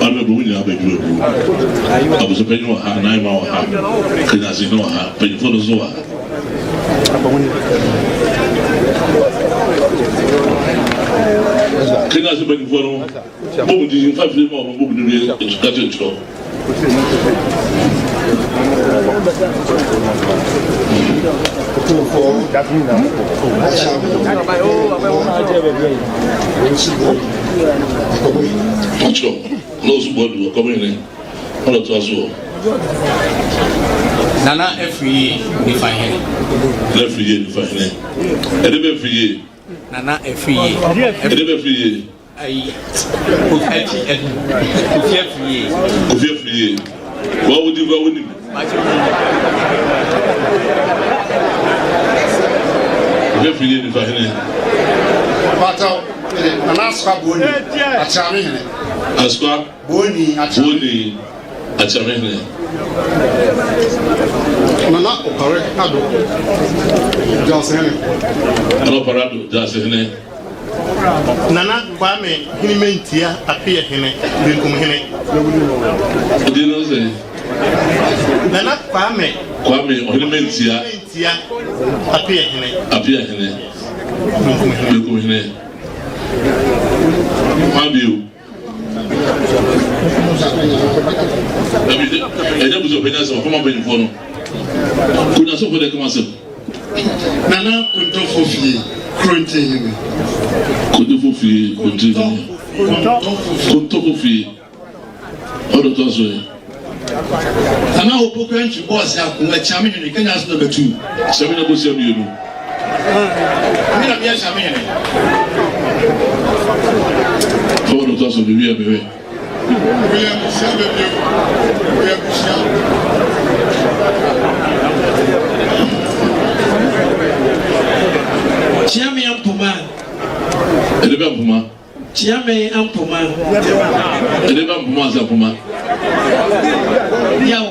Ɔno bɛ wɔn nyinaa bɛ dwuma bu. Abusuapanyin wɔ ha, Naima wɔ ha, Kenyasi no wɔ ha, mpanyinfoɔ no nso wɔ ha. Kenyasi mpanyinfoɔ no, bɔ mu din fa firi ma wɔn bɔ mu din wie kati nkyerɛ. Ɔkyerɛ na ɔso bɔ du ɔkɔm hene ɔna ɔtoa so wɔ. Nana afiri yie nifa hene. Nana afiri yie nifa hene. Ɛde bɛ afiri yie. Nana afiri yie. Ɛde bɛ afiri yie. Ayi kofi akyi ɛdu kofi afiri yie. Kofi afiri yie. Wa wo di wa wo nim. Kofi afiri yie nifa hene. Bàtà Nana Asukwa Boni Akyerame hene. Asukwa Boni Akyerame. Boni Akyerame hene. Nana Opare Ado Jase hene. Nana Opare Ado Jase hene. Nana Kwame Hene Mentia Appiah Hene, Benkum Hene. Odi no sɛ. Nana Kwame. Kwame Ɔhene Mentia. Mentia Appiah Hene. Appiah Hene. Benkum Hene. Benkum Hene. Hwan bio? Dabi ɛnyɛ busu ɔpanyin asɛm ɔfama mpanyinfoɔ no. Kunyasofo de kama asɛm. Nana Kontɔfo fie Kurontin hene. Kontɔfo fie Kurontin hene. Kontɔfo fie. Ɔdɔ tɔ so yi. Nana Opoku Antwi Bɔɔse Ako Akyame hene Kenya so number 2. Kyame na bosia mmienu. Me na meyɛ Kyame hene. Fọwọ́ dọ̀ tọ́ so mi wíyẹ mi wẹ. Oyè abusua bɛbio. Oyè abusua. Kyiame Ampoma. Ɛde bɛ mpoma. Kyiame Ampoma. Ɛde bɛ mpoma ase mpoma. Yaw.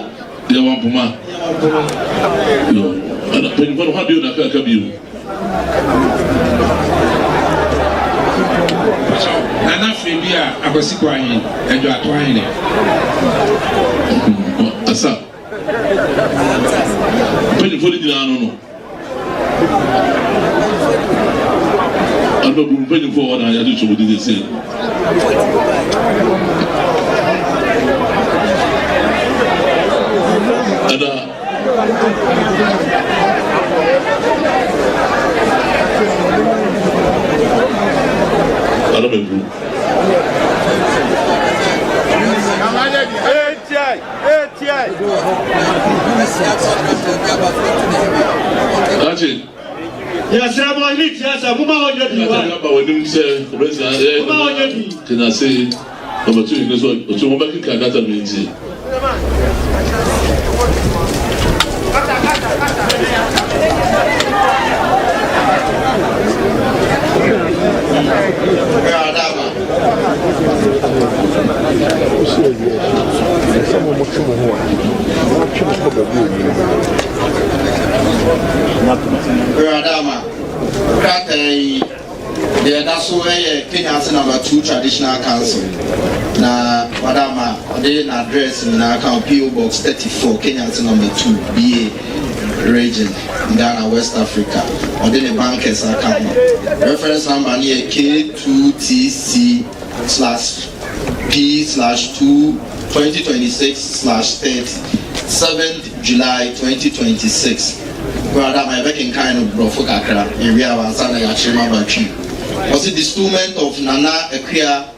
Yaw ampoma. Yaw ampoma. Yo. Ɛna mpanyinfoɔ no hɔ bio na aka aka bio. Nana Frebi a Akwasi Kwahe Adwoato ahene. Asa. Mpanyinfoɔ no nyinaa no no. Ɔno bu mpanyinfoɔ wɔ na yɛde to di sese. Ɛna Adam Ebru. Ate. Yɛsrɛ mo ɔhene tia sɛ moma ɔnyɛ bi wa. Ate aba w'anim sɛ ɔbɛsɛ ɛ Moma ɔnyɛ bi. Kenase ɔbɛto hene so ɔto wɔn bɛkeka kasa mi nti. Radama, krataa yi deɛ ɛda so yɛ Kenya ase number 2 Traditional Council na wadama ɔde n'address nyinaa ka PO Box 34 Kenya ase number 2 BA Region Ghana West Africa ɔde ne bankers aka ho reference number no yɛ K2TC slash P slash 2 2026 slash 30 7th July 2026. Brother, my bɛkenkan no borɔfo kakra ewie a wansa na yɛakyerɛ mu aba twi. Ɔsi destoolment of Nana Akua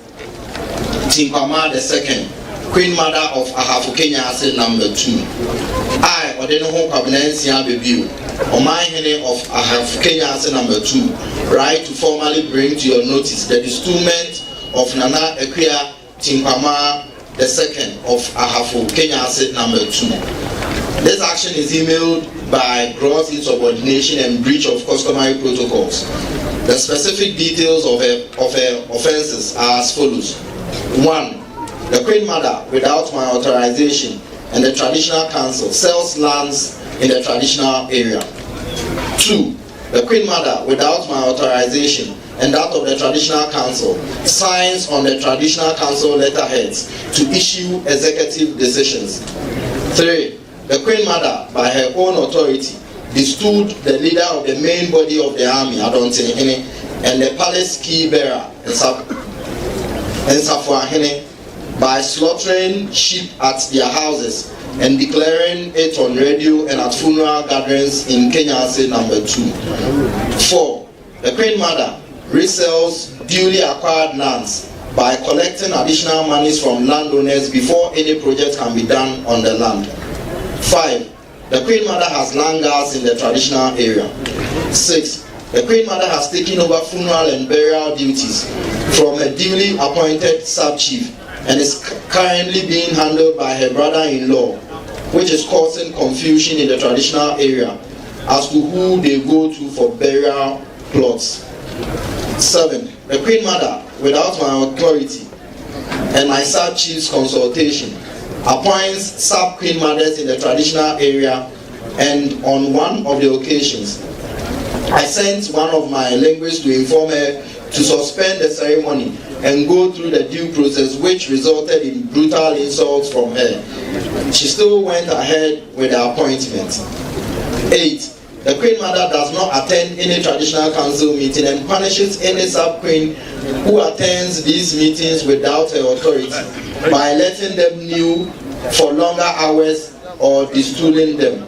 Tinkwama the second, Queen Mother of Ahafo Kenya ase number 2. I ɔde ne ho Kwabena Nsia Bebio, Ɔmanhene of Ahafo Kenya ase number 2, right to formally bring to your notice the destoolment of Nana Akua Tinkwama the second of Ahafo Kenya ase number 2. This action is emailed by gross insubordination and breach of customary protocols. The specific details of her offenses are as follows. 1. The Queen Mother, without my authorization and the traditional council, sells lands in the traditional area. 2. The Queen Mother, without my authorization and that of the Traditional Council, signs on the Traditional Council letterheads to issue executive decisions. 3. The Queen Mother, by her own authority, destooled the leader of the main body of the army, Adonten and the palace key bearer, Nsafoahene, by slaughtering sheep at their houses and declaring it on radio and at funeral gatherings in Kenyasi number 2. 4. The Queen Mother resells duly acquired lands by collecting additional monies from landowners before any project can be done on the land. 5. The Queen Mother has land guards in the traditional area. 6. The Queen Mother has taken over funeral and burial duties from a duly appointed sub-chief and is currently being handled by her brother-in-law, which is causing confusion in the traditional area as to who they go to for burial plots. 7. The Queen Mother, without my authority and my sub-chief's consultation, appoints sub-queen mothers in the traditional area, and on one of the occasions, I sent one of my linguists to inform her to suspend the ceremony and go through the due process, which resulted in brutal insults from her. She still went ahead with the appointment. 8. The Queen Mother does not attend any traditional council meeting and punishes any sub-queen who attends these meetings without her authority by letting them kneel for longer hours or destooling them.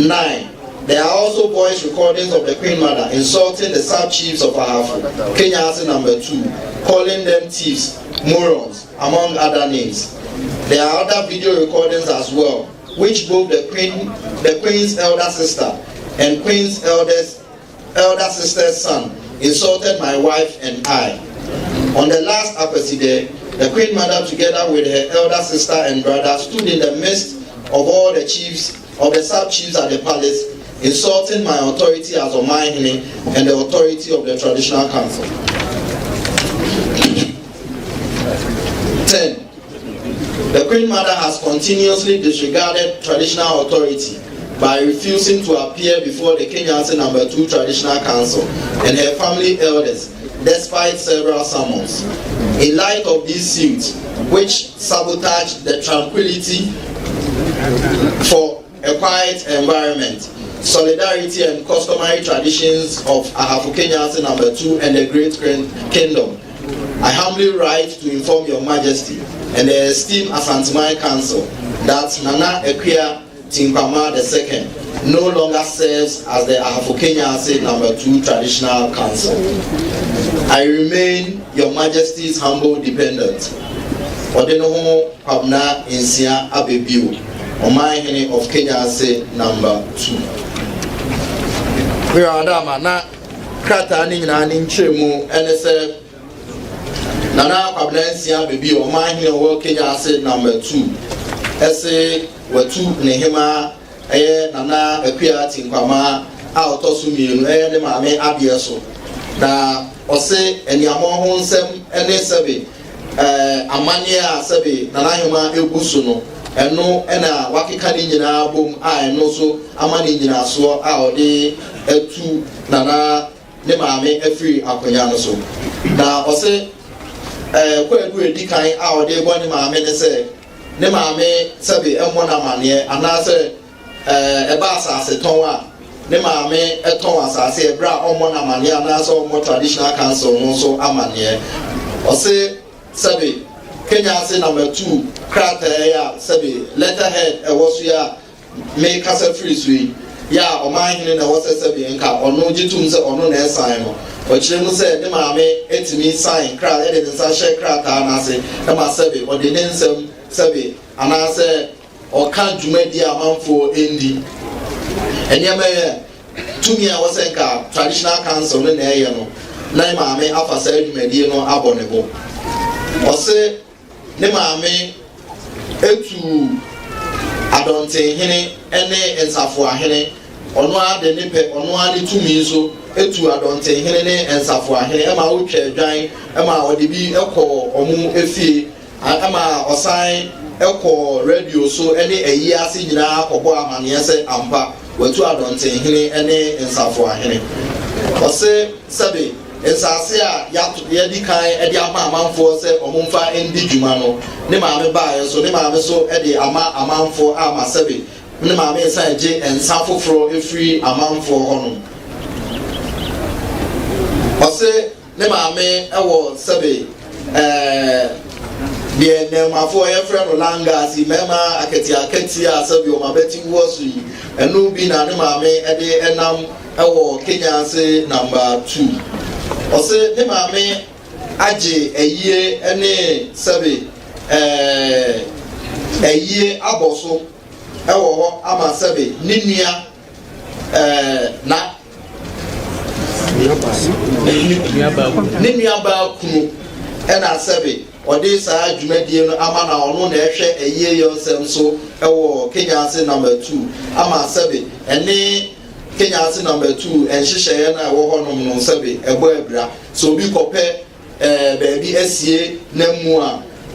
9. There are also voice recordings of the Queen Mother insulting the sub-chiefs of Ahafo, Kenyasi number 2, calling them thieves, morons, among other names. There are other video recordings as well, which both the Queen's elder sister and Queen's elder sister's son insulted my wife and I. On the last Akwasidae, the Queen Mother, together with her elder sister and brother, stood in the midst of all the chiefs of the sub-chiefs at the palace, insulting my authority as Omanhene and the authority of the traditional council. 10. The Queen Mother has continuously disregarded traditional authority by refusing to appear before the Kenyasi number 2 Traditional Council and her family elders, despite several summons. In light of these suits, which sabotaged the tranquility for a quiet environment, solidarity and customary traditions of Ahafo Kenyasi number 2 and the Great Kingdom, I humbly write to inform Your Majesty and the esteemed Asanteman Council that Nana Akua Tinkwama II no longer serves as the Ahafo Kenyasi number 2 Traditional Council. I remain Your Majesty's humble dependent. Ɔde ne ho Kwabena Nsia Abebio, Ɔmanhene of Kenyasi number 2. Mewura Adama na krataa ne nyinaa ne nkyerɛmu ɛne sɛ Nana Kwabena Nsia Abebio, Ɔmanhene ɔwɔ Kenyasi number 2, ɛsɛ watu ne hema ɛyɛ Nana Akua Tinkwama a ɔtɔ so mmienu, ɛyɛ ne maame adeɛ so, na ɔse aniamɔ ho nsɛm ɛne sɛbe amanneɛ a sɛbe Nana Ahema egu so no, ɛno ɛna wakeka ne nyinaa bom a ɛno nso ama ne nyinasoɔ a ɔde atu Nana ne maame afiri akonnwa no so. Na ɔse kwaadu edi kan a ɔde bɔ ne maame ne sɛ ne maame sɛbe ɛmmɔ n'amanneɛ anaasɛ ɛba asase tɔn a ne maame ɛtɔn asase ɛberɛ a ɔmmɔ n'amanneɛ anaasɛ ɔmmɔ traditional council no nso amanneɛ. Ɔse sɛbe Kenyasi number 2 krataa yi a sɛbe letterhead ɛwɔ so yi a mekasa firi so yi yɛ a ɔmanhene na ɛwɔ sɛ sɛbe nka ɔno gye tom sɛ ɔno na ɛsan no, ɔkyerɛ mu sɛ ne maame etumi sign kra ɛde ne nsa hyɛ krataa n'ase ɛma sɛbe ɔde ne nsɛm sɛbe anaasɛ ɔka dwumadi a amanfoɔ ndi nneɛma yɛ tumi a ɛwɔ sɛ nka traditional council no na ɛyɛ no, na ne maame afa saa dwumadie no abɔ ne bo. Ɔse ne maame etu adɔntenhene ne nsafoahene, ɔno ara de ne pɛ, ɔno ara ne tumi nso etu adɔntenhene ne nsafoahene ɛma wotwa adwan, ɛma ɔde bi ɛkɔ ɔmo efie, ɛma ɔsan ɛkɔ radio so ɛne ayi ase nyinaa kɔbɔ amaneɛ sɛ ampa. Watu Adɔntenhene ne Nsafoahene. Ɔse sɛbe nsaase a yɛato yɛadi kan de ama amanfoɔ sɛ wɔmfa ndi dwuma no, ne maame baeɛ nso, ne maame nso de ama amanfoɔ ama sɛbe ne maame resan gye nsa foforɔ firi amanfoɔ hɔnom. Ɔse ne maame wɔ sɛbe ɛɛ deɛ nnɛɛmafoɔ yɛfrɛ no langas yi, mmarima akɛteakɛteɛ a sɛbe wɔn abati wɔ so yi, ɛno bi na ne maame de nam wɔ Kenya ase number 2. Ɔse ne maame agye ayie ne sɛbe ɛɛ ayie abɔ so wɔ hɔ ama sɛbe ne nua ɛɛ na ne nuabaa kunu ɛna sɛbe ɔde saa dwumadie no ama na ɔno na ɛhwɛ ayie yɔ nsɛm so wɔ Kenya ase number 2 ama sɛbe ɛne Kenya ase number 2 nhyehyɛeɛ no a ɛwɔ hɔnom no sɛbe ɛbɔ abira. Sɛ obi kɔpɛ baabi asie n'amu a,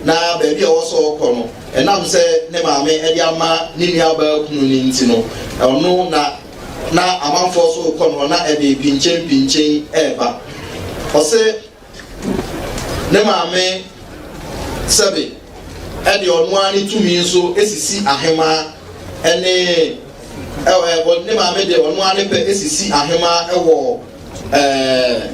na baabi a ɛwɔ sɛ ɔkɔ no, ɛnam sɛ ne maame de ama ne nuabaa kunu no nti no, ɔno na na amanfoɔ so rekɔ no na ɛde pinkyen pinkyen ɛreba. Ɔse ne maame sɛbe ɛde ɔno ara ne tumi nso esisi ahemaa ɛne ɛwɔ ne maame de ɔno ara ne pɛ esisi ahemaa ɛwɔ ɛɛ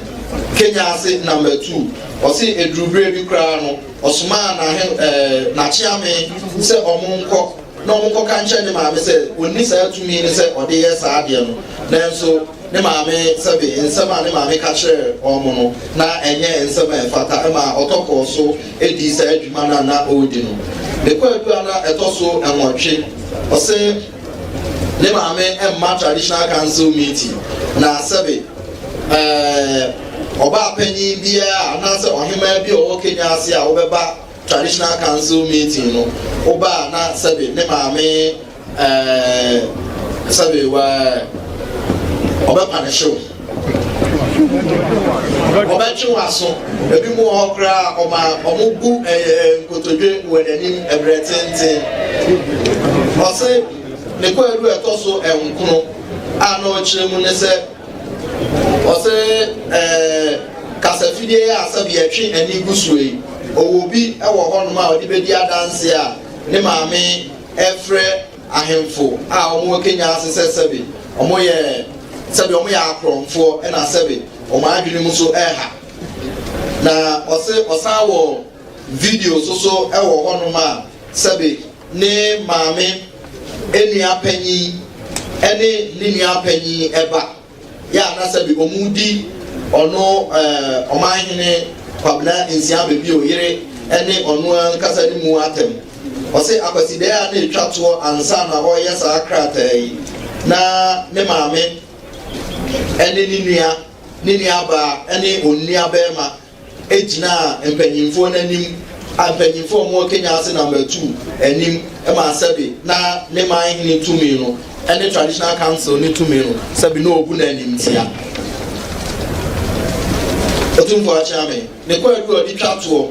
Kenya ase number 2. Ɔse eduru bere bi koraa no, ɔsomaa n'ahe ɛɛ n'akyeame sɛ ɔmo nkɔ na ɔmo nkɔka nkyerɛ ne maame sɛ onni saa tumi ne sɛ ɔde yɛ saa adeɛ no. Nanso ne maame sɛbe nsɛm a ne maame ka kyerɛɛ ɔmo no na ɛnyɛ nsɛm a ɛfata, ɛma ɔtɔ kɔɔ so edi saa adwuma no a na ɔredi no. Ne kwaadu a na ɛtɔ so 8, ɔse ne maame mma traditional council meeting na sɛbe ɔbaa panyin biara anaasɛ ɔhemaa bi a ɔwɔ Kenya ase a wɔbɛba traditional council meeting no, ɔbaa na sɛbe ne maame sɛbe wɔ ɔbɛpa ne hyew, ɔbɛtwe w'aso. Ebi mu wɔ hɔ koraa ɔma ɔmo bu nkotodwe wɔ n'anim ɛbrɛ tenten. Ɔse ne kwaadu a ɛtɔ so 9 a na ɔkyerɛ mu ne sɛ ɔse kasafidie a sɛbe yɛtwe ani gu soɔ yi, ɔwɔ bi wɔ hɔnom a ɔde bɛdi adanse a ne maame ɛfrɛ ahemfo a wɔn wɔ Kenya ase sɛ sɛbe wɔn yɛ sɛbe wɔn yɛ akorɔmfoɔ ɛna sɛbe wɔn adwene mu so ɛha. Na ɔse ɔsan wɔ video so so ɛwɔ hɔnom a sɛbe ne maame enua panyin ɛne ne nua panyin ɛba yɛ a na sɛbe ɔmo di ɔno ɔmanhene Kwabena Nsia Bebio yere ɛne ɔno ankasa ne mu atɛm. Ɔse akwasidɛɛ a na etwa toɔ ansa na ɔreyɛ saa krataa yi, na ne maame ɛne ne nua, ne nuabaa ɛne onua bɛrima egyinaa mpanyinfoɔ n'anim a mpanyinfoɔ a wɔwɔ Kenya ase number 2 anim ma sɛbe na ne manhene tumi no ɛne traditional council ne tumi no sɛbe na obu n'anim tia. Otumfoɔ Akyeame ne kwaadu a ɔde twa toɔ,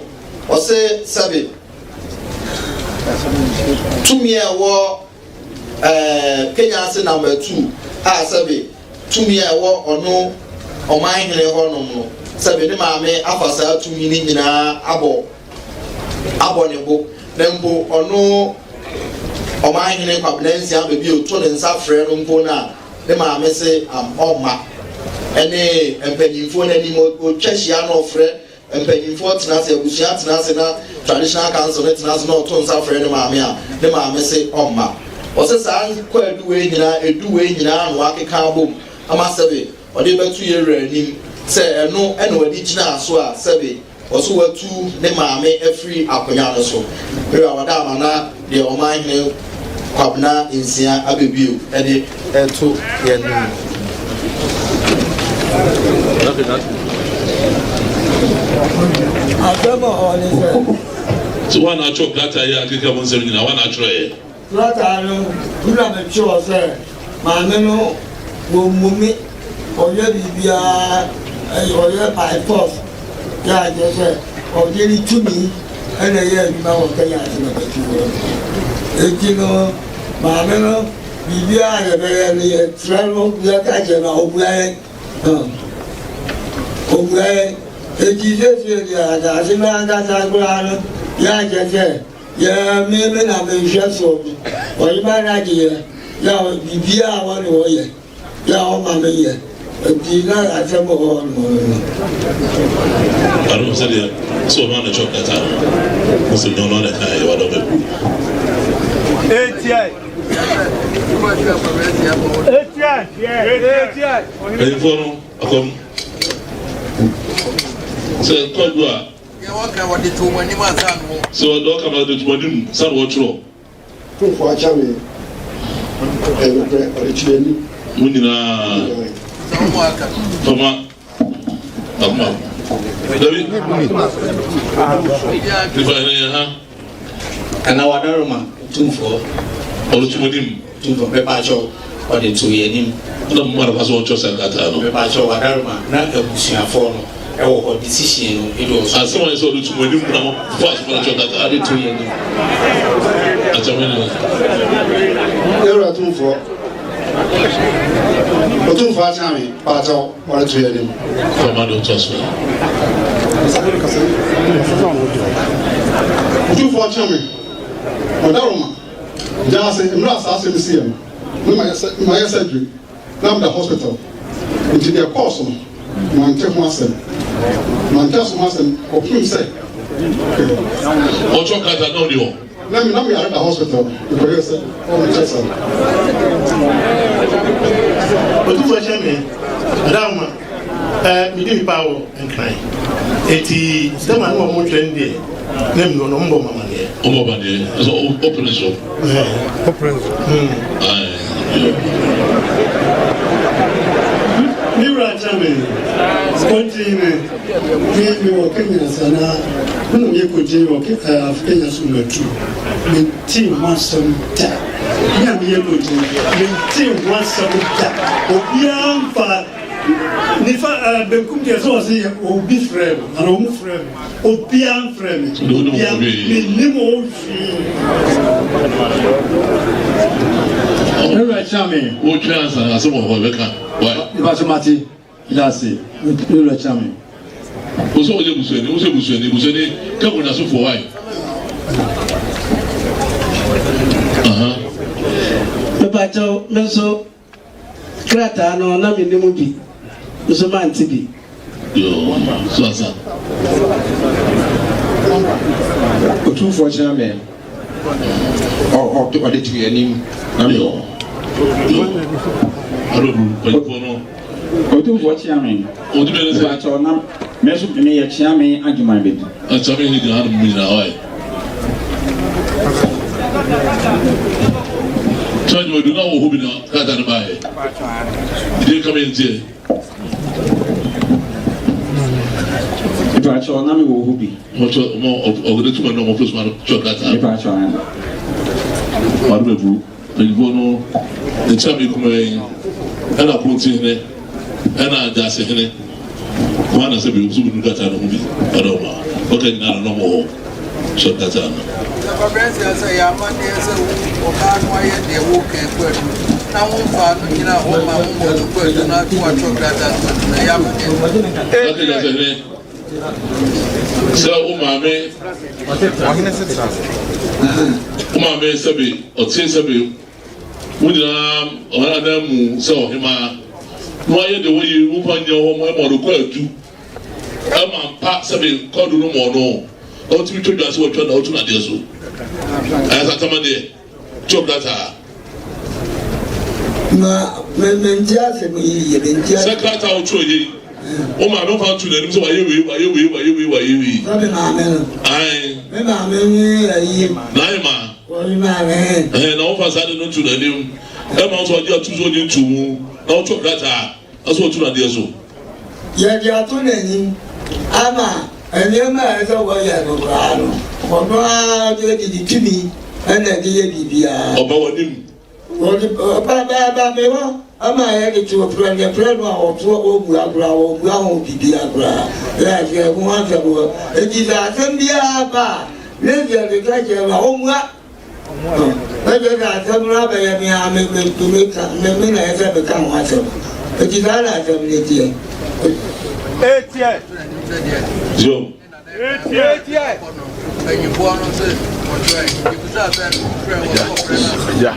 ɔse sɛbe tumi a ɛwɔ Kenya ase number 2 a sɛbe tumi a ɛwɔ ɔno ɔmanhene hɔnom no, sɛbe ne maame afa saa tumi ne nyinaa abɔ ne bo, na mpo ɔno ɔmanhene Kwabena Nsia Bebio to ne nsa frɛ no mpo na ne maame se ɔmma. Ɛne mpanyinfoɔ n'anim ɔtwa hyia na ɔfrɛ mpanyinfoɔ tena ase, abusua tena ase na traditional council ne tena ase na ɔto nsa frɛ ne maame a ne maame se ɔmma. Ɔse saa kwaadu wei nyinaa, edu wei nyinaa na wakeka abom ama sɛbe ɔde bɛto yɛ wura anim sɛ ɛno ɛna ɔde gyina so a sɛbe ɔso watu ne maame afiri akonnwa no so. Wura wɔda ama na deɛ ɔmanhene Kwabena Nsia Abebio ɛde ɛto yɛn anim. Asɛm a ɔwɔ ne sɛ. So wɔn a atwerɛ krataa yi a akeka mu nsɛm nyinaa, wɔn a atwerɛ yɛ? Krataa no, nna metwerɛ sɛ maame no wɔmmu me, ɔyɛ biribiara, ɔyɛ by force, yɛ a kyerɛ sɛ ɔde ne tumi ɛna ɛyɛ adwuma wɔ Kenya ase na bɛtu hɔ. Enti no, maame no Biribiara a yɛbɛyɛ no, yɛfrɛ no, yɛka kyerɛ no a, ɔbua yɛn. Ɔbua yɛn. Enti seesei deɛ, asase no ankasa koraa no, yɛ akyɛ sɛ yɛ me me na mehwɛ soɔ no, ɔhema no agye yɛ, yɛ a biribiara a wɔne wɔyɛ. Yɛ a ɔma me yɛ nti na asɛm wɔ hɔ nom no. Ɔno sɛdeɛ sɛ ɔno ana kyɛw kata no mo sɛ nyɛ ɔno ana ka yɛ wadɔ bɛ bu. Etiai. Etiai. Etiai. Mpanyinfoɔ no akɔm sɛ kɔdu a. Sɛ ɔdɔ kama de to wɔn anim sani wɔtwerɛ. Tumfoɔ akyɛ me ɛyɛ nokorɛ, ɔde to yɛn anim. Mo nyinaa fama akoma dabi nifa yɛn yɛn ha. Nana Wadaroma Tumfoɔ. Ɔde to mo anim. Tumfoɔ mepa kyɛw ɔde to yɛn anim. Ɛna mo mara fa so ɔtwerɛ sɛ nkrataa no. Mepa kyɛw Wadaroma na abusuafoɔ no ɛwɔ hɔ decision no ɛdi wɔ so. Asɛm a yɛ sɛ ɔde to mo anim na mo fa so fa no twerɛ krataa. Ɔde to yɛn anim. Akyɛmɛ no. Yɛwura Tumfoɔ, Otumfoɔ akyea me paakyɛw ɔde to yɛn anim. Fama de ɔtɔ so. Otumfoɔ akyea me, Ɔdaroma, gyaase mmerɛ a saa asɛm yi siiɛ no, na mayɛ surgery na meda hospital nti deɛ ɛkɔɔ so no mante ho asɛm mante aso ho asɛm kɔpem sɛ ɔtɔ krataa na ɔde hɔ na me na meyare da hospital mekɔyɛ sɛ ɔmekyɛ sɛ Otumfoɔ kyɛ me adawoma ɛɛ medi nipa wɔ Nkran eti sɛma ne wɔn twɛn deɛ na mi no ɔmo bɔ mama deɛ. Ɔmo ba deɛ ɛsɛ ɔpere so. Ɔpere so. Me wura kyɛ me kɔntin ne me me wɔ Kenya sa na me na meyɛ kɔntin wɔ Kenya so matu mente ho asɛm da me a meyɛ kɔntin mente ho asɛm da obiara mfa nifa benkum deɛ sɛ ɔse obi frɛ no ana ɔmo frɛ no obiara mfrɛ me obiara mennim wo hwee. Ewura kyia me. Wotwe ansa asɛm wɔ hɔ ɛbɛka. Why? Mpatsɔ mate. Meda ase. Ewura kyia me. Wosɛ wɔyɛ busuani, wosɛ busuani, busuani kɛ wɔn asofo why? Aha. Mepakyɛw, me nso krataa no na mennim bi, nso mante bi. Yoo, so asa. Otumfoɔ kyerɛ me ɔde to yɛn anim na me wɔ. Ɔdɔburu, no. Otumfoɔ kyerɛ me. Mepakyɛw na me nso meyɛ kyea me adwuma bɛdi. Akyea me gyina hanom nyinaa hɔ ayɛ. Kyea adwuma du na wɔ hɔ bi na krataa no baeɛ. Deɛ ka me nteɛ. Mepakyɛw na mewɔ hɔ bi. Wɔtɔ ɔmo ɔgɔdɛ tuma na ɔmo fosoma no kyerɛ krataa. Mepakyɛw ana. Ɔde bɛbu mpanyinfoɔ no nkyɛn mi kuma yi ɛna kuro hene ɛna gyaase hene wɔn anasɛ bi nso bi nu krataa no ho bi ɔdɔ ɔmo a ɔka nyinaa no ɔmo wɔ kyerɛ krataa no. Aberanteɛ sɛ yɛ amanneɛ sɛ wo ɔbaa no ayɛ deɛ woka kwaadu na womfaa no nyina hɔ ma wo mmɔ no kwaadu na ato atwerɛ krataa no na ɛyɛ amanneɛ. Ɔka gyaase hene sɛ wo maame wo maame sɛbi ɔte sɛbi wo nyinaa ɔhene anan mu sɛ ɔhemaa na wayɛ deɛ wɔyi wofa nyɛ hɔ ma ɛma ɔde kɔ adu ɛma mpa sɛbi kɔdu no ma ɔno na ɔtumi twa dwa sɛ wɔtwa na ɔtu nadeɛ so ɛyɛ sɛ atama deɛ twɛ krataa. Na me mente asɛm yi yie mente sɛ krataa wotwerɛ yɛ yi wo maame fa nto n'anim sɛ wayɛ wei wayɛ wei wayɛ wei wayɛ wei. Sɛ me maame no. Ae. Me maame ne ayi. N'ayɛ ma. Wɔn maame. Ɛhɛn na wofa saa de no to n'anim ɛma wo sɛ ɔgye ato so ɔgye nto mu na wotwerɛ krataa ɛsɛ ɔtu n'adeɛ so. Yɛde ato n'anim ama nneɛma a ɛsɛ wɔyɛ no koraa no ɔno ara de de tumi ɛna ɛde yɛ biribiara. Ɔba w'anim. Wɔde ɔba ba me hɔ ama yɛde to ɔpra deɛ prɛ no a ɔtoɔ ɔbua koraa ɔbua ho biribiara koraa yɛ aseɛ ho asɛm wɔ eti sɛ asɛm biara ba a ne deɛ de ka kyerɛ no a ɔmmua. Mɛkyerɛ sɛ asɛm no abɛyɛ me ara me me me ka me me na ɛsɛ meka ho asɛm. Eti saa na asɛm no teɛ. Etie. Yo. Etie. Ya,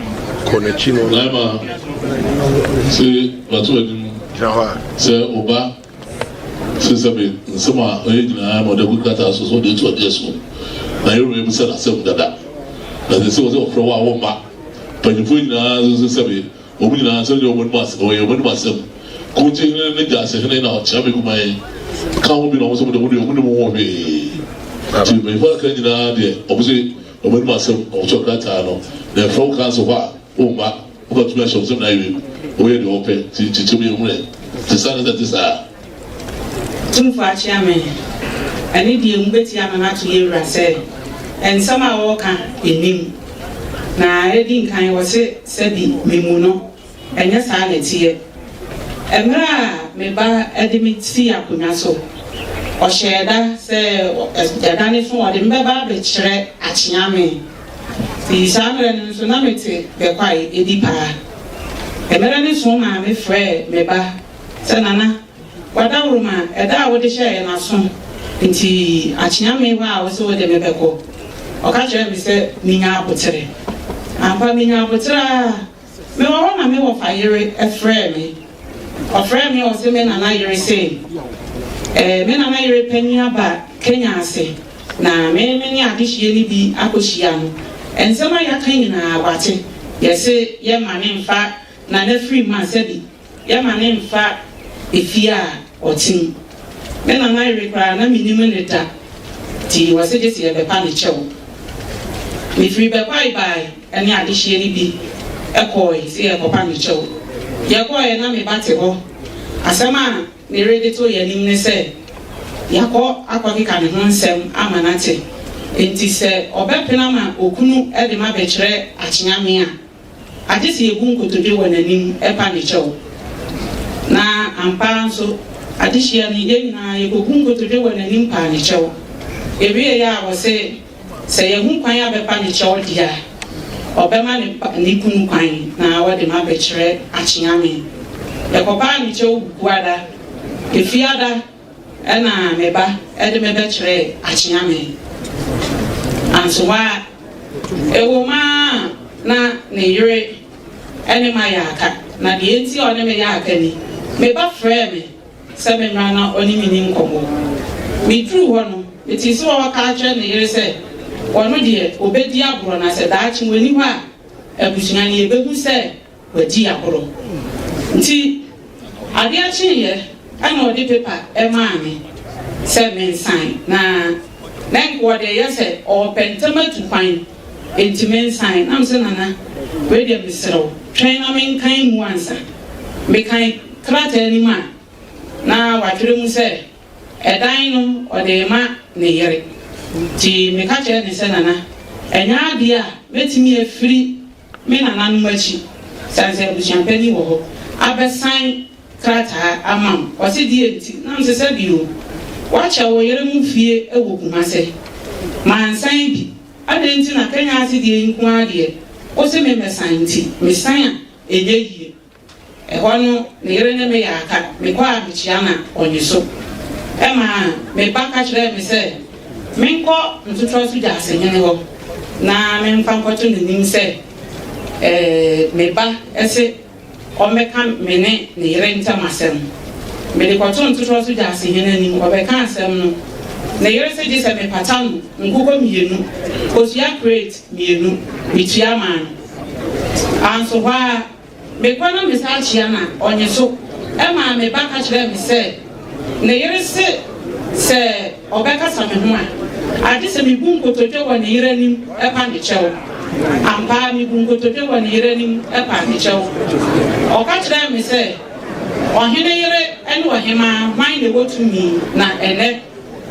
kɔ n'akyi no. Naima, se bato anim gyina hɔ a. Sɛ ɔba Se sɛbe nsɛm a ɔyɛ nyinaa na ɔde agu krataa so sɛ ɔde atu adeɛ so, na yɛn wura bisa no asɛm dada, na sɛ sɛ ɔsɛ ɔfrɛ wo a womma. Mpanyimfoɔ nyinaa nso se sɛbe wɔn nyinaa nsɛm nyɛ wɔn anom asɛm, ɛyɛ wɔn anom asɛm. Kontihene ne Gyaasehene na Ɔkyeame Kuman ka ho bi na wɔn nso wɔn deɛ wɔn nnim ho hwee. Nti mpanyimfoɔ a aka nyinaa deɛ wɔn se wɔn anom asɛm na wɔtwerɛ krataa no, na ɛfrɛ wo kanso hɔ a womma. Wobɛtumi ahyɛ wo nsam na ayɛ woyɛ deɛ wɔpɛ nti nkyekyɛm yi hunu te saa ne sɛ ɛte saa. Tumfoɔ Akyeame, ɛne deɛ mu bɛtia me mato yɛ wura sɛ nsɛm a ɔreka nnim. Na ɛdi nkan ɔse sɛbi memu no, ɛnyɛ saa na ɛteɛ. Mmerɛ a me ba de me sii akonnwa so, ɔhyɛɛ da sɛ ɛda ne so ɔde me bɛba abɛkyerɛ Akyeame. Fii saa mmerɛ no nso na mete Bɛkwae ɛdi paa. Mmerɛ no soo maa me frɛɛ me ba sɛ Nana, w'adaworoma ɛda a wode hyɛeɛ no aso nti Akyeame hɔ a wose wode me bɛkɔ. Ɔka kyerɛɛ me sɛ menya aboterɛ. Ampa menya aboterɛ ara. Mewɔ hɔ na me wɔfa yere frɛɛ me. Ɔfrɛɛ me a ɔse me nana yere se eh, me nana yere panyin aba Kenya ase na me me ne adehyeɛ no bi akɔhyia no. Nsɛm a yɛaka nyinaa wate. Yɛse yɛmma no mfa Nana firi mu a sɛbi Yɛma no mfa efie a ɔte mu. Me nana yere koraa na mennim no da nti ɔse gye sɛ yɛbɛpa no kyɛw. Mefiri Bɛkwae bae ne adehyeɛ no bi kɔɔe sɛ yɛrekɔpa no kyɛw. Yɛkɔɔeɛ na me ba te hɔ. Asɛm a ne yere de too yɛn anim ne sɛ yɛakɔ akɔkeka ne ho nsɛm ama no ate nti sɛ ɔbɛpene ama okunu de m'abɛkyerɛ Akyeame a, Agye sɛ yebu nkotodwe wɔ n'anim pa no kyɛw. Na ampa ara nso, adehyia ni, yɛn nyinaa yekoguu nkotodwe wɔ n'anim paa no kyɛw. Yɛwieeɛ a, ɔse sɛ yɛahu kwan abɛpa no kyɛw deɛ a, ɔbɛma ne ba, ne kunu kwan na wɔde me abɛkyerɛ Akyeame. Yɛkɔpaa no kyɛw Wukuada, Efiada, Ɛna me ba de me bɛkyerɛɛ Akyeame. Ansowa, ɛwom ara na ne yere ne ma yɛ aka, na deɛ enti a ɔne me yɛ aka ni, me ba frɛɛ me sɛ memmra na ɔne me nni nkɔmmɔ. Meduruu hɔ no, metee sɛ ɔreka akyerɛ ne yere sɛ ɔno deɛ ɔbɛdi aborɔ na sɛ daakye wɔnni hɔ a, abusua no yɛbɛhu sɛ Wadi agorɔ. Nti adeɛ kyeeɛ ɛna ɔde paper maa me sɛ mensan na na nka ɔde reyɛ sɛ ɔrepɛ ntɛm atu kwan nti mensan na mese Nana wei deɛ mesrɛ wo twɛn na menkan mu ansa. Mekan krataa no mu a na watwerɛ mu sɛ ɛdan no ɔde rema ne yere nti meka kyerɛɛ no sɛ Nana ɛnyɛ adeɛ a mɛtumi afiri me nananom akyi, sane sɛ abusuapanin wɔ hɔ, abɛsan krataa ama wo. Ɔse deɛ nti? Na mese sɛ bio, woakyɛ wo yere mo fie wɔ Kumase, mansan bi, adɛn nti na Kenya ase deɛ yi nko ara deɛ wose me mmɛsan nti mesan a ɛnyɛ yie. Ɛhɔ no, ne yere ne me yɛ aka. Mekɔ a mekyia na ɔnnye so. Ɛma me ba ka kyerɛɛ me sɛ menkɔ Ntotoa so Gyaasehene hɔ na memfa nkɔto n'anim sɛ me ba se ɔmmɛka me ne ne yere ntam asɛm. Mede kɔtoo Ntotoa so Gyaasehene anim, ɔbɛkaa asɛm no. Ne yere se gye sɛ mepata no nkokɔ mmienu, kosua crate mmienu, metua maa no. Anso hɔ ara, Mekɔ na mesan kyea no a, ɔnye so. Ɛmaa me ba ka kyerɛɛ me sɛ ne yere se sɛ ɔbɛkasa me ho a, agye sɛ mibu nkotodwe wɔ ne yere anim pa ne kyɛw. Ampa ara mibuu nkotodwe wɔ ne yere anim paa ne kyɛw. Ɔka kyerɛɛ me sɛ, Ɔhene yere ne ɔhemmaa, hwan na ɛwɔ tumi? Na ɛnnɛ,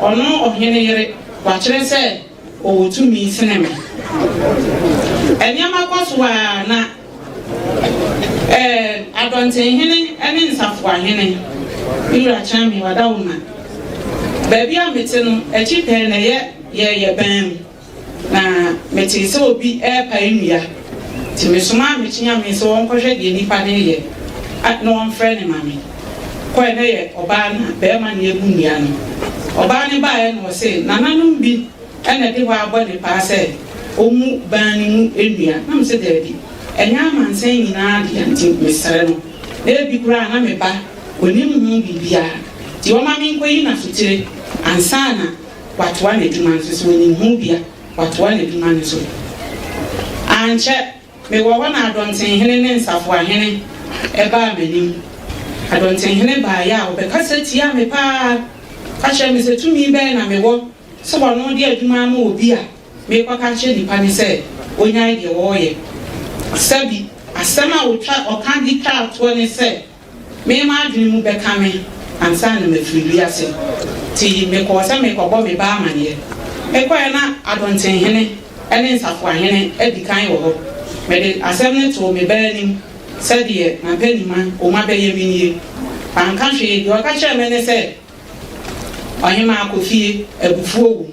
ɔno ɔhene yere, wakyerɛ sɛ ɔwɔ tumi sene me. Nneɛma kɔ so ara na. Ɛɛ, Adɔntenhene ne Nsafoahene, me wura Kyame, Wadawoma. Baabi a mete no, akyi pɛɛ na ɛyɛ yɛn yɛban mu. Na Metee sɛ obi repae nnua, nti mesomaa me kyeame sɛ ɔnkɔhwɛ deɛ nipa no reyɛ na ɔmfrɛ no ma me. Kɔe na ɛyɛ ɔbaa na barima na ɛrebu nnua no. Ɔbaa no baeɛ na ɔse nananom bi na ɛde hɔ abɔ ne paa sɛ ɔmmu ban no mu nnua. Na mese daabi, ɛnyɛ amansan nyinaa dea nti mesrɛ no. Na ebi koraa na me ba ɔnim ho biribiara nti ɔma menkɔyi no asotire ansa na watoa n'adwuma no so. Sɛ ɔnim ho bi a, watoa n'adwuma no so. Ankyɛ, mewɔ hɔ na Adɔntenhene ne Nsafoahene baa m'anim. Adɔntenhene baeɛ a, ɔbɛkasa tiaa me pa ara, ka kyerɛɛ me sɛ tumi bɛn na mewɔ sɛ ɔno de adwuma ama obi a merekɔka akyerɛ nnipa no sɛ ɔnnyae deɛ ɔreyɛ. Sɛbi, asɛm a ɔtwa ɔka de twaa toɔ ne sɛ, Me m'adwene mu bɛka me ansa na mafiri wiase. Nti mekɔɔ sɛ merekɔbɔ me ba amaneɛ. Mekɔeɛ na Adɔntenhene ne Nsafoahene adi kan wɔ hɔ. Mede asɛm no too me ba anim sɛdeɛ m'apanima Oma bɛyɛ me nie. Wanka hwee, deɛ ɔka kyerɛɛ me ne sɛ, Ɔhemaa kɔ fie, abufuo wɔ mu.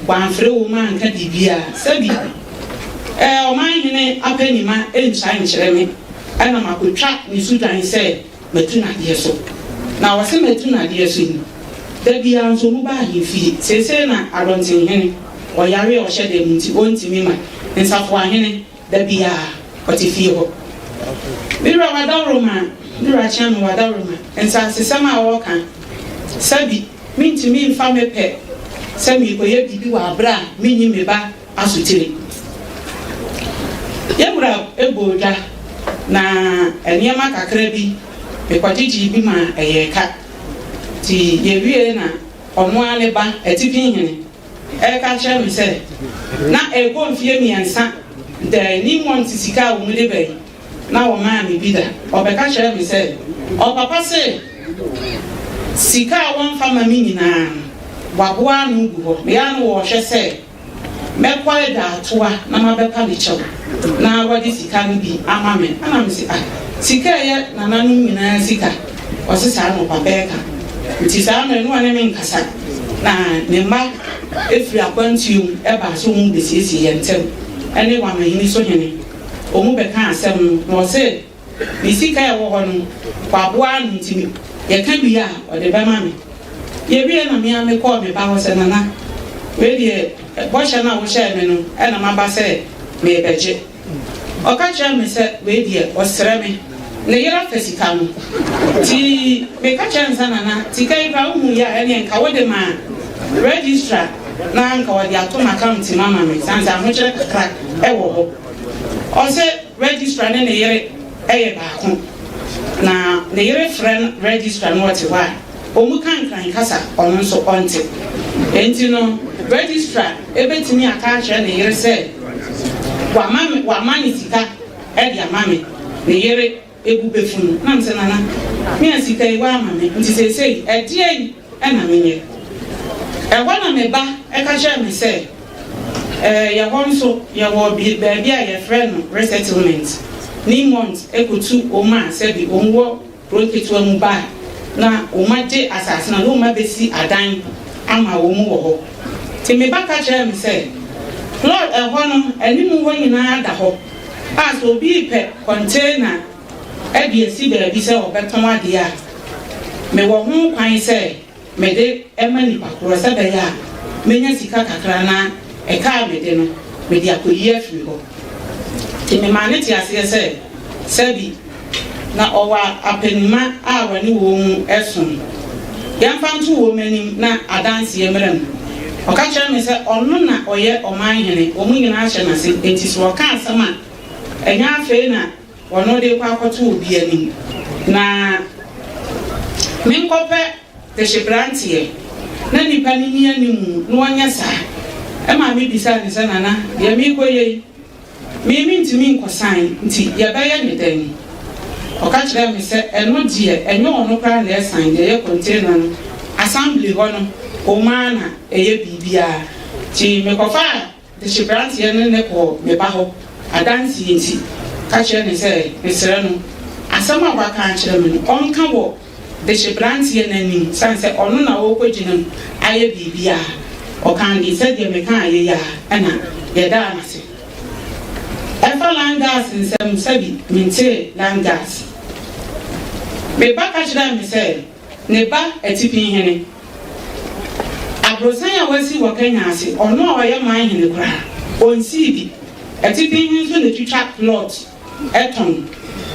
Wɔamfrɛ wɔn anka biribiara. Sɛbi, ɛɛ, ɔmanhene apɛnima ntwa nkyerɛ me, ɛna makotwa ne so dwan sɛ matu no adeɛ so. Na ɔse matu no adeɛ so yi, da biara nso ɔmu ba ahemfie. Seesei na Adɔntenhene, ɔyare a ɔhyɛ dɛm nti ɔntumi ma Nsafoahene Da biara ɔte fie hɔ. Me wura w'adaworoma, me wura Kyeame w'adaworoma, nsasesɛm a wɔka, sɛbi mentumi mfa me pɛ sɛ merekɔyɛ biribi wɔ aberɛ a menyi me ba asotire. Yɛn wura bɔɔ dwa na nneɛma kakra bi mekɔgyegyee bi maa ɛyɛɛ ka. Nti yɛwiee na ɔno ara ne ba, Atifi hene, reka kyerɛ me sɛ na ɛrekɔ mfeɛ mmiɛnsa dɛ ne month sika a wɔde ba yi na wɔmaa me bi da. Ɔbɛka kyerɛɛ me sɛ ɔpapa se sika a wɔmfa ma me nyinaa no waboa ano gu hɔ. Meyɛ a na wɔrehwɛ sɛ mɛkɔ adwaatoa na mabɛpa ne kyɛw na wɔde sika no bi ama me. Ɛna mese ah sika a ɛyɛ nananom nyinaa sika? Ɔse saa na ɔpapa reka. Nti saa mmerɛ no ɔne me nkasa. Na ne mma firi akwantuo mu baa sɛ wɔn rebɛsiesie yɛn ntam ne Wamahini so hene. Wɔn bɛkaa asɛm no na ɔse ne sika a ɛwɔ hɔ no waboa ano nti yɛka wie a ɔde bɛma me. Yɛwieɛ na me ara mekɔɔ me ba hɔ sɛ Nana wei deɛ bɔhyɛ no a wohyɛɛ me no na maba sɛ merebɛgye. Ɔka kyerɛɛ me sɛ wei deɛ ɔsrɛ me, ne yere afa sika no. Nti meka kyerɛɛ no sɛ Nana, sika yi koraa wohu yɛ a ɛneɛ nka wode ma registrar na nka ɔde ato m'account mu ama me sane sɛ ahokyerɛ kakra wɔ hɔ. Ɔse registrar ne ne yere yɛ baako na ne yere frɛ registrar na ɔte hɔ a, Wɔn ka Nkran kasa, ɔno nso ɔnte. Enti no, registrar bɛtumi aka akyerɛ ne yere sɛ wama me, wama ne sika de ama me. Ne yere bu bɛfu no. Na mese, Nana, me a sika yi woama me, nti seesei ɛdeɛn na menyɛ? Ɛhɔ na me ba ka kyerɛɛ me sɛ, Ɛɛ, yɛ hɔ nso yɛwɔ baabi a yɛfrɛ no resettlement. Newmont kɔtu wɔn a sɛbi wɔn wɔ Kuro ketewa mu ba a, na wɔagye asase no, na wɔabɛsi adan ama wɔn wɔ hɔ. Nti me ba ka kyerɛɛ me sɛ, Plot ɛhɔ no, animu hɔ nyinaa da hɔ a sɛ obi repɛ container de asi baabi sɛ ɔbɛtɔn adeɛ a, mewɔ ho kwan sɛ mede ma nipa korɔ sɛ ɛbɛyɛ a mɛnya sika kakra na ɛka a mede no mede akɔyi afiri hɔ. Nti memaa no tee aseɛ sɛ, sɛbi na ɔwɔ apɛnima a wɔne wɔn som. Yɛmfa nto wɔn anim na adanseɛ mmra mu. Ɔka kyerɛɛ me sɛ ɔno na ɔyɛ ɔman hene, wɔn nyinaa hyɛ n'ase, enti sɛ ɔka asɛm a, ɛnyɛ afei na Ɔno de rekɔ akɔto obi anim. Na menkɔpɛ dehye-beranteɛ na nnipa no nni anim na ɔnyɛ saa. Ɛmaa mebisaa no sɛ, Nana, deɛ merekɔyɛ yi, me mentumi nkɔsan, nti yɛbɛyɛ no dɛn? Ɔka kyerɛɛ me sɛ, ɛno deɛ, ɛnyɛ ɔno koraa na ɛresan, deɛ ɛyɛ container no, assembly hɔ no, wɔn ara na ɛyɛ biribiara. Nti mekɔfaa Dehye-beranteɛ no ne kɔɔ me ba hɔ, adanseɛ nti, ka kyerɛ no sɛ, mesrɛ no, asɛm a waka akyerɛ me no, ɔnka wɔ dehye-beranteɛ no anim, sane sɛ ɔno na ɔrekɔgyina mu ayɛ biribiara. Ɔkaa deɛ sɛdeɛ mekaaeɛ yi ara na. Yɛdaa no ase. Ɛfa land gas nsɛm sɛbi mentee land gas. Me ba ka kyerɛɛ me sɛ ne ba Atipi hene. Aborosan a wasi wɔ Kenya ase, ɔno a ɔyɛ man hene koraa, ɔnsii bi. Atipi he nso na twitwa plot tɔn,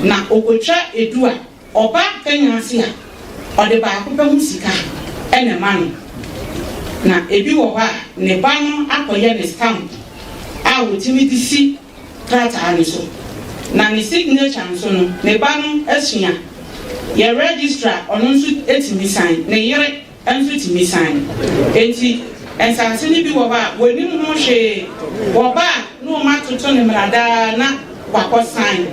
na ɔkotwa edu a, ɔba Kenya ase a, ɔde baako pɛ ho sika na ɛma no. Na ebi wɔ hɔ a, ne ba no akɔyɛ ne stamp a ɔtumi de si krataa no so. Na ne signature nso no, ne ba no asua yɛ registrar, ɔno nso tumi sign, ne yere nso tumi sign. Enti nsase no bi wɔ hɔ a, wɔnnim ho hwee. Wɔba a, na wɔatoto no mmara daa na wakɔ sign.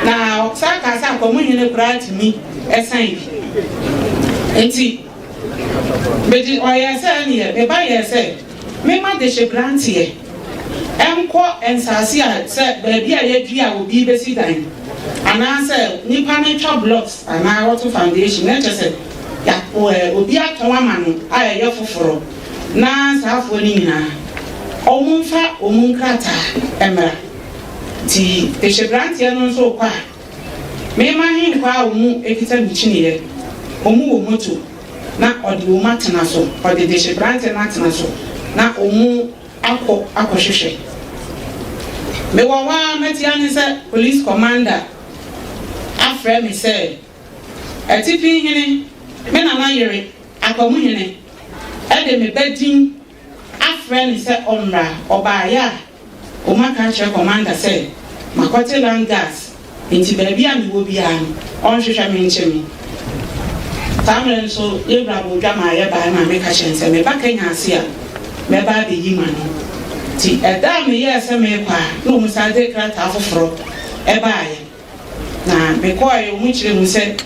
Na ɔsan kaa sɛ Akwamuhene koraa tumi sign bi. Enti mede ɔyɛɛ sɛ ɛneɛ, me ba yɛɛ sɛ memma dehye branteɛ nkɔ nsase a sɛ baabi a yɛadua a obi rebɛsi dan anaasɛ nipa no twa blocks anaa ɔto foundation na kyerɛ sɛ ya obi atɔn ama no a ɛyɛ foforɔ na saa afoɔ no nyinaa wɔn mfa wɔn nkrataa mmra. Nti dehye branteɛ no nso rekɔ a mema ahenkwaa a wɔn kita me kyiniiɛ, wɔn wɔ moto na ɔde wɔn atena so, ɔde dehye branteɛ no atena so na wɔn akɔ akɔhwehwɛ. Mewɔ hɔ ara mɛte ane sɛ police commander afrɛ me sɛ Atifi hene, me nana yere, Akwamu hene, de me ba din afrɛ no sɛ ɔmmra. Ɔbaeɛ a, wɔaka akyerɛ commander sɛ makɔte land gas nti baabi a mewɔ biara no ɔnhwehwɛ me nkye me. Saa mmerɛ no nso yɛn wura bɔɔ dwa maa yɛbaeɛ maa meka kyerɛɛ no sɛ meba Kenya ase a mɛba abɛyi m'ano. Nti ɛda a meyɛɛ sɛ merekɔ a na wɔn san de krataa foforɔ baeɛ. Na mekɔeɛ wɔn kyerɛɛ mu sɛ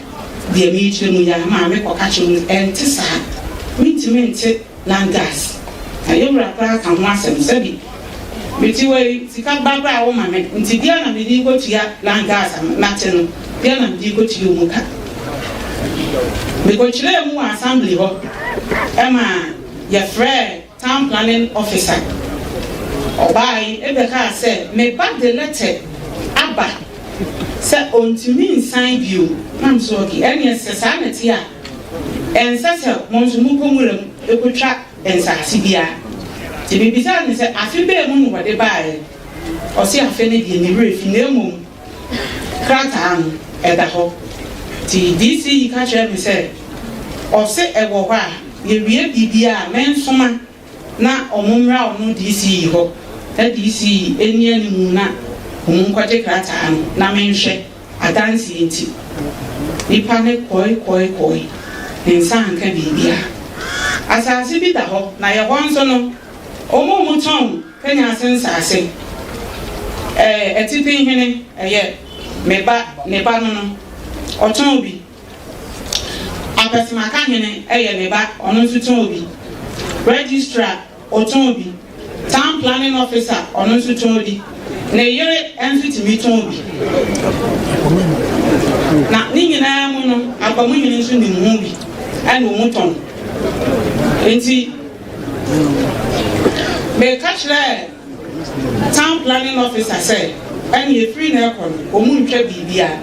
deɛ merekyerɛ mu yi ara maa mekɔka kyerɛɛ wɔn ɛnte saa. Mentumi nte Land gas na yɛn wura koraa ka ho asɛm sɛbi mete hɔ yi sika ba koraa a woma me nti deɛn na mede rekɔtua land gas a mate no deɛn na mede rekɔtua ɔmu ka. Mekɔkyerɛɛ mu wɔ assembly hɔ ɛma yɛfrɛɛ town planning officer ɔbaae bɛkaa sɛ me ba de lɛtɛ aba sɛ ɔntumi nsan bio na me sɛ okay ɛneɛ sɛ saa na ɛteɛ a Ɛnsɛ sɛ mo nso mokɔ nwura mu kotwa nsase biara. Nti mebisaa no sɛ, Afe bɛn mu na wɔde baeɛ? Ɔse, Afe no deɛ me werɛ fi na mmom krataa no, ɛda hɔ. Nti DC yi ka kyerɛɛ me sɛ, ɔse ɛwɔ hɔ a, yɛwie biribiara a, mensoma na wɔmmra ɔno DC yi hɔ na DC yi nni animu na wɔnkɔgye krataa no na menhwɛ. Adanseɛ nti, nipa no kɔe kɔe kɔe, ne nsa anka biribiara. Asase bi da hɔ, na yɛ hɔ nso no, wɔn a wɔtɔn Kenya ase nsase, ɛɛ, Atifi hene, ɛyɛ me ba, ne ba no no, ɔtɔn bi. Apɛsemaka hene yɛ ne ba, ɔno nso tɔn bi. Registrar. Ɔtɔn bi. Town planning officer, ɔno nso tɔn bi. Ne yere nso tumi tɔn bi. Na ne nyinaa mu no, Akwamuhene nso nim ho bi, ɛna wɔn tɔn. Nti, meka kyerɛɛ Town planning officer sɛ ɛne ɛfiri na ɛkɔ no ɔmu ntwa biribiara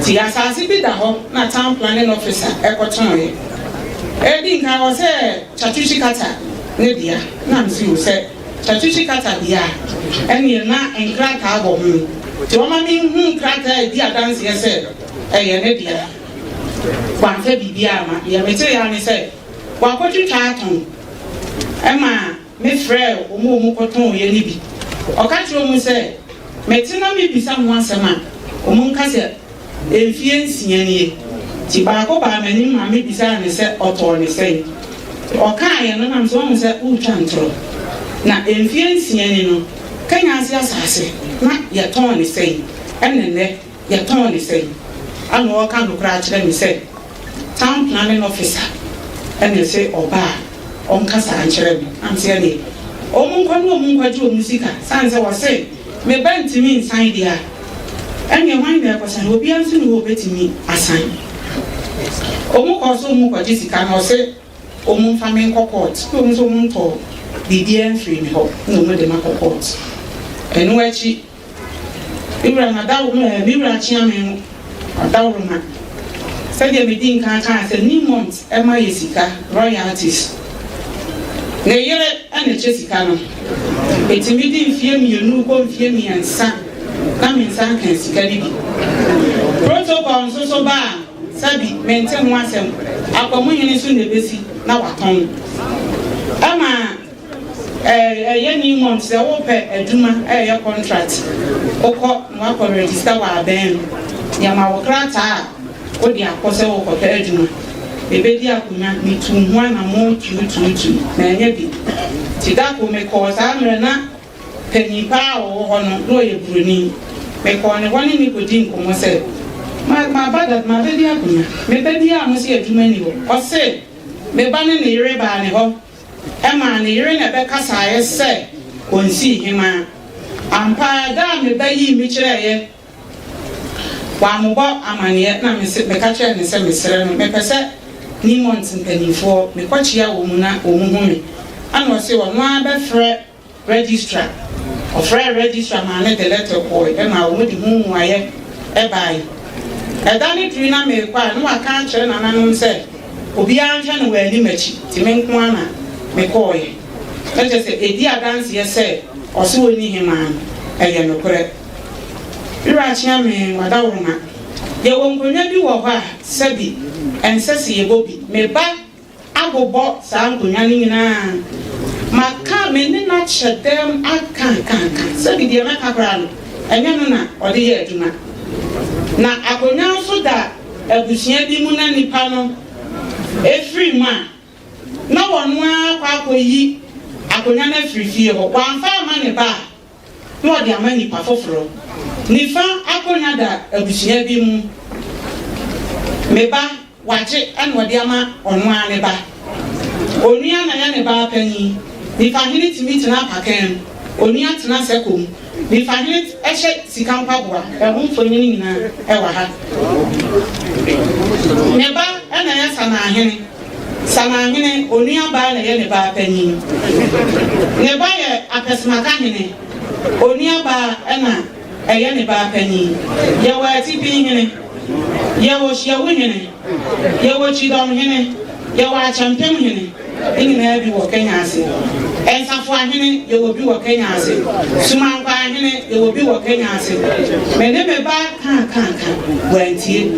nti asaase bi da hɔ na town planning officer ɛkɔtɔeɛ ɛdi nkan wɔ sɛ Chatuchi Kata ne dea na mese o sɛ Chatuchi Kata dea a ɛneɛ na nkrataa wɔ ho nti ɔma menhu nkrataa a ɛdi adanseɛ sɛ ɛyɛ ne dea wamfa biribiara amma deɛ meteeɛ ara ne sɛ wakɔtwitwa atɔn ɛma Mefrɛɛ wɔn a wɔkɔtɔneeɛ no bi. Ɔka kyerɛɛ wɔn sɛ, Mete na mebisa ho asɛm a, wɔnka sɛ, 'Mfeɛ nsia nie. Nti baako baa m'anim ma mebisaa no sɛ ɔtɔɔ no sɛn. Ɔkaeɛ no, na mesɛ, Woahu sɛ woretwa ntorɔ. Na mfeɛ nsia ni no, Kenya ase asase, na yɛtɔn no sɛn? Ɛna nnɛ, yɛtɔn no sɛn? Ɛna ɔreka nokorɛ akyerɛ me sɛ, Town planning officer na ɛse ɔba a, ɔnka saa nkyerɛ me. Na mese ɛneɛ wɔn nkɔ ne wɔn nkɔgye wɔn sika sane sɛ wɔse me ba ntumi nsan deɛ a, ɛneɛ hwan na ɛkɔsan? Obiara nso nni hɔ a ɔbɛtumi asan. Wɔn kɔɔ so wɔn kɔgye sika no ɔse wɔn mfa me nkɔ court na wɔn nso wɔn ntɔɔ. Biribiara mfiri me hɔ na wɔde me akɔ court. Ɛno akyi, me wura Nadawo eh, me wura Kyeame Ɔdawuroma, sɛdeɛ medii nkan kaa sɛ Newmont ma yɛ sika, royalties. Ne yere na ɛkyɛ sika no. Ɛtumi di mfeɛ mmienu kɔ mfeɛ mmiɛnsa na me nsa nkaa sika no bi. Protocol nso so ba a, sɛbi mente ho asɛm. Akwamuhene so na ɛbɛsi na watɔn. Ɛma ɛyɛ Newmont sɛ wopɛ adwuma ɛyɛ contract, wokɔ na woakɔ register wɔ abɛn no, yɛma wo krataa a wode akɔ sɛ wokɔpɛ adwuma. Mebɛdi akonwa, metuu ho anammɔn tuutuutu, manya bi. Nti da koro mekɔɔ saa mmerɛ na panyin paa a ɔwɔ hɔ no, na ɔyɛ buroni. Mekɔɔ ne hɔ ne no kɔdii nkɔmmɔ sɛ, Ma, maba da, mabɛdi akonwa. Meba biara a mose adwuma nni hɔ. Ɔse, me ba ne ne yere baa ne hɔ maa ne yere na ɛbɛkasaeɛ sɛ ɔnsii hemaa. Ampa ara, da a me ba yii me kyerɛeɛ, wammobɔ amaneɛ, na mese, meka kyerɛɛ no sɛ mesrɛ no, mepɛ sɛ Newmont mpanimfoɔ, mekɔkyea wɔn na wɔhu me. Ɛna ɔse ɔno ara bɛfrɛ Registrar. Ɔfrɛɛ registrar maa no de lɛtɛ kɔɔe maa wɔde ho mmuaeɛ baeɛ. Ɛda no duru na merekɔ a, na waka akyerɛ nananom sɛ obiara nhwɛ no wanni m'akyi, nti me nko ara na mekɔɔeɛ. Na kyerɛ sɛ ɛdi adanseɛ sɛ ɔse ɔnni hemaa no, ɛyɛ nokorɛ. Wira akyea me wadaworoma. Yɛwɔ nkonnwa bi wɔ hɔ a sɛbi ɛnsɛ sɛ yɛbɔ bi. Me ba abobɔ saa nkonnwa no nyinaa. Maka, me ne no akyɛ dɛm aka aka aka, sɛbi deɛ mɛka koraa no, ɛnyɛ no na ɔde yɛ adwuma. Na akonnwa nso da abusua bi mu na nipa no firi mu a, na wɔn ara akɔ akɔyi akonnwa no afiri fie hɔ. Wamfa amma ne ba a, na ɔde ama nipa foforɔ. Nifa akonnwa da abusua bi mu. Me ba Wagye na ɔde ama ɔno ara ne ba. Onua na yɛ ne baa panyin. Nifahene tumi tena apakan mu. Onua tena sɛkɔ mu. Nifahene hyɛ sika mpaboa. Ɛho mfonini nyinaa wɔ ha. Ne ba na ɛyɛ Sanaahene. Sanaahene, onua baa na ɛyɛ ne baa panyin. Ne ba yɛ Apɛsemakahene. Onua baa na. Ɛyɛ ne ba panin. Yɛwɔ Atifi hene. Yɛwɔ Hyiawu hene. Yɛwɔ Kyidɔm hene. Yɛwɔ Akyɛmpem hene. Ne nyinaa bi wɔ Kenya ase. Nsafoa hene, yɛwɔ bi wɔ Kenya ase. Sumankwaa hene, yɛwɔ bi wɔ Kenya ase. Me ne me ba kaa kaa ka, wantie.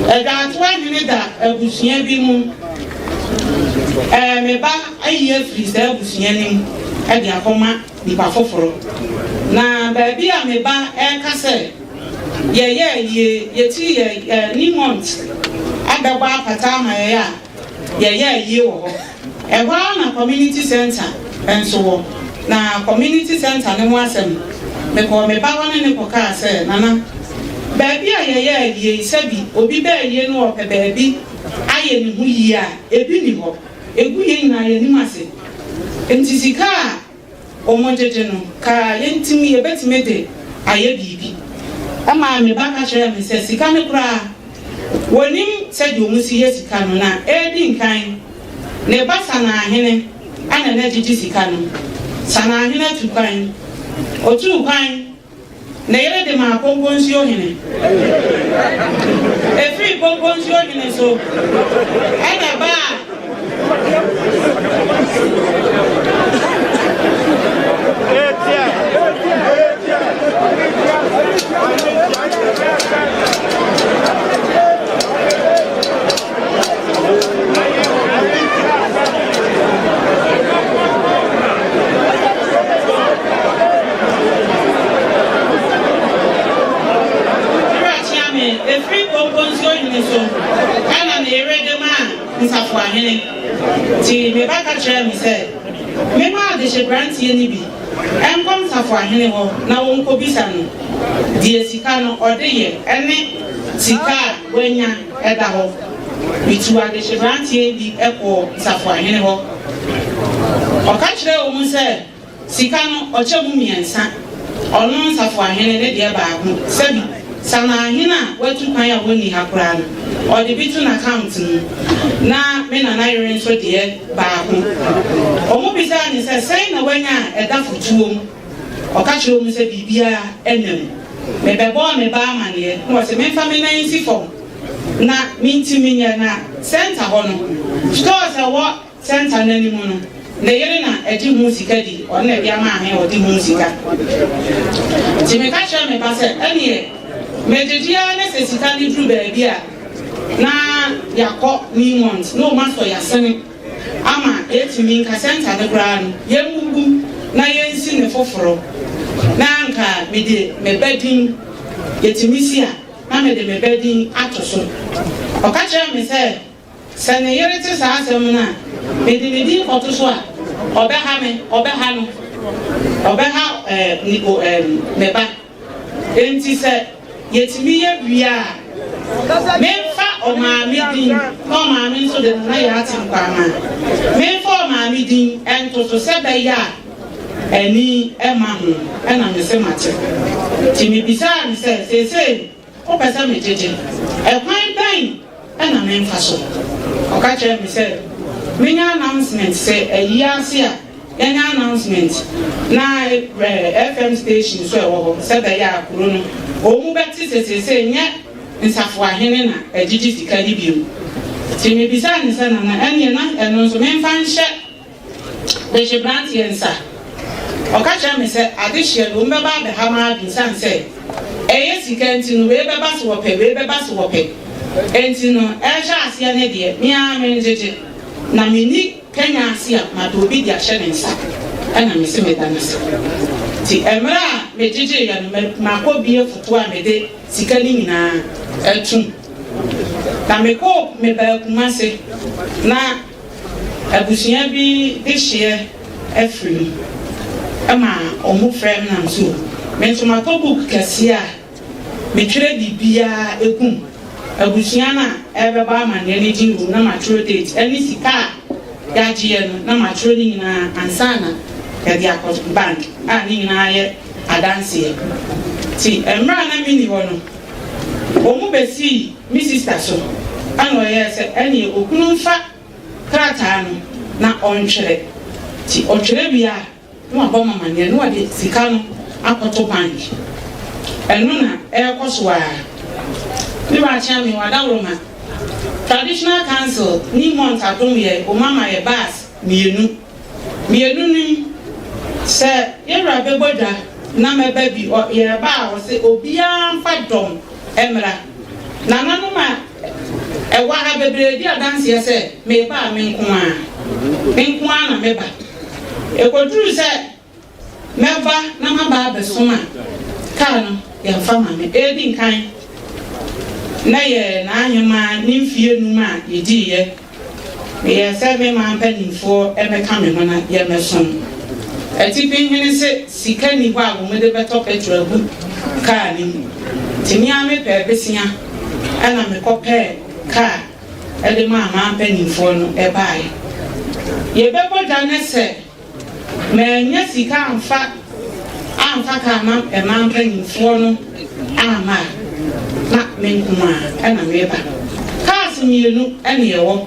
Adwaatoa hene da abusua bi mu. Ɛɛ, me ba ayi afiri saa abusua no mu de akɔma. nipa foforo. Na baabi a me ba reka sɛ yɛyɛɛ yie, yɛtiri yɛ ɛ Newmont abɛbɔ apata ama yɛn a, yɛyɛɛ yie wɔ hɔ. Ɛhɔ ara na community centre nso wɔ. Na community centre no ho asɛm, mekɔɔ me ba hɔ ne no kɔkaa sɛ, Nana, baabi a yɛyɛɛ yie yi, sɛbi obi bɛɛyie na ɔpɛ baabi ayɛ ne ho yie a, ebi nni hɔ. Egu yɛn nyinaa yɛn anim ase. Enti sika a wɔgyegye no, ka yɛntumi, yɛbɛtumi de ayɛ biribi. Ɛmaa me ba ka kyerɛɛ me sɛ sika no koraa, wɔnnim sɛdeɛ wɔsi yɛ sika no, na ɛredi nkan, ne ba Sanaahene na na gyegye sika no. Sanaahene atu kwan. Ɔtuu kwan. Ne yere de maa Konkonsuo hene. Ɛfirii Konkonsuo hene so ɛna ɛbaa. Ɛfiri Konkonsuo hene so ɛna ne yere de maa Nsafoahene. Nti me ba ka kyerɛɛ me sɛ memma adehyeberanteɛ no bi nkɔ Nsafoahene hɔ na wɔnkɔbisa no deɛ sika no ɔde yɛ ne sika a wanya da hɔ. Mituu adehyeberanteɛ bi kɔɔ nsafoahene hɔ. Ɔka kyerɛɛ wɔn sɛ sika no, ɔkyɛ mu mmiɛnsa, ɔno nsafoahene ne deɛ baako, sɛbi. Sanahene a watu kwan a wɔnni ha koraa no, ɔde bi to n'account mu, na me nana yere nso deɛ baako. Wɔbisaa no sɛ, Sɛn na wanya a ɛda fotuo mu? Ɔka kyerɛɛ wɔn sɛ, Biribiara nna mu. Mebɛbɔɔ me ba amaneɛ, na ɔse memfa me nan nsi fam na mentumi nyɛ, na center hɔ no, stores a ɛwɔ Center no anim no, ne yere na ɛgye ho sika di, ɔno na ɛde ama ahe a ɔde ho sika. Nti meka kyerɛɛ me ba sɛ, ɛneɛ megyegye ara ne sɛ sika no duru baabi a na yɛakɔ Newmont na wɔn asɔ yɛasene ama yɛatumi nka center no koraa no yɛmmubu na yɛnsi no foforo na anka mede me ba din yɛtumi si a na mede me ba din ato so. Ɔka kyerɛɛ me sɛ Sɛ ne yere te saa asɛm no a, mede ne din kɔto so a, ɔbɛha me, ɔbɛha no, ɔbɛha ɛɛ ne o ɛɛ me ba. Enti sɛ yɛtumi yɛ wie a, memfa ɔmaame din, na ɔmaame nso de Nana Yaa Atenkwama, memfa ɔmaame din nto so sɛ ɛbɛyɛ a ani mma ho, ɛna mese mate. Nti mebisaa no sɛ, seesei Wopɛ sɛ megyegye? Ɛkwan bɛn na memfa so? Ɔka kyerɛɛ me sɛ menyɛ announcement, sɛ ayi ase a yɛnyɛ announcement na FM station nso a ɛwɔ hɔ sɛ ɛbɛyɛ a kuro no wɔn bɛte sɛ seesei nyɛ nsafoahene na ɛgyegye sika no bio. Nti mebisaa no sɛ Nana ɛnneɛ na ɛno nso memfa nhyɛ Mehye beranteɛ nsa. Ɔka kyerɛ me sɛ adehyeɛ no wɔbɛba abɛha m'adwene sane sɛ ɛyɛ sika nti no wei bɛba so wɔpɛ wei bɛba so wɔpɛ nti no ɛrehyɛ aseɛ no deɛ me ara mengyegye na menni Kenya ase a mapɛ obi de ahyɛ ne nsa ɛna mese meda no ase nti mmerɛ a megyegyeeɛ no makɔ bie foto a mede sika no nyinaa atum na mekɔɔ mebaa Kumase na Abusua bi dehyeɛ afiri mu ma ɔmo frɛ me nam so me nso matɔ book kɛseɛ a metwerɛ biribiara gu mu. Abusua no a ɛrebɛbɔ amaneɛ no din wɔ mu na matwerɛ date ɛne sika a yɛagyeɛ no na matwerɛ ne nyinaa ansa na yɛde akɔ bank a ne nyinaa yɛ adanseɛ. Nti mmerɛ a na menni hɔ no wɔn bɛsii me sista so ɛna ɔyɛɛ sɛ ɛneɛ okunu mfa krataa no na ɔntwerɛ. Nti ɔtwerɛ wie a na wabɔ me amaneɛ na wɔde sika no akɔto bank. Ɛno na ɛrekɔ so ara. Me wura Kyeame Wadaworoma, Traditional Council ne Mont adom yɛ wɔn ama yɛ bus mienu. Mienu no mu, sɛ yɛ wura bɛbɔ dwa na mɛba bi, ɔ, yɛreba a ɔse obiara mfa dɔm mmra. Nananom a ɛwɔ ha bebree di adanseɛ sɛ meba a me nko ara, me nko ara na meba. Ɛkɔduruu sɛ mɛba na maba abɛsom a, kaa no yɛmfa ma me. Ɛredi nkan, na yɛ n'ahemaa ne mfeɛ num a yɛdiiɛ. Meyɛɛ sɛ me man mpanimfoɔ mmɛka me ho na yɛmmɛsom. Atifi hene se sika nni hɔ a wɔde bɛtɔ pɛtro agu kaa no mu, nti me ara mepɛɛ besea ɛna mekɔpɛɛ kaa de maa man mpanimfoɔ no baeɛ. Yɛbɛbɔ dwa ne sɛ Mannya sika amfa amfa kaa ma mmaa mpanimfoɔ no amma a, na me nko ara na meba. Cars mmienu na ɛwɔ.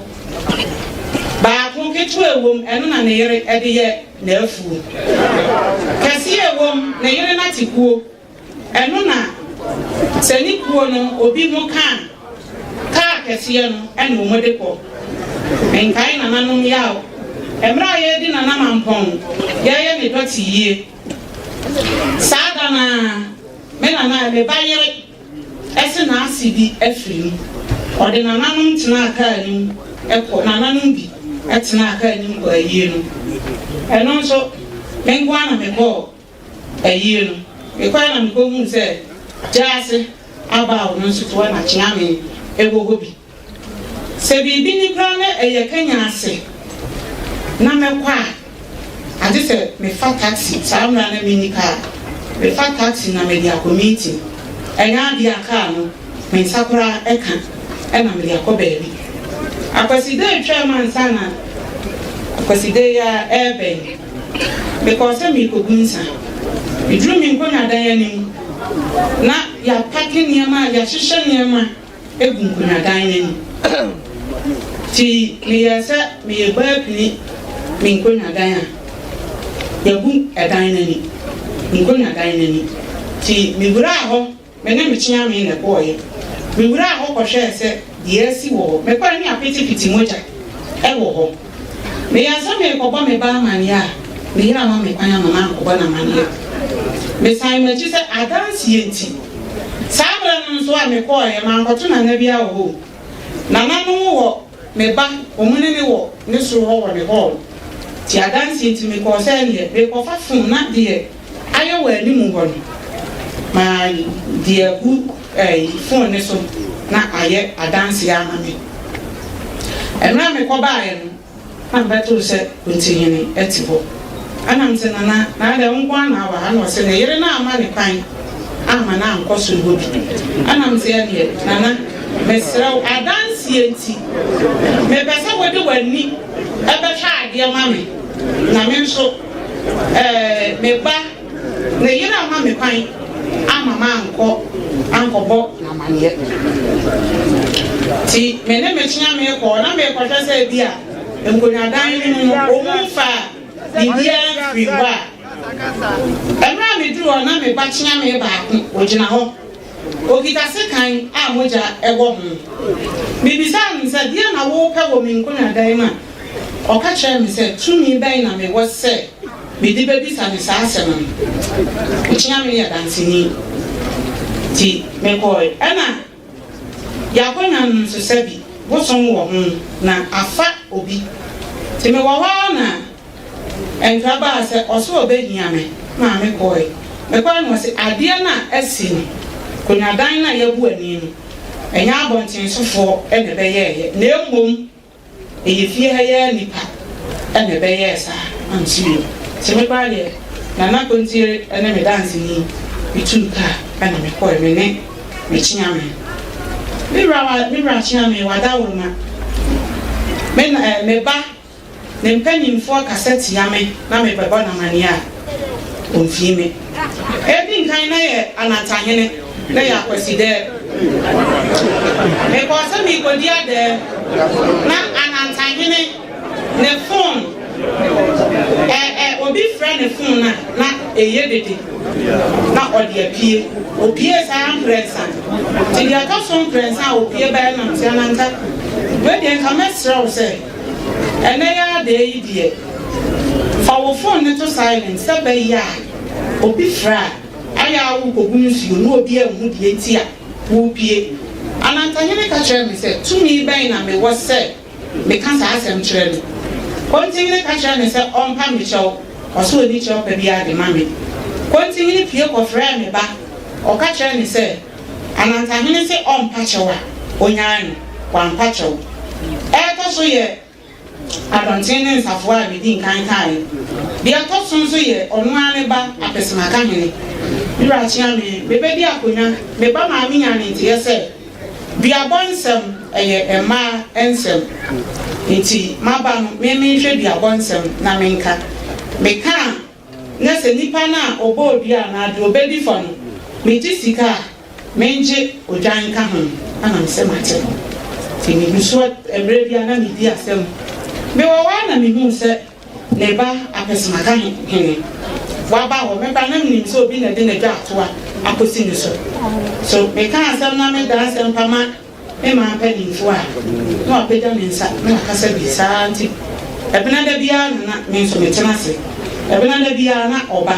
Baako ketewa a ɛwom, ɛno na ne yere de yɛ n'afuo. Kɛseɛ a ɛwom, ne yere no ate kuo. Ɛno na sɛ ne kuo no obi ho ka a, kaa kɛseɛ no na wɔde kɔ. Menkae nananom yaw. Mmerɛ a yɛredi Nana Mampɔn, yɛreyɛ ne dɔte yie. Saa da no ara, me nana, me ba yere se n'ase bi afiri mu. Ɔde nananom tenaa kaa no mu kɔ, nananom bi tenaa kaa no mu kɔɔ ayie no. Ɛno nso, me nko ara na mekɔɔ ayie no, mekɔe na mekɔhuu sɛ gyaase aba a ɔno nso toa n'akyeame wɔ hɔ bi. Sɛ biribi ni koraa na ɛyɛ Kenya ase na mɛkɔ a, agye sɛ mefa taxi, saa mmerɛ a na menni kaa, mefa taxi na mede akɔ meeting. Ɛnyɛ adeɛ a kaa no me nsa koraa ka na mede akɔ baabi. Akwasida retwam ansa na Akwasida yi ara ɛrebɛn. Mekɔɔ sɛ merekɔgu nsa. Meduruu me nkonnwadan anim na. yɛapake nneɛma a yɛahyehyɛ nneɛma gu nkonnwadan no ani. Nti meyɛɛ sɛ merebɔ apini me nkonnwadan a yɛagu ɛdan no ani, nkonnwadan no ani. Nti mewuraa hɔ, me ne me kyeame na ɛkɔeɛ. Mewuraa hɔ kɔhwɛɛ sɛ deɛ asi wɔ hɔ. Mekɔeɛ ne apetepete mogya wɔ hɔ. Meyɛɛ sɛ merekɔbɔ me ba amanneɛ a, me yere amma me kwan amma mankɔbɔ no amanneɛ. Mesan m'akyi sɛ adanseɛ nti. Saa berɛ no nso a mekɔeɛ, mankɔto Nana biara wɔ hɔ o. Nananom wɔ me ba, wɔn ne no wɔ ne soro hɔ wɔ ne hall. Nti adanseɛ nti mekɔɔ sɛ ɛnneɛ merekɔfa phone na deɛ ayɛ wɔ anim hɔ no, made agu ɛyi phone no so na ayɛ adanseɛ ama me. Mmerɛ a mekɔbaeɛ no, na mebɛtoo sɛ Kontihene te hɔ. Ɛna mese, Nana, na adɛn wo nko ara na wɔ ha? Ɛna ɔse ne yere no amma ne kwan amma no ankɔ soro hɔ bi. Ɛna mese, Ɛneɛ Nana, mesrɛ wo, adanseɛ nti, mepɛ sɛ wode w'ani bɛhwɛ adeɛ ma me, na me nso ɛɛ me ba Ne yere amma me kwan amma mankɔ ankɔbɔ no amanneɛ. Nti me ne me kyeame kɔɔ, na merekɔhwɛ sɛ ebia nkonnwadan no mu no wɔmfaa biribiara mfirii hɔ a. Mmerɛ a meduruu hɔ na me ba kyeame baako, ɔgyina hɔ. Ɔkita sekan a mogya wɔ ho. Mebisaa no sɛ, Deɛn na worepɛ wɔ me nkonnwadan mu a? Ɔka kyerɛɛ me sɛ, Tumi bɛn na mewɔ sɛ mede bɛbisa no saa asɛm no? Ɔkyea me yɛ danseni. Nti mekɔɔe. Ɛna yɛakɔnya no nso sɛbi bosom wɔ ho na afa obi. Nti mewɔ hɔ ara na Nkra baa sɛ ɔse ɔbɛhia me maa me kɔɔe. Mekɔɔe no ɔse adeɛ no a asi no, konwadan no a yɛabu ani no, ɛnyɛ abɔntensofoɔ na ɛbɛyɛɛyɛ na mmom ɛyɛ fie ha yi ara nnipa na ɛbɛyɛɛ saa. Na mese yoo. Nti me koraa deɛ Nana Kontiere ne me danseni metuu kaa na mekɔɔe, me ne me kyeame. Me wura wa, me wura kyeame wadaworoma, me na eh, me ba Ne mpanimfoɔ kasa tia me na mebɛbɔ no amaneɛ a, ɔmfii me. Ɛdi nkan na yɛ Anantahene, na yɛ Akwasidɛɛ. Mekɔɔ sɛ merekɔdi adɛɛ na Anantahene ne fon, ɛ ɛ obi frɛ ne fon a na ɛyɛ dede na ɔde apue. Ɔpuee saa mprɛnsa. Nti deɛ ɛtɔ so mprɛnsa a ɔpue baeɛ no na mese, Ananta, wei deɛ nka mɛsrɛ wo sɛ, Ɛnnɛ yi ara da yi deɛ, fa wo phone no to silent sɛ ɛbɛyɛ a obi frɛ a, ayɛ a worekɔgu nsuo na obi anhu deɛ nti a worepue. Anantahene ka kyerɛɛ me sɛ, Tumi bɛn na mewɔ sɛ meka saa asɛm kyerɛ no? Kontihene ka kyerɛɛ no sɛ ɔmpa me kyɛw, ɔse ɔnni kyɛw pa biara de ma me. Kontihene pue kɔfrɛɛ me ba, ɔka kyerɛɛ no sɛ, Anantahene se ɔmpa kyɛw a, onyae no, wampa kyɛw. Ɛɛtɔ so yɛ Adɔnten ne Nsafoa a medii nkan kaeɛ. Deɛ ɛtɔ so nso yɛ ɔno ara ne ba Apesemakahene. Me wura Kyeame, mebɛdi akonwa, me ba maame nyaa ne nteɛ sɛ, duabɔ nsɛm, ɛyɛ mmaa nsɛm. Nti maba no, me menhwɛ duabɔ nsɛm na menka. Meka a, Na sɛ nipa no a ɔbɔɔ dua anaa deɛ ɔbɛdi fɔ no, megye sika a, mengye odwan nka ho, ɛna mese mate. Nti megu so mmerɛ bi a na medi asɛm. Mewɔ hɔ ara na mehuu sɛ ne ba Apɛsmaka hene waba hɔ. Me koraa na menim sɛ obi na ɛde n'adwaatoa akɔsi ne so. So mekaa asɛm na medaa asɛm pa ma Me man mpanyimfo a, na wapagya ne nsa na wakasa bi. Saa nti, Ɛbenada biara na na me nso metena ase. Ɛbenada biara na ɔba.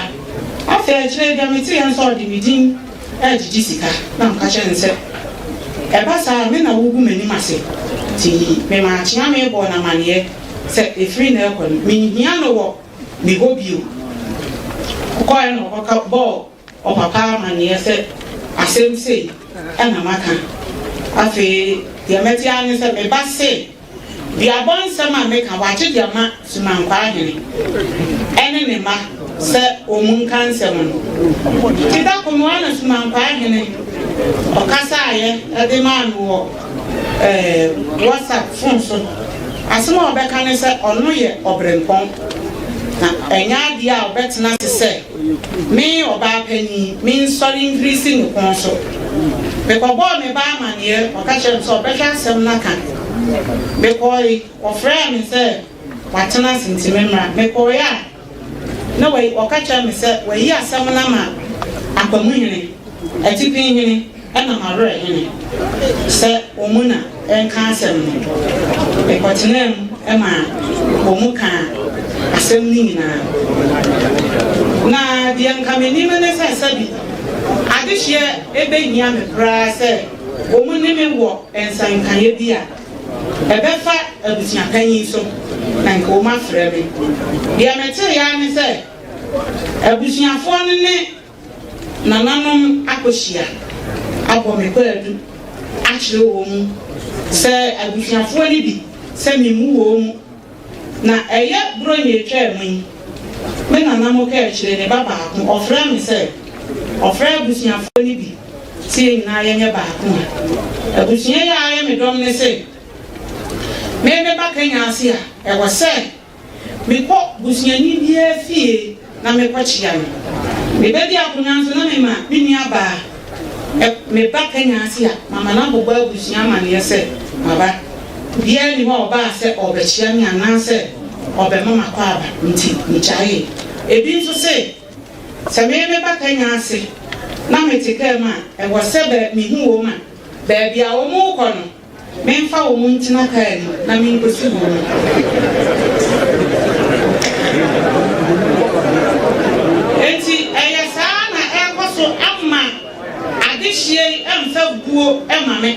Afei akyire yi deɛ meteeɛ ne sɛ ɔde me din regyegye sika. Na meka kyerɛɛ no sɛ, Ɛba saa a, me na wogu m'anim ase. Nti memaa Kyeame bɔɔ no amanneɛ sɛ ɛfiri nnɛ rekɔ no, menhia no wɔ me hɔ bio. Ɔkɔeɛ na ɔkɔka bɔɔ ɔpapa amanneɛ sɛ asɛm sei na maka. Afei deɛ mɛte ara ne sɛ me ba se duabɔ nsɛm a meka wagye de ama Sumankwaa hene ne ne mma sɛ wɔn nka nsɛm no. Nti da ko no ara na Sumankwaa hene ɔkasaeɛ de maa me wɔ eh, WhatsApp fon so. Asɛm a ɔbɛka ne sɛ ɔno yɛ ɔberempɔn na ɛnyɛ adeɛ a ɔbɛtena ase sɛ. me ɔbaa panin mensɔre mfiri si ne kɔn so. Mekɔbɔɔ me ba amanneɛ, ɔka kyerɛɛ me sɛ ɔbɛhwɛ asɛm no aka. Mekɔe, wɔfrɛɛ me sɛ watena ase nti memmra. Mekɔe a, na wayi, ɔka kyerɛɛ me sɛ wayi asɛm no ama Akwamuhene, Atipinhene ɛna Mawerɛ hene sɛ wɔn na ɛnka asɛm no. Mekɔtenaa mu maa wɔn kaa asɛm no nyinaa. Na deɛ nka menim ne sɛ sɛbi adehyeɛ bɛhia me koraa sɛ wɔn ne me wɔ nsankaeɛ bi a, ɛbɛfa abusuapanyin so na nka wɔn afrɛ me. Deɛ meteeɛ ara ne sɛ abusuafoɔ no ne nananom akɔhyia abɔ me kwaadu akyerɛ wɔn mu sɛ abusuafoɔ no bi sɛ memmu wɔn mu. Na ɛyɛ Buronya atwaa mu yi, me nana mo kaakyire ne ba baako, ɔfrɛɛ me sɛ ɔfrɛ abusuafoɔ no bi sɛ yɛn nyinaa yɛnyɛ baako a. Abusua yi a ayɛ me dɔm ne se me meba Kenya ase a, ɛwɔ sɛ Mekɔ busuani biara fie na mekɔkyea no. Mebɛdi akonnwa nso na mema me nuabaa ɛ, meba Kenya ase a, mama no abobɔ abusua amanneɛ sɛ maba. Obiara nni hɔ a ɔbaa sɛ ɔrebɛkyea me anaasɛ ɔrebɛma m'akwaaba nti megyaee. Ebi nso se, sɛ me meba Kenya ase na mete kaa mu a, ɛwɔ sɛ bɛ, mehu wɔn a, baabi a wɔrekɔ no, Memfa wɔn ntena kaa mu na minkosi wɔn. Enti ɛyɛ saa na ɛrekɔ so ama adehyeɛ yi mfa buo ma me.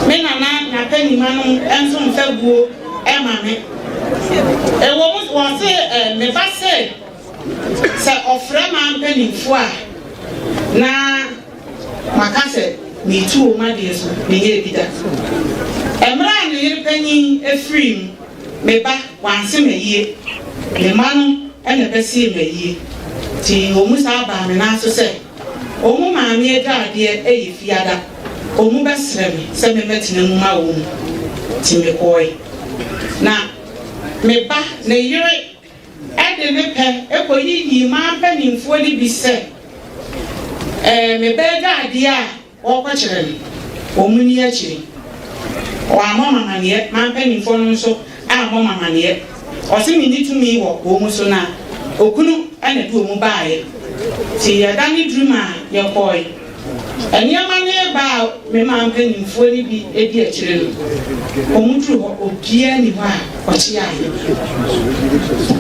Me nana n'apanima no nso mfa buo ma me. Ɛwɔ mu wɔse ɛ me ba se sɛ ɔfrɛ m'ampanimfoɔ a na Maka sɛ meretu wo m'adeɛ so, menyɛɛ bi da. Mmerɛ a ne yere panin firii mu, me ba, wanse m'ayie. Me mma no na ɛbɛsee m'ayie. Nti wɔn saa baa me nan so sɛ wɔn maame adwadeɛ yɛ fiada, wɔn bɛsrɛ me sɛ memmɛtena mu ma wɔn. Nti mekɔɔe. Na me ba, ne yere de ne pɛ kɔyiyii maa mpanimfoɔ no bi sɛ, Ɛɛ, me ba adwadeɛ a wɔrekɔkyerɛ no, wɔn nni akyire. Wɔammɔ me amaneɛ, maa mpanimfoɔ no nso ammɔ me amaneɛ. Ɔse menni tumi wɔ wɔn so na okunu na ɛde wɔn baeɛ. Nti ɛda no duru maa yɛkɔɔe. Nneɛma no reba a me maa mpanimfoɔ no bi di akyire no, wɔduruu hɔ, obiara nni hɔ a ɔkyeaeɛ.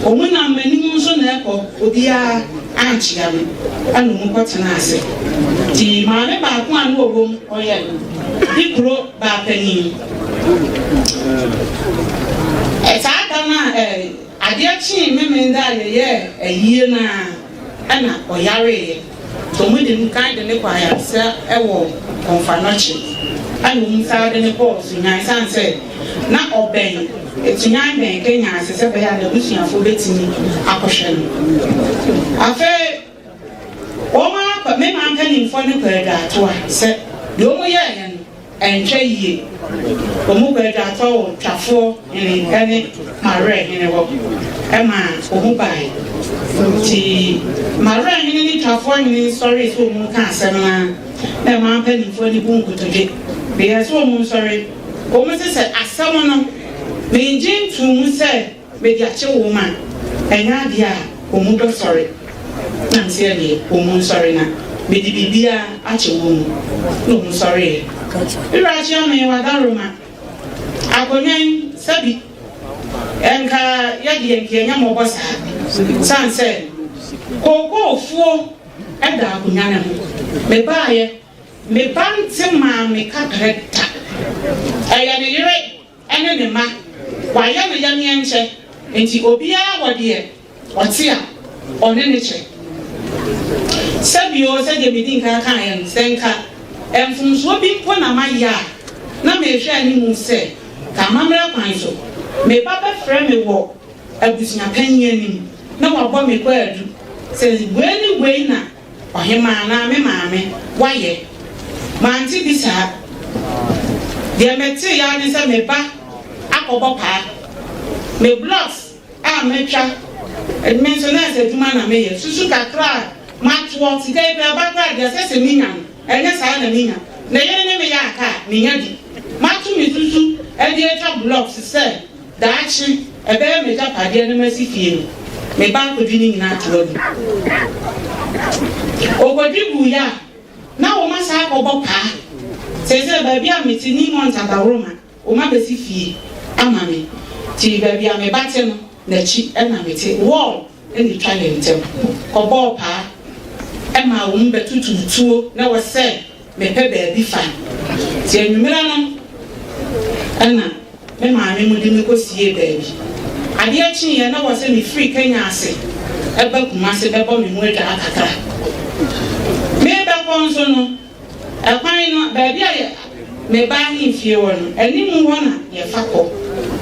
Wɔnam m'anim nso na ɛrekɔ, obiara ankyea me, ɛnna wɔkɔtenaa ase. Nti maame baako a na ɔwɔ mu, ɔyɛ ne kuro baa panin. Saa da no a adeɛ kyee Memeneda a yɛyɛɛ ayie no ara, ɛnna ɔyareeɛ. Wɔde no kan de no kɔɔ ayaresa wɔ Komfo-Anokye, ɛna wɔn san de no kɔɔ Sunyani ɛsiane sɛ na ɔbɛn Sunyani bɛn Kenya ase sɛ ɛbɛyɛ a n'abusuafoɔ bɛtumi akɔhwɛ no. Afei wɔn ara me man mpanimfoɔ no kɔɔ Adwatoa sɛ deɛ wɔyɛeɛ no Ɛnkyɛ yie, wɔn kɔɔ Adwatɔ wɔ Twafoɔ hene ne Mawerɛ hene hɔ maa wɔn baeɛ. Nti Mawerɛ hene ne Twafoɔ hene sɔree sɛ wɔn reka asɛm no ara na ɛmaa mpanimfoɔ no bu nkotodwe. Meyɛɛ sɛ wɔn nsɔre. Wɔn se sɛ asɛm no mengye ntoo mu sɛ Mede akye wo ma ɛnyɛ adeɛ a wɔn bɛsɔre na mese ɛneɛ wɔn nsɔre na mede biribiara akye wɔn mu na wɔn sɔreeɛ. Me wura Kyeame Wadaroma, akonnwa yi sɛbi nka yɛdeɛ nka yɛnyɛ mmɔbɔ saa sane sɛ kookoofuo da akonnwa no ho. Mebaeɛ me ba nte maa me kaprɛ da, ɛyɛ ne yere ne ne mma, wayɛ no yɛmeɛnkyɛ, enti obiara wɔ deɛ ɔte a ɔne no kyɛ. Sɛbio, sɛdeɛ medii nkan kaeɛ no, sɛ nka mfomsoɔ bi mpo na mayɛ a, na merehwɛ anim sɛ ka amammerɛ kwan so me ba bɛfrɛ me wɔ abusuapanin anim na wabɔ me kwaadu sɛ wei ne wei na Ɔhemaa anaa me maame wayɛ. Mante bi saa. Deɛ metee ara ne sɛ me ba akɔbɔ paa. Me blocks a matwa Me nso nɛɛse adwuma na meyɛ. Susu kakra a matoɔ, sika yi koraa ɛba koraa a, deɛ ɛsɛ sɛ menya no, ɛnyɛ saa na menya. Ne yere ne me yɛ aka a, menya bi. Mato me susu de atwa blocks sɛ daakye ɛbɛyɛ m'agyapadeɛ na masi fie no, me ba akɔdwi ne nyinaa ato agu. Ɔkɔdwi guiɛ a, na wɔasan akɔbɔ paa. Seesei baabi a mete, Newmont Adaworoma, Wɔabɛsi fie ama me, nti baabi a me ba te no, n'akyi na mete. Wall na ɛtwa yɛn ntam. Kɔbɔɔ paa maa wɔn bɛtutuu tuo na ɛwɔ sɛ mepɛ baabi fa. Nti anwummerɛ no na me maame mo de me kɔsiee baabi. Adeɛ kyeeɛ na ɛwɔ sɛ mefiri Kenya ase ba Kumasi bɛbɔ me ho adwaa kakra. Merebɛkɔ nso no, Ɛkwan no, baabi a yɛ, me ba ahemfie wɔ no, animu hɔ na yɛfa kɔ,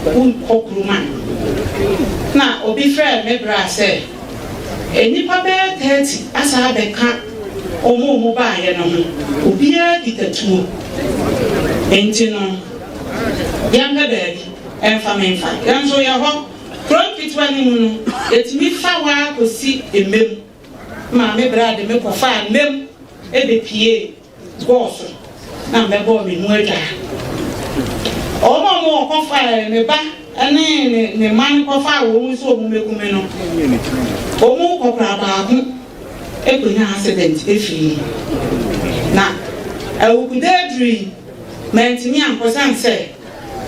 wokɔ kurom a. Na obi frɛɛ me bra sɛ, nnipa bɛyɛ 30 asan abɛka wɔn a wɔbaeɛ no ho, obiara kita tuo. Enti no, yɛmpɛ baabi mfa me mfa. Yɛn nso yɛ hɔ, kuro nketewa no mu no, yɛtumi fa hɔ ara kɔsi Mmam. Maame bra de me kɔfaa mmam bɛpiee gɔɔ so na mebɛbɔɔ me ho adwaa. Wɔn a wɔkɔfaa me ba ne ne ne mma no kɔfaa wɔn sɛ wɔn mmɛku me no, wɔn mu kɔkora baako kɔnyaa accident firii mu. Na awukuda aduru yi, mantumi ankɔ sane sɛ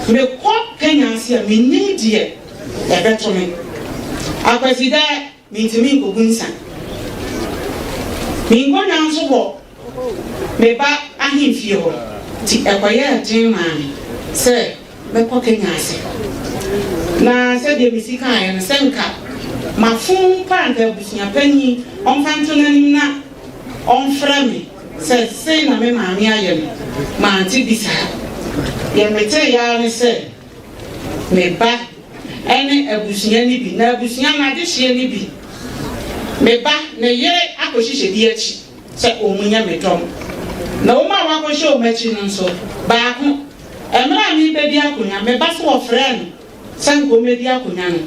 mekɔ Kenya ase a mennim deɛ ɛbɛto me. Akwasida Mintumi nkogu nsa. Me nkonnwa nso wɔ me ba ahemfie hɔ, nti ɛkɔyɛɛ den maa me sɛ mɛkɔ Kenya ase. Na sɛdeɛ mesi kaeɛ no, sɛ nka mafom mpo a, anka abusua panin ɔmfa nto n'anim na ɔmfrɛ me sɛ sei na me maame ayɛ no. Mante bi saa. Deɛ meteeɛ ara ne sɛ me ba ne abusua no bi, na abusua no adehyeɛ no bi, me ba, ne yere akɔhyehyɛ bi akyi sɛ wɔnyɛ me dɔm. Na wɔn a wɔakɔhyɛ wɔn akyi no nso, baako, mmerɛ a merebɛdi akonnwa, me ba so wɔfrɛɛ no sɛ nka ɔmmɛdi akonnwa no,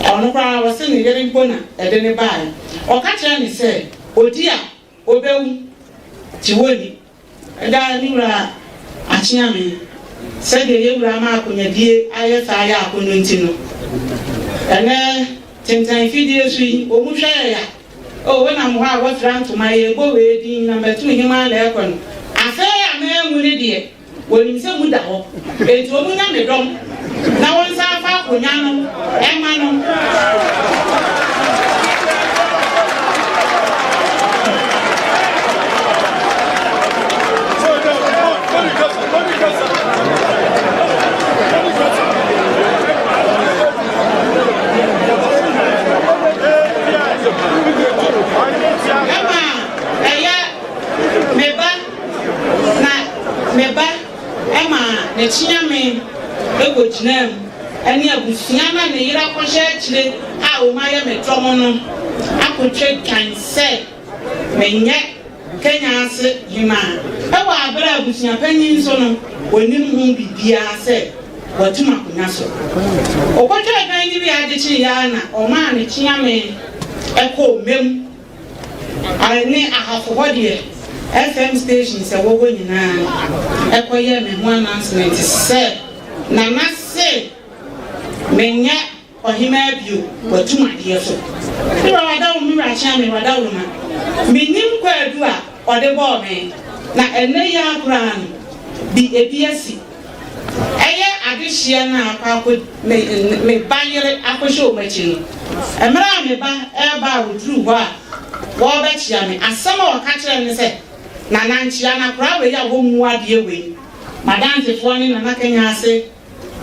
ɔno koraa ɔse ne yere mpo na ɛde no baeɛ. Ɔka kyerɛɛ no sɛ ɔdi a, ɔbɛwu, nti wɔnni. Daa ne wura akyea me. Sɛdeɛ yɛn wura ama akonyadie ayɛ fɛ ayɛ akɔnnɔ nti no, ɛnnɛ tentan fidie so yi, wɔn hwɛ yɛ ya. Oh, wonam hɔ a woafira ntoma, yɛrebɔ wei din, na matu hemaa na ɛrekɔ no. Afei a manwu no deɛ, Wɔnim sɛ mu da hɔ, enti wɔn nya me dɔm na wɔnsan mfa akonya no mma no. Ɛma ɛyɛ me ba. Na me ba maa ne kyeame kɔgyinaa mu ne abusua no a ne yere akɔhyɛ akyire a wɔayɛ me dɔm no akɔtwa dwan sɛ menyɛ Kenya ase hemaa wɔ aberɛ a abusua panin nso no ɔnim ho biribiara sɛ watum akonnwa so. Ɔkɔtwaa dwan no wie ade kyeeɛ ara na ɔmaa ne kyeame kɔɔ mmam. A Ne ahafo hɔ deɛ, FM stations a ɛwɔ hɔ nyinaa kɔyɛɛ me ho announcement sɛ Nana se menyɛ ɔhemaa bio, watum adeɛ so. Me wura wadaworo, me wura akyea me, wadaworo ma. Mennim kwaadu a ɔde bɔɔ me, na ɛnnɛ yi ara koraa no, bi ebi asi. Ɛyɛ adehyeɛ no a akɔ akɔ me me ba yere akɔhyɛ wɔn akyi no. Mmerɛ a me ba reba a ɔduruu hɔ a wɔrebɛkyea me, asɛm a ɔka kyerɛɛ me ne sɛ, Nana nkyea no akoraa wei a wɔmmu adeɛ wei. M'adansefoɔ ne Nana Kanyase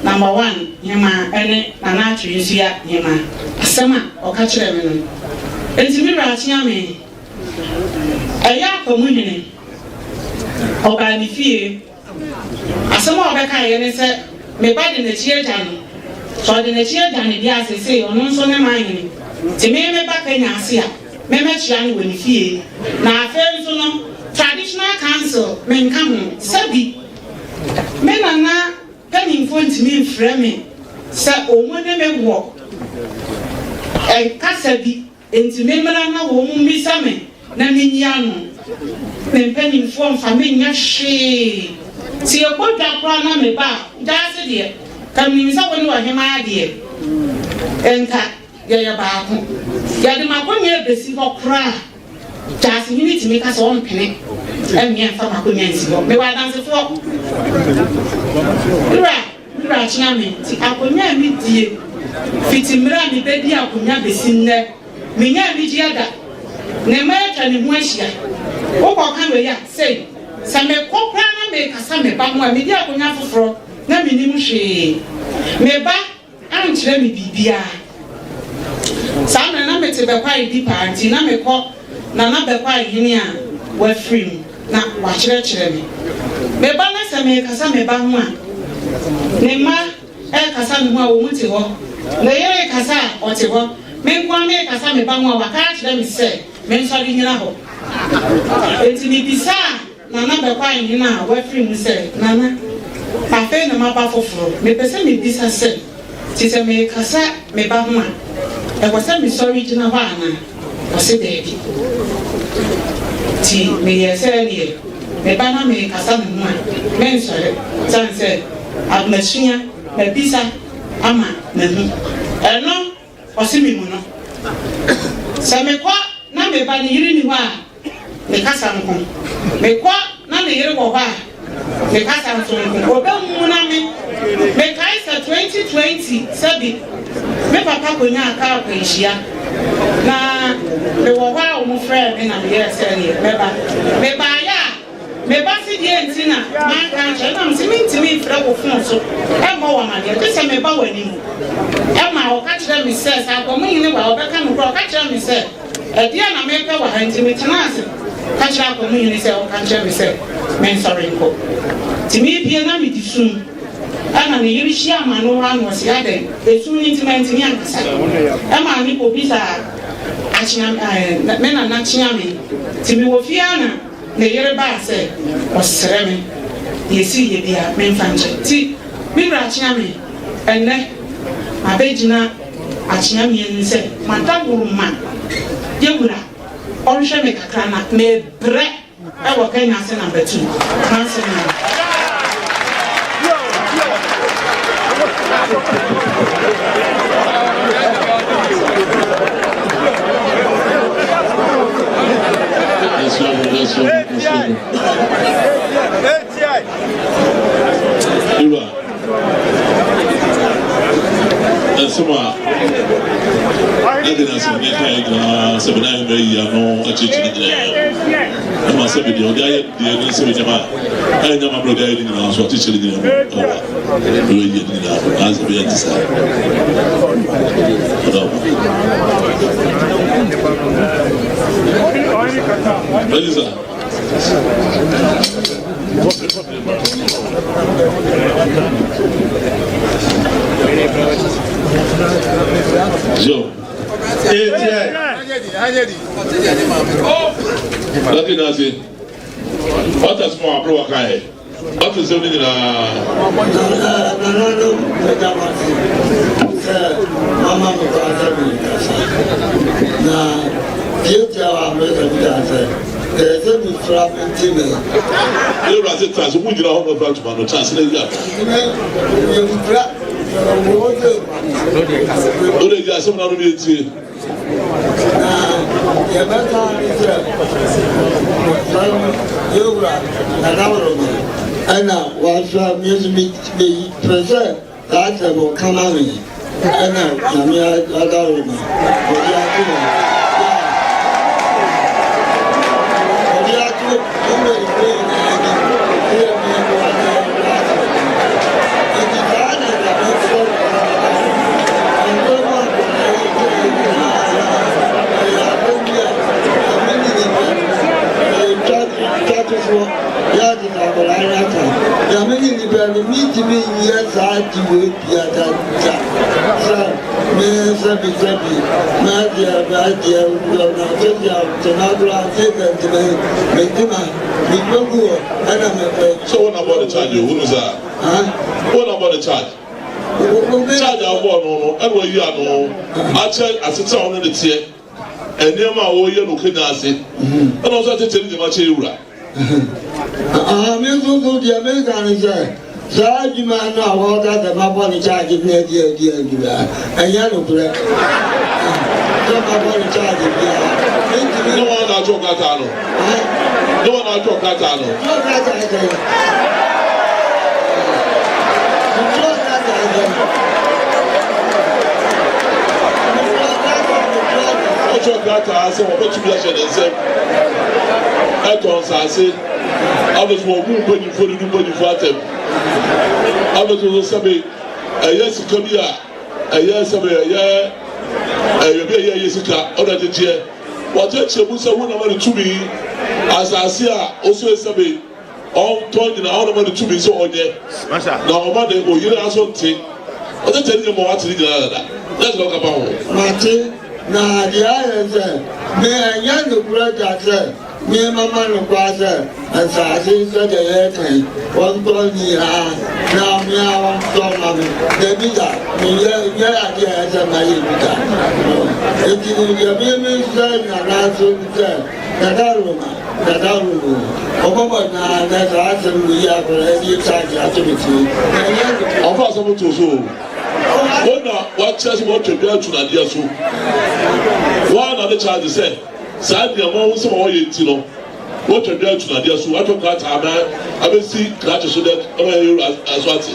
number one hemaa ne Nana Atwere-Nsuya hemaa. Asɛm a ɔka kyerɛɛ me no. Enti me wura kyea me. Ɛyɛ Akwamuhene. Ɔbaa me fie. Asɛm a ɔbɛkaeɛ ne sɛ, Me ba de n'akyi agya no. Sɛ ɔde n'akyi agya no deɛ a, seesei ɔno nso ne man hene. Nti me me ba Kenya ase a, mɛmɛkyea no wɔ ne fie. Na afei nso no, Traditional Council, menka ho. Sɛbi, me nana mpanimfoɔ ntumi mfrɛ me sɛ wɔn ne me wɔ. Kasa bi, enti memmra na wɔn mmisa me na menyi ano. Me mpanimfoɔ mfa me nyɛ hwee. Sɛ yɛkɔ dwa koraa na meba a, gyaase deɛ, ka menim sɛ wo ne ɔhemaa deɛ, nka yɛyɛ baako. Yɛde m'akonnwa rebɛsi hɔ koraa a, gyaasehene tumi ka sɛ ɔmpene mmea mfa m'akonnwa nsi hɔ. Mewɔ adansefoɔ. Wura. Me wura kyea me nti akonnwa a medie fiti mmerɛ a mebɛdii akonnwa bɛsi nnɛ mennya anigyeɛ da. Ne mma atwa ne ho ahyia. Wokɔka wei a, sei, sɛ mekɔ koraa na mekasa me ba ho a, medi akonnwa foforɔ na mennim hwee. Me ba ankyerɛ me biribiara. Saa mmerɛ na mete Bɛkwae di paa nti na mekɔ Nana Bɛkwae hene a wafiri mu na wakyerɛkyerɛ me. Me ba na sɛ merekasa me ba ho a, ne mma rekasa me ho a wɔn te hɔ. Ne yere rekasa a, ɔte hɔ. Me nko ara merekasa me ba ho a, waka akyerɛ me sɛ mensɔre nnyina hɔ. Enti mebisaa Nana Bɛkwae hene a wafiri mu sɛ, Nana, afei na maba foforɔ, mepɛ sɛ mebisa sɛ, Nti sɛ merekasa me ba ho a, ɛwɔ sɛ mesɔre gyina hɔ anaa? Ɔse daabi. Nti meyɛɛ sɛ ɛneɛ me ba na merekasa ne ho a, mensɔre, sane sɛ masua, mabisa ama mahu. Ɛno ɔse memu no. Sɛ mekɔ na me ba ne yere nni hɔ a, me kasa nko. Mekɔ na ne yere wɔ hɔ a, me kasa nso nko. Ɔbɛmuna me. Mekae sɛ 2020 sɛbi me papa kɔnyaa kaa akwanhyia na mewɔ hɔ a wɔfrɛɛ me na meyɛɛ sɛ neɛ mɛba. Mebaeɛ a, Me ba se deɛn nti na manka ankyerɛ no? Na mese mentumi mfrɛ wo fon so mmɔ wo amaneɛ gye sɛ meba w'anim. Ɛma ɔka kyerɛɛ me sɛ sɛ Akwamuhene wɔ ha a ɔbɛka nokorɛ. Ɔka kyerɛɛ me sɛ ɛdeɛn na merepɛ wɔ ha nti metenaa ase ka kyerɛɛ Akwamuhene sɛ ɔnka nkyerɛ me sɛ mensɔre nkɔ. Nti merepue na medi sum ɛna ne yere hyiaa m'ano ara na ɔse adɛn? Esu no nti mantumi ankasa. Ɛmaa me kɔbisaa Akyea ɛɛ me nana Kyeame. Nti mewɔ fie ara na. Ne yere baa sɛ ɔsrɛ me deɛ ɛsiiɛ biara memfa nkyɛ. Nti me wura Akyeame, ɛnnɛ mabɛgyina Akyeame anim sɛ madaworo ma yɛwura ɔnhwɛ me kakra na mebrɛ wɔ Kenya ase number two m'asɛm nie. Iwa. Nsɛm a ɛde na sɛ ne kan nyinaa sɛ bɛn ahemma yi ano akyerɛkyerɛ ne nyinaa ɛma sɛ bɛdeɛ ɔde ayɛ deɛ ne sɛ bɛnyama a ɛnyɛ ma berɛ ɔde ayɛ ne nyinaa so akyekyere nyinaa mu ɔwa ɛwɔ yie ne nyinaa no na sɛ bɛyɛ nte saa ɔda wo Elisa. Joe. Lucky Nasi. What has more abro wakae? Ɔte nsɛm no nyinaa. Nananom meda mo ase sɛ moama me kwan sɛ menkasa. Na tiatia a meka bi da sɛ, ɛyɛ sɛ mefira me nti me. Yɛwura se tra ase, wogyina hɔ na ɔfira ntoma no, tra ase na yi aba. Yɛmfira, wɔwɔ sɛ. Wode gye asɛm no ano bi ntie. Na yɛbɛka ne sɛ wɔsrɛ no yɛwura Nana ɛna wasra me nso mepɛ sɛ saa asɛm ɔka ma me ɛna Nyame adaworoma ɔde ato hɔ ɔde ato ɔwɔ ɛfɛ nyinaa anim sɛ yɛmeyɛ nti saa na yɛbɛsrɛ Nyame ne nipa no mentumi nyɛ saa de wei biada da sɛ me sɛbi sɛbi mɛdeɛ mɛdeɛ na sɛbi a tɛnagora sɛ bɛntumi mentuma mekɔgu hɔ ɛna mɛfɛ So what about the charge? Who knows that? Huh? What about the charge? Charge a wɔbɔɔ no no, ɛna wayi ano akyerɛ asetena a ɔne no teɛ, nneɛma a ɔreyɛ no Kenya ase, ɛna ɔnso akyerɛkyerɛ ne nneɛma akyerɛ Ewura. Aha, me nso so deɛ meka ne sɛ, saa adwuma no a wɔka sɛ mabɔ no charge ne adi adi adi a, ɛnyɛ nokorɛ. Sɛ mabɔ no charge biara, mentumi. Ne wɔn na atwerɛ krataa no. Ne wɔn na atwerɛ krataa no. Twerɛ krataa sɛ. Twerɛ krataa sɛ. Ɔtwerɛ krataa sɛ wɔbɛtumi ahyɛ ne nsam ɛtɔ nsaase afei so wɔbu mpanyinfoɔ de du mpanyinfoɔ atɛm afei so so sɛbe ɛyɛ sika bi a ɛyɛ sɛbe ɛyɛ ɛyɛ bi a ɛyɛ ɛyɛ sika ɔna gyegyeɛ wɔkyerɛkyerɛ mu sɛ wo na ma ne tumi asase a ɔso sɛbe Ɔntɔ nyina ɔna ma no tumi sɛ ɔnyɛ na ɔma ne oyere aso nte ɔtɛtɛ ne nyɛ ma wate ne nyina dada nyɛ sɛ ɔka fa ho. Mate, na deɛ ayɛ sɛ me ɛnyɛ nokorɛ da sɛ me mama no kwa sɛ nsaase sɛdeɛ yɛreka yi ɔntɔ nyinaa na me a ɔntɔ ma me dabi da menyɛ nyɛ adeɛ a ɛsɛ mayɛ bi da enti no deɛ me mesrɛ nana so sɛ nana Roma Dada wo o, ɔbɔbɔ naa na saa asɛm wei yi akwadaa bi charge ato me ti na ɛnyɛ no. Ɔfa asɛm to so o. Wɔn na wakyerɛ sɛ wɔatwa dwa atu n'adeɛ so. Wɔn na ne charge sɛ saa nneɛma ho nsɛm a wɔyɛ nti no wɔatwa dwa atu n'adeɛ so atwa krataa ama abɛsi krakye so dɛ ama yɛn aso ate.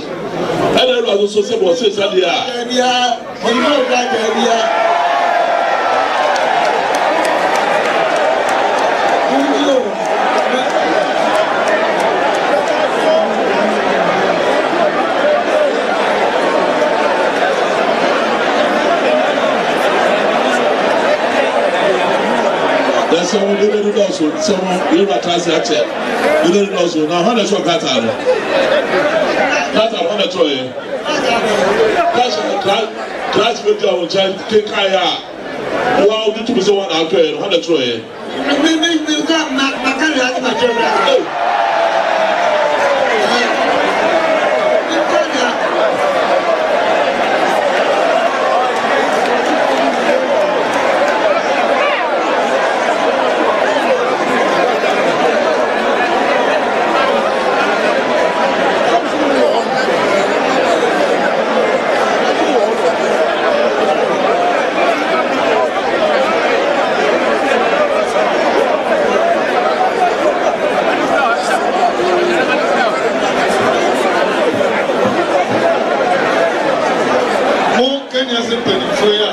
Ɛna ɛwura nso sɛ wɔse sa deɛ a. Bia Ɔnyɛ ɔkrataa biara. Sɛ wɔn dede no dɔɔso sɛ wɔn yɛwura ase akyɛ dede no dɔɔso na hɔn na ɛsɛ ɔkrataa no krataa hɔn na ɛtwerɛ yɛ. Christ bɛ gyina wɔn nkyɛn kenkan yɛ a wɔn a wɔde tumi sɛ wɔn na atwerɛ yɛ no wɔn na twerɛ yɛ. Mi mi mi nka ma ma ka nea ma kyerɛ mi. Mo Kenya ase mpanimfoɔ yi a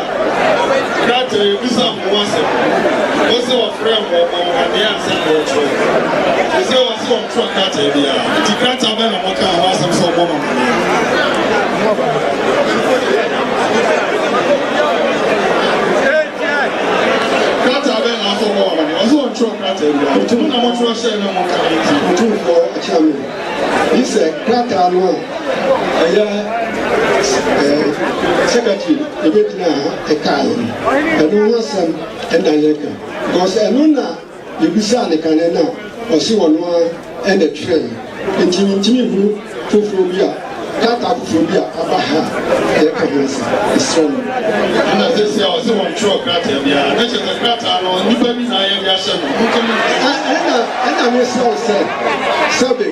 krataa yi bisa mo ho asɛm, wose wɔfrɛ mo wɔbɔ mo amanneɛ ansa na wɔtwerɛ. Seesei wɔse wɔntwerɛ krataa biara, nti krataa bɛn na mokaa ho asɛm sɛ wɔbɔ mo amanneɛ? Krataa bɛn na asɛ wɔbɔ mo amanneɛ? Wɔse wɔntwerɛ krataa biara, nti mo na motwerɛ hyɛɛ na monka nti. Otumfoɔ Akyame, yi sɛ krataa no a ɛyɛ ɛɛ secretary ɛbɛgyina ha ɛkaeɛ no, ɛno ho asɛm ɛna yɛka because ɛno na Yɛbisaa no kane no a, ɔse ɔno ara na ɛtwerɛeɛ. Enti mentumi nhunu foforɔ bi a, krataa foforɔ bi a aba ha a yɛreka ho asɛm. Mesrɛ mo. Ɛna seesei a ɔse wɔntwerɛɔ krataa biara, na kyerɛ sɛ krataa no nnipa bi na ayɛ de ahyɛ no, monka mu nsi. Ɛna, ɛna mesrɛ wo sɛ, sɛbe.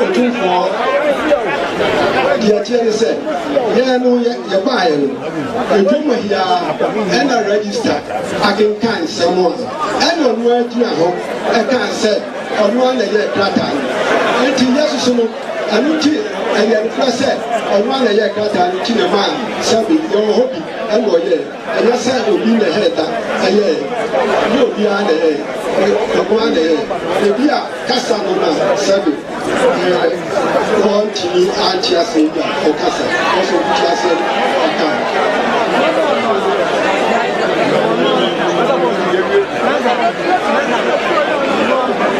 Otumfoɔ, deɛ ɛteɛ ne sɛ, yɛn no yɛbaeɛ no, ɛdwam ha yi ara ɛna register akenkan nsɛm a ɛna ɔno ara gyina hɔ ɛkaa sɛ ɔno ara na ɛyɛɛ krataa no. Enti yɛsoso no, ɛno nti ɛyɛ nokorɛ sɛ ɔno ara na ɛyɛɛ krataa no nti na ɛmaa sɛbe yɛwɔ hɔ bi ɛna ɔyɛɛ. Ɛnyɛ sɛ obi na ɛhɛɛ da ɛyɛɛ, ɛnyɛ obiara na ɛyɛɛ, ɔno ara na ɛyɛɛ. Ebia kasa no na sɛbe ɛɛ wɔntumi ante aseɛ bi a ɔkasa, ɔsɛ obi te aseɛ no ɔka.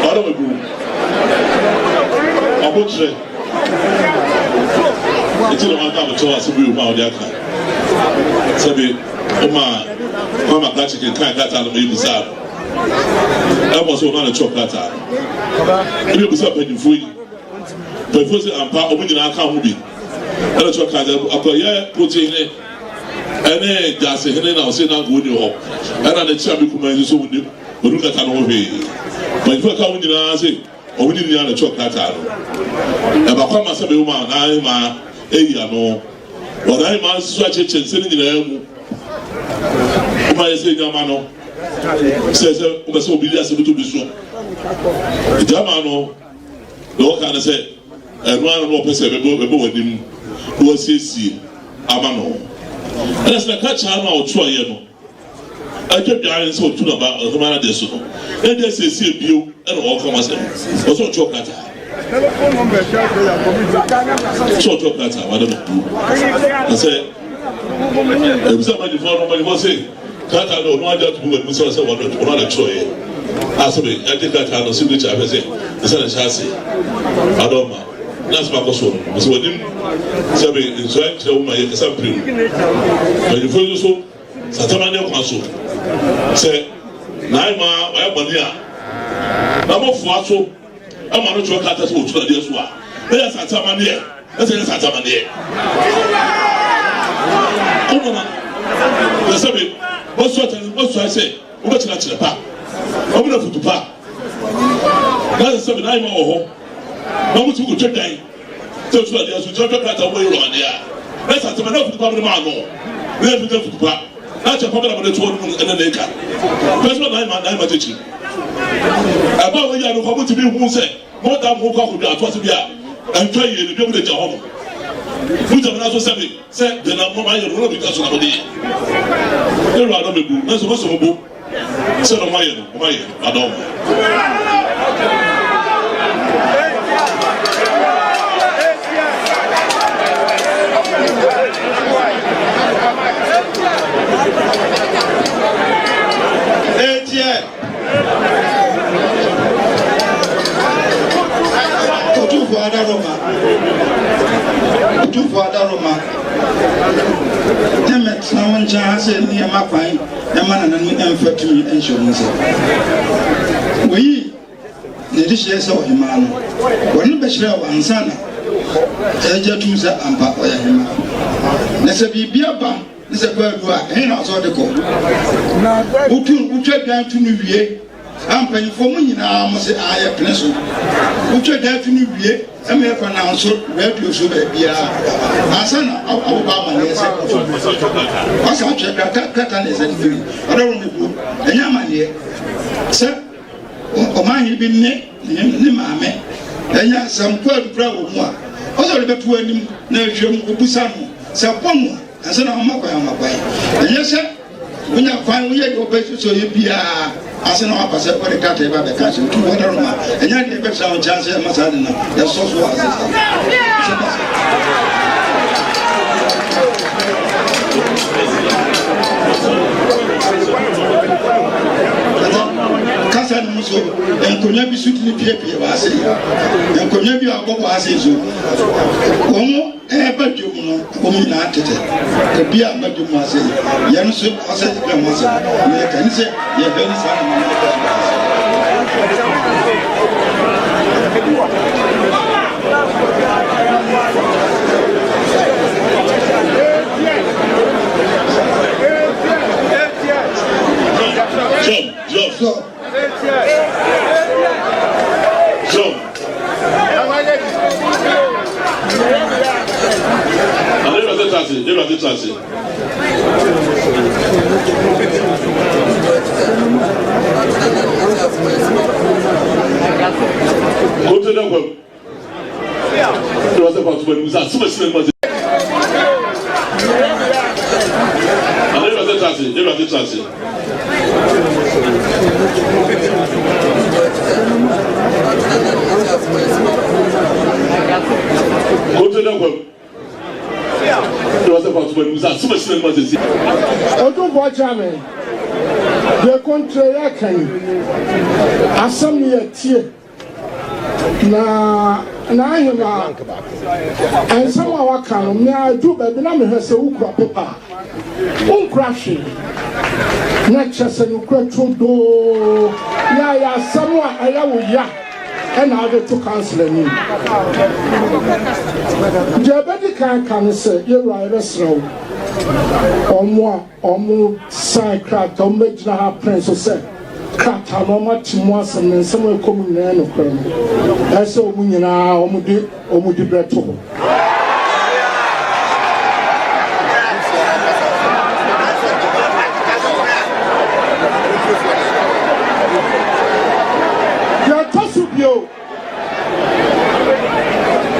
Ɔdɔ bɛbu ɔbokyerɛ Eti na wɔaka abɛtɔ asɛm bi wɔ mu a wɔde aka sɛbi ɔma mama krakye kenkan krataa no ma yɛbisaa no ɛmɔ sɛ ɔno a na kyerɛw krataa no ebi ebisa mpanyinfoɔ yi mpanyinfoɔ sɛ ampa wɔn nyinaa ka ho bi. Ɛna kyerɛ krataa akɔyɛ Kokyehene ɛne Gyasehene na ɔse na anka ɔnni hɔ. Ɛna ne kyea me kumaa yi nso ɔnnim ɔnnim krataa no ho hwee. Mpanyinfoɔ a ɛka ho nyinaa se wɔn ne nua na ɛtwerɛ krataa no. Ɛba kwan ma sɛ bɛwom a n'ahemaa ayi ano. Wɔ n'ahemaa nso akyerɛkyerɛ nsɛm no nyinaa mu. Woma yɛ sɛ nyama no sɛ sɛ wobɛ sɛ obi de asɛm to bi so. Nti ama no na wɔka no sɛ ɛno ara na wɔpɛ sɛ ɛbɛbɔ ɛbɔ w'anim na wɔasiesie ama no. Ɛna sɛ na krataa no a ɔtwerɛeɛ no Atwa dwan sɛ ɔtu n'aba ɔhema no adeɛ so no, na ɛde asiesie bio ɛna ɔreka ho asɛm. Ɔsɛ ɔtwerɛ krataa. Sɛ ɔtwerɛ krataa, wada no du. Na sɛ ebisa mpanimfoɔ no, mpanimfoɔ se krataa no ɔno agye ato mu anim sɛ sɛ ɔno ana twerɛeɛ. A sɛ bɛ agye krataa no signature ahwɛ sɛ ɛsɛ na ɛhyɛ ase. Adɔma na asɛm akɔ soɔ no, sɛ wɔnim sɛ bɛ nsua nkyerɛ wo ma yɛ kasa mprenu. Mpanimfoɔ yi nso Satamanneɛ kwan so, sɛ n'ahemaa wayɛ bɔne a, na mofoa so ma no twerɛ krataa sɛ wɔtu no adeɛ so a, na yɛ asante amanneɛ, na sɛ yɛ asante amanneɛ. Womana, na sɛ me, wɔsua kyerɛ, wɔsua sɛ wobɛkyerɛ akyerɛ pa, wɔn na futu pa, na sɛ me n'ahemaa wɔ hɔ, na motumi kɔtwa dwan Sɛ otu adeɛ so kyerɛ krataa wɔn yɛ adeɛ a, na sɛ asɛm na afutu pa mede maa no, na yɛ afutu afutu pa, na kyɛ pa bɛ na mode toɔ no mu ɛna na ɛka. Pɛ sɛ nan ma nan ma kyekyi. Ɛba a wɔyɛ ano kɔ motumi hu sɛ mo da mo kɔ akɔdwa ato ase bi a ɛntwa yie no bi a mode gya hɔ no. Mogya mo so sɛ me sɛ deɛ na mo ayɛ no na mede so na mode yɛ. Ɛwura no mebu, nanso mɛsɔ mo bo. Sɛ na ɔmayɛ no, ɔmayɛ no, ada ɔma. Etiɛ. Otumfoɔ Adaroma. Otumfoɔ Adaroma. Ne mɛtena wo nkyɛn ha sɛ nneɛma kwan. Mma nananom mfa tumi nhyɛ wɔn nsa. Woyii n'adehyeɛ sɛ ɔhemmaa no, wɔne no bɛhyerɛɛ wɔ ansa na ɛregye atum sɛ ampa ɔyɛ hemmaa. Na sɛ biribi aba ne sɛ kwaadu a, ɛhe na ɔsɛ ɔde kɔ? Wotu wotwa dwan to no wie A mpanyinfoɔ mo nyinaa mo se aa yɛ pene so. Wotwa dwa to no wie ɛma yɛ kɔ nanso radio so baabiaa ansa na awobɔ amaneɛ sɛ wasa atwɛ krata krata na ɛsɛ de firi ɔdɔwɔ me buo ɛnyɛ amaneɛ sɛ ɔmanhene bi ne ne maame ɛnyɛ asɛm kɔ adukura wɔ mu a ɔsɛ ɔde bɛto anim na ahwɛ mu obusa no sɛ bɔ no a ansa na ɔma kwan ɔma kwan ɛnyɛ sɛ Wonya kwan woyɛ deɛ wopɛ sɛ ɔyɛ biara ase na waba sɛ wode krataa yi ba bɛka sɛ otu hɔ dɔrɔ ma ɛnyɛ adeɛ ɛbɛtra wo nkyɛn sɛ ɛma saa de no yɛsɔ so wɔ ase saa sɛ ba sɛ. Kasa no mu so nkonnwa bi so tumi piepie wɔ ase nkonnwa bi a wɔbɔ wɔ ase so wɔn Ɛreba dwom no, wɔn nyinaa tete. Obi a mma dwom ase, yɛn nso ɔsɛ yɛbrɛ ho asɛm na yɛka ne sɛ yɛhwɛ ne saa na mama ɛkɔ so ase. Job, Job. Job. Kote na kwam. Otumfoɔ kyerɛ me deɛ kontrɛ yɛ kan asɛm no yɛ tie. Na n'ahemaa, nsɛm a waka no, me a ɛduru baabi na mehwɛ sɛ wokura pepa a, wonkura hwee. Na kyerɛ sɛ nokorɛ turodoo yɛ ayɛ asɛm a ɛyɛ wo ya. ɛna wode to council anim. Deɛ ɛbɛdi kan aka ne sɛ, yɛwura yɛbɛsrɛ wo, wɔn a wɔn sign krataa, wɔn bɛgyina ha pene so sɛ krataa no wɔn ate mu asɛm ne nsɛm a ɛkɔ mu nyinaa yɛ nokorɛ no, ɛsɛ wɔn nyinaa wɔn de wɔn dibrɛ to hɔ. Deɛ ɛtɔ so bio,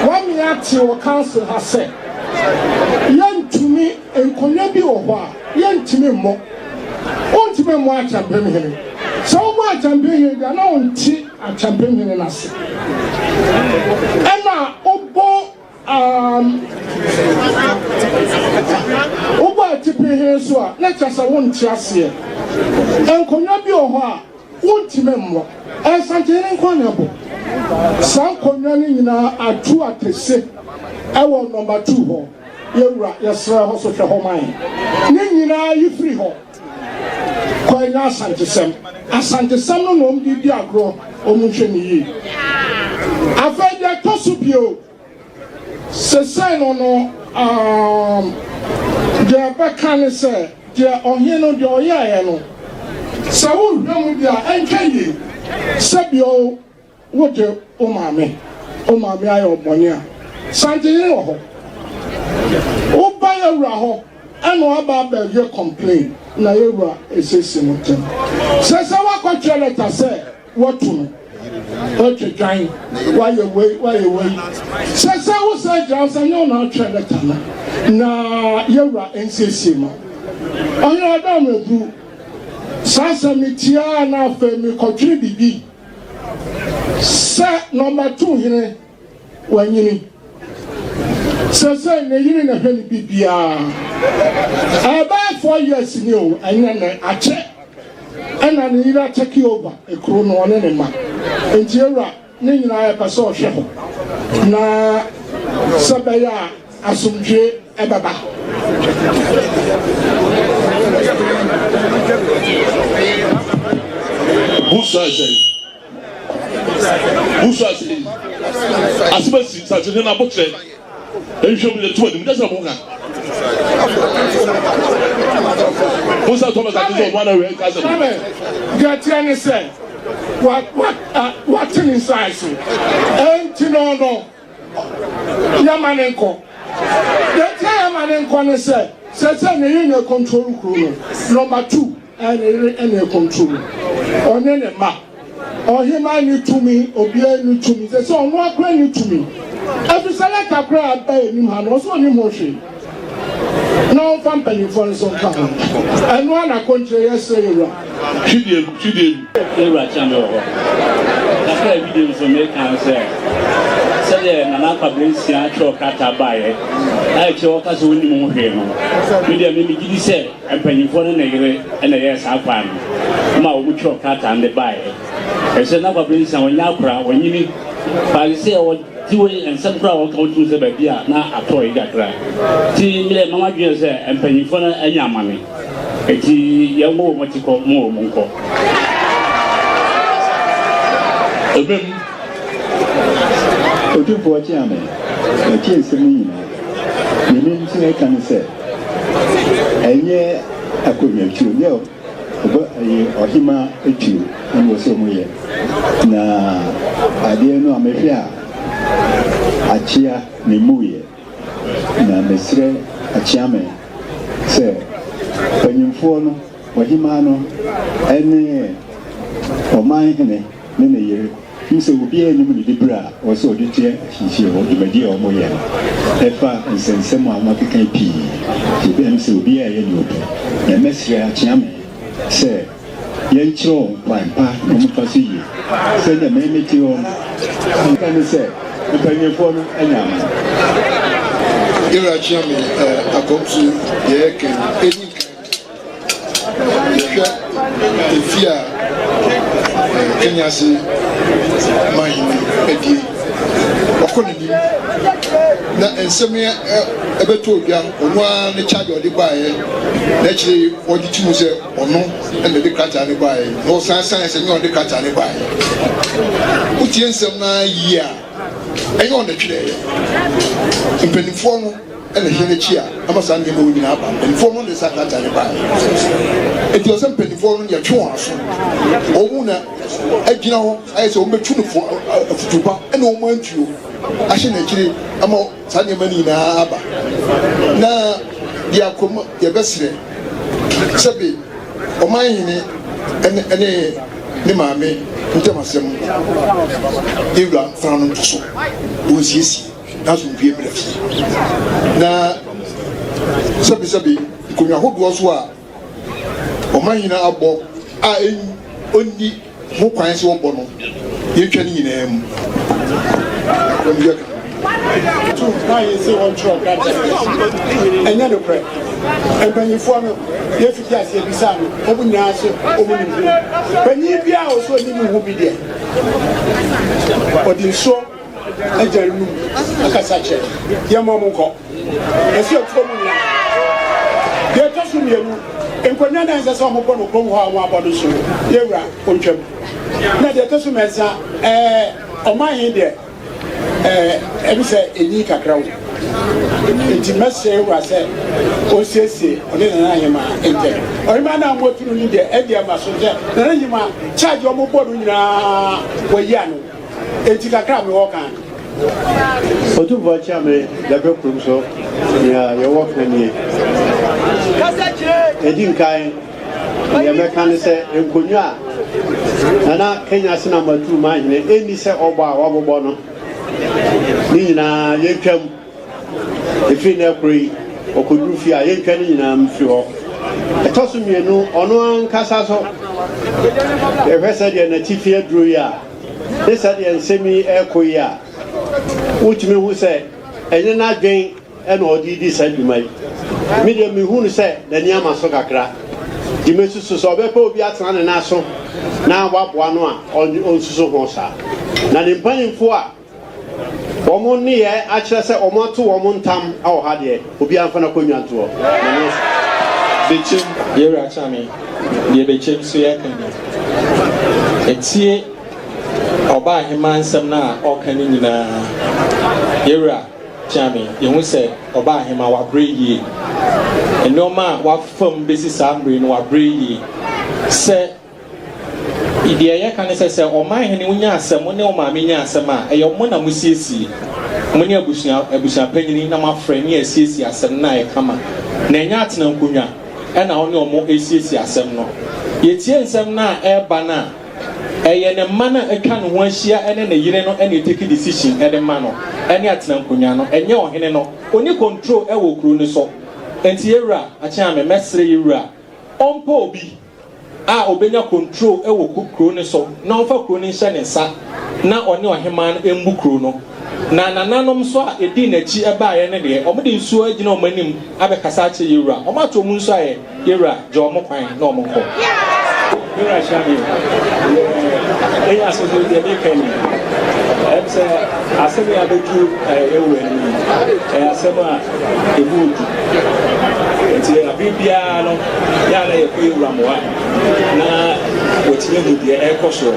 wɔamea ate wɔ council ha sɛ yɛntumi nkonnwa bi wɔ hɔ a yɛntumi mmɔ. Wontumi mmɔ akyɛmpem hene. Sɛ wobɔ akyɛmpem hene deɛ na wonte Akyɛmpem hene no ase. Ɛna wobɔ um, wobɔ atipi hene so a, na kyerɛ sɛ wonte aseɛ. Nkonnwa bi wɔ hɔ a wontumi mmɔ. Ɛnsantehene nko na ɛbɔ. Saa nkonnwa no nyinaa atu atese ɛwɔ nɔmba 2 hɔ. Yɛwura, yɛsrɛ hɔ so hwɛ hɔ ma yɛn. Ne nyinaa yi firi hɔ. Kɔ ɛnyɛ Asantesɛm. Asantesɛm no na wɔn de di agorɔ, wɔn nhwɛ no yie. Afei deɛ ɛtɔ so bio, sesei no no um, deɛ ɛbɛka ne sɛ deɛ ɔhene no deɛ ɔyɛeɛ no, sɛ wohwɛ mu deɛ a ɛntwa yie sɛ bio Wogye wo maame, wo maame ayɛ wo bɔne a, Santehene wɔ hɔ. Woba yɛwura hɔ ɛna waba abɛyɛ complain na yɛwura esiesie mo ntɛm. Sɛ sɛ woakɔtwerɛ lɛta sɛ wɔatu no, woatwa dwan, woayɛ wei, woayɛ wei. Sɛ sɛ wosan gyina hɔ sɛ nyɛ wo na wotwerɛ lɛta no na yɛwura nsiesie ma wo. Ɔhene Adam Abu, saa asɛm no tiaa na afei mekɔdwene biribi. Sɛ nɔma tu hene wanyini. Sɛsɛi ne yere na hwɛ ne bibiaa. Ɛbɛyɛ 4 years ni o, ɛnyɛ nɛ, akyɛ. Ɛna ne yere atake over ekuro no ɔne ne mma. Nti ewura ne nyinaa yɛpɛ sɛ ɔhwɛ hɔ na sɛ bɛyɛ a asomdwie ɛbɛba. Busu ayɛ sɛn? Busu ayɛ sɛn? Asɛm asi nsase no abokyerɛ nhwɛ mu yɛto anim dɛsɛ mo ka. Musa Thomas ati sɛ ɔno ana wɛ nka asɛm. Deɛ teɛ ne sɛ wate ne nsa so ɛnti no no Yɛma no nkɔ. Deɛ nti a yɛma no nkɔ ne sɛ, seesei ne yere na ɛkɔntrolu kuro no. Nɔmba tu, ɛyɛ ne yere na ɛkɔntrolu. Ɔne ne mma. Ɔhemaa nni tumi, obiara nni tumi. Seesei ɔno ara koraa nni tumi. Ɛfiri sɛ lɛta koraa a ɛba yɛn anim ha no, ɔse ɔnnim ho hwee. Na ɔmfa mpanimfoɔ no nso nka ho. Ɛno ara na akɔnkyerɛ yɛsrɛ yɛn wura. Hwidiem, hwidiem. Yɛn Wura Kyeame wɔ hɔ. Kakra a bi nso meka ne sɛ, sɛdeɛ Nana Kwabena Nsia twerɛ krataa baeɛ a akyire ɔka sɛ ɔnnim ho hwee no, me deɛ me megye di sɛ mpanyimfoɔ ne ne yere na ɛyɛɛ saa kwan no ma wɔn twerɛ krataa no de baeɛ. Ɛsɛ Nana Kwabena Nsia ɔnyɛ akora, wanyini paa sɛ ɔte wei nsɛm koraa a ɔka wotumi sɛ baabi a na atɔ yi kakra. Nti me deɛ mama dwene sɛ mpanyimfoɔ no anya amane. Enti yɛn wɔ wɔn akyi kɔ, mo wɔ wɔn nkɔ. Amen. Otumfoɔ Kyeame, matie nsɛm yi nyinaa. Deɛ me nso mɛka ne sɛ, ɛnyɛ akonnwatuo, nyɛ ɔba ɛyɛ ɔhemaa atuo na wɔ sɛ wɔyɛ. Na adeɛ no a mehwɛ a, akyea ne mmuiɛ. Na mesrɛ Akyeame sɛ mpanyimfoɔ no, ɔhemaa no ne ɔman hene ne ne yere hu sɛ obiara nnim ne diberɛ a ɔwɔ sɛ ɔde tua ahyinhyie wɔ dwumadie a wɔyɛ no ɛfa nsɛnsɛm a wɔakeka pii nti ɛbɛyɛ sɛ obiara yɛ deɛ ɔpɛ. Na mɛsrɛ Akyeame sɛ Yɛnkyerɛ wɔn kwan pa na wɔmfa so yie. Sɛdeɛ me mete hɔ no, meka ne sɛ, mpanyinfoɔ no anya amane. Yɛwura Kyeame Akɔmsu deɛ yɛka yi, ɛdi nkan yɛhwɛ efi a Kenyase manhene adie, wakɔ n'anim. Na nsɛm yi ɛbɛtɔ dwa, ɔno ara ne charge a ɔde baeɛ, na akyire yi ɔgye to mu sɛ ɔno na ɛde krataa no baeɛ, na ɔsan san sɛ nyɛ ɔde krataa no baeɛ. Wotie nsɛm no ara yie a, ɛnyɛ ɔno na ɛtwerɛeɛ. Mpanimfoɔ no na ɛhyɛ n'akyi a ama saa nneɛma wɔ nyinaa aba. Mpanimfoɔ no na saa krataa no baeɛ. Enti ɔsɛ mpanimfoɔ no yɛtwe wɔn aso. Wɔn na agyina hɔ ayɛ sɛ wɔbɛtu no fo afutu pa ɛna wɔn antuo ahyɛ n'akyire ama saa nneɛma no nyinaa aba. Na deɛ akɔm yɛbɛsrɛ sɛbe ɔman hene ɛne ɛne ne maame ntam asɛm yɛwura mfra no nto so wɔnsiesie n'asomdwie mmra fie. Na sɛbesɛbe nkonnwa hodoɔ so a ɔman nyinaa abɔ a ɔnni ho kwan sɛ ɔbɔ no, yɛntwa ne nyinaa mu. Tu na yɛ sɛ wɔntwerɛ krataa ɛnyɛ nokorɛ. Mpanyinfoɔ no yɛfiti aseɛ bisaa no, wɔn nyinaa se wɔn nim ho. Panyin biara a ɔsɛ ɔnim ho bi deɛ, ɔde nsuo agya no num akasa kyerɛ yɛmmɔ mo nkɔ. Ɛsɛ ɔtuo mu nyinaa. Deɛ ɛtɔ so mmienu, nkonnwa no a ɛnsɛ sɛ wɔbɔ no kurom hɔ a wɔabɔ no nso, yɛwura ɔntwam. Na deɛ ɛtɔ so mmiɛnsa, ɛɛ ɔman he deɛ ɛɛ ɛbi sɛ ɛnyi kakra wo. Nti mɛsrɛ wura sɛ ɔnsiesie ɔne Nana Ahemaa ntɛm. Ɔhemaa no a moatu no no deɛ ɛdeɛ ma so sɛ Nana Ahemaa charge wɔbɔ no nyinaa wayi ano. Enti kakra a mewɔ ka no. Otumfoɔ Kyeame Dabrɛ kurom so nea yɛwɔ ka nie. Ɛdi nkan, nea mɛka ne sɛ nkonnwa a Nana Kenya Asenam Atu Manhene ɛnni sɛ ɔbɔ a wabobɔ no ne nyinaa yɛntwam. Ɛfiri nnɛ koro yi, ɔkɔduru fie a yɛntwa ne nyinaa mfiri hɔ. Ɛtɔ so mmienu, ɔno ankasa so yɛhwɛ sɛdeɛ n'atifi aduro yi a ne sɛdeɛ nsɛm yi rekɔ yi a, wotumi hu sɛ ɛnyɛ n'adwen na ɔde redi saa dwuma yi. Me deɛ mehu no sɛ n'ani ama so kakra. Nti mesusu sɛ ɔbɛpɛ obi atena ne nan so na waboa no a, ɔnsusu ho saa. Na ne mpanimfoɔ a Wɔn nneyɛɛ akyerɛ sɛ wɔato wɔn ntam wɔ ha deɛ, obiara mfa n'akonnwa nto hɔ. Nyame nhyira. Bekyem, Yɛwura Kyame, deɛ Bekyem nso yɛka ni. Ɛtie Ɔbaahemaa nsɛm no a ɔka no nyinaa. Yɛwura Kyame, yɛhu sɛ Ɔbaahemaa wabrɛ yie. Nnoɔma a wafa mu bɛsi saa mmerɛ yi no wabrɛ yie. Sɛ. Deɛ yɛka ne sɛ, sɛ ɔmanhene wonya asɛm, wo ne wo maame nya asɛm a, ɛyɛ mo na mosiesie. Mo ne abusua abusuapanyini na moafrɛ ne asiesie asɛm no na ayɛ kama. Na ɛnyɛ atena nkonnwa ɛna wo ne wɔn resiesie asɛm no. Yɛtie nsɛm no a ɛreba no a, ɛyɛ ne mma no a atwa ne ho ahyia ne ne yere no na ɛtake decision de ma no ne atena nkonnwa no, ɛnyɛ ɔhene no. Ɔnni control wɔ kuro no so. Enti yɛwura Akyeame, mɛsrɛ yɛwura ɔmpɛ obi a obenya control wɔ kurow no so na ɔmfa kurow no nhyɛ ne nsa na ɔne ɔhemaa no mmu kurow no. Na nananom nso a edii n'akyi baeɛ no deɛ, wɔde nsuo agyina wɔn anim abɛkasa akyerɛ yɛn wura. Wɔato wɔn nsu ayɛ, Yɛn wura, gya wɔn kwan na wɔnkɔ. Me wura hyira me. Deɛ ɛyɛ aso so deɛ meka ni. Ɛm sɛ asɛm yi abɛdu yɛn wura anim yi, ɛyɛ asɛm a ɛmu odu. Nti abere biara no, yɛ a na yɛkɔ yɛ wura mmoa na wɔtumi ahu deɛ ɛrekɔ soɔ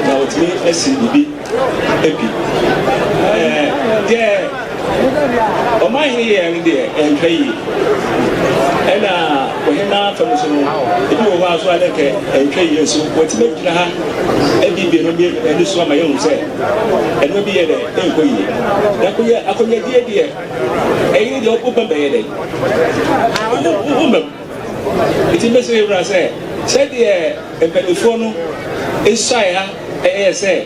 na wɔtumi asi biribi api. Deɛ ɔman hene yɛɛ no deɛ ɛntwa yie ɛna ɔhemaa fam so no ebi wɔ hɔ a so a na nka ɛntwa yie nso wɔtumi agyina ha abibie no ani so ama yɛhu sɛ ɛno bi yɛ dɛ ɛnkɔ yie na akɔyɛ akɔnyadie deɛ Ɛyere deɛ wo bɛm bɛyɛ dɛn? Wo mmam. Nti mɛsrɛ yɛn wura sɛ sɛdeɛ mpanimfoɔ no suae ha ɛyɛ sɛ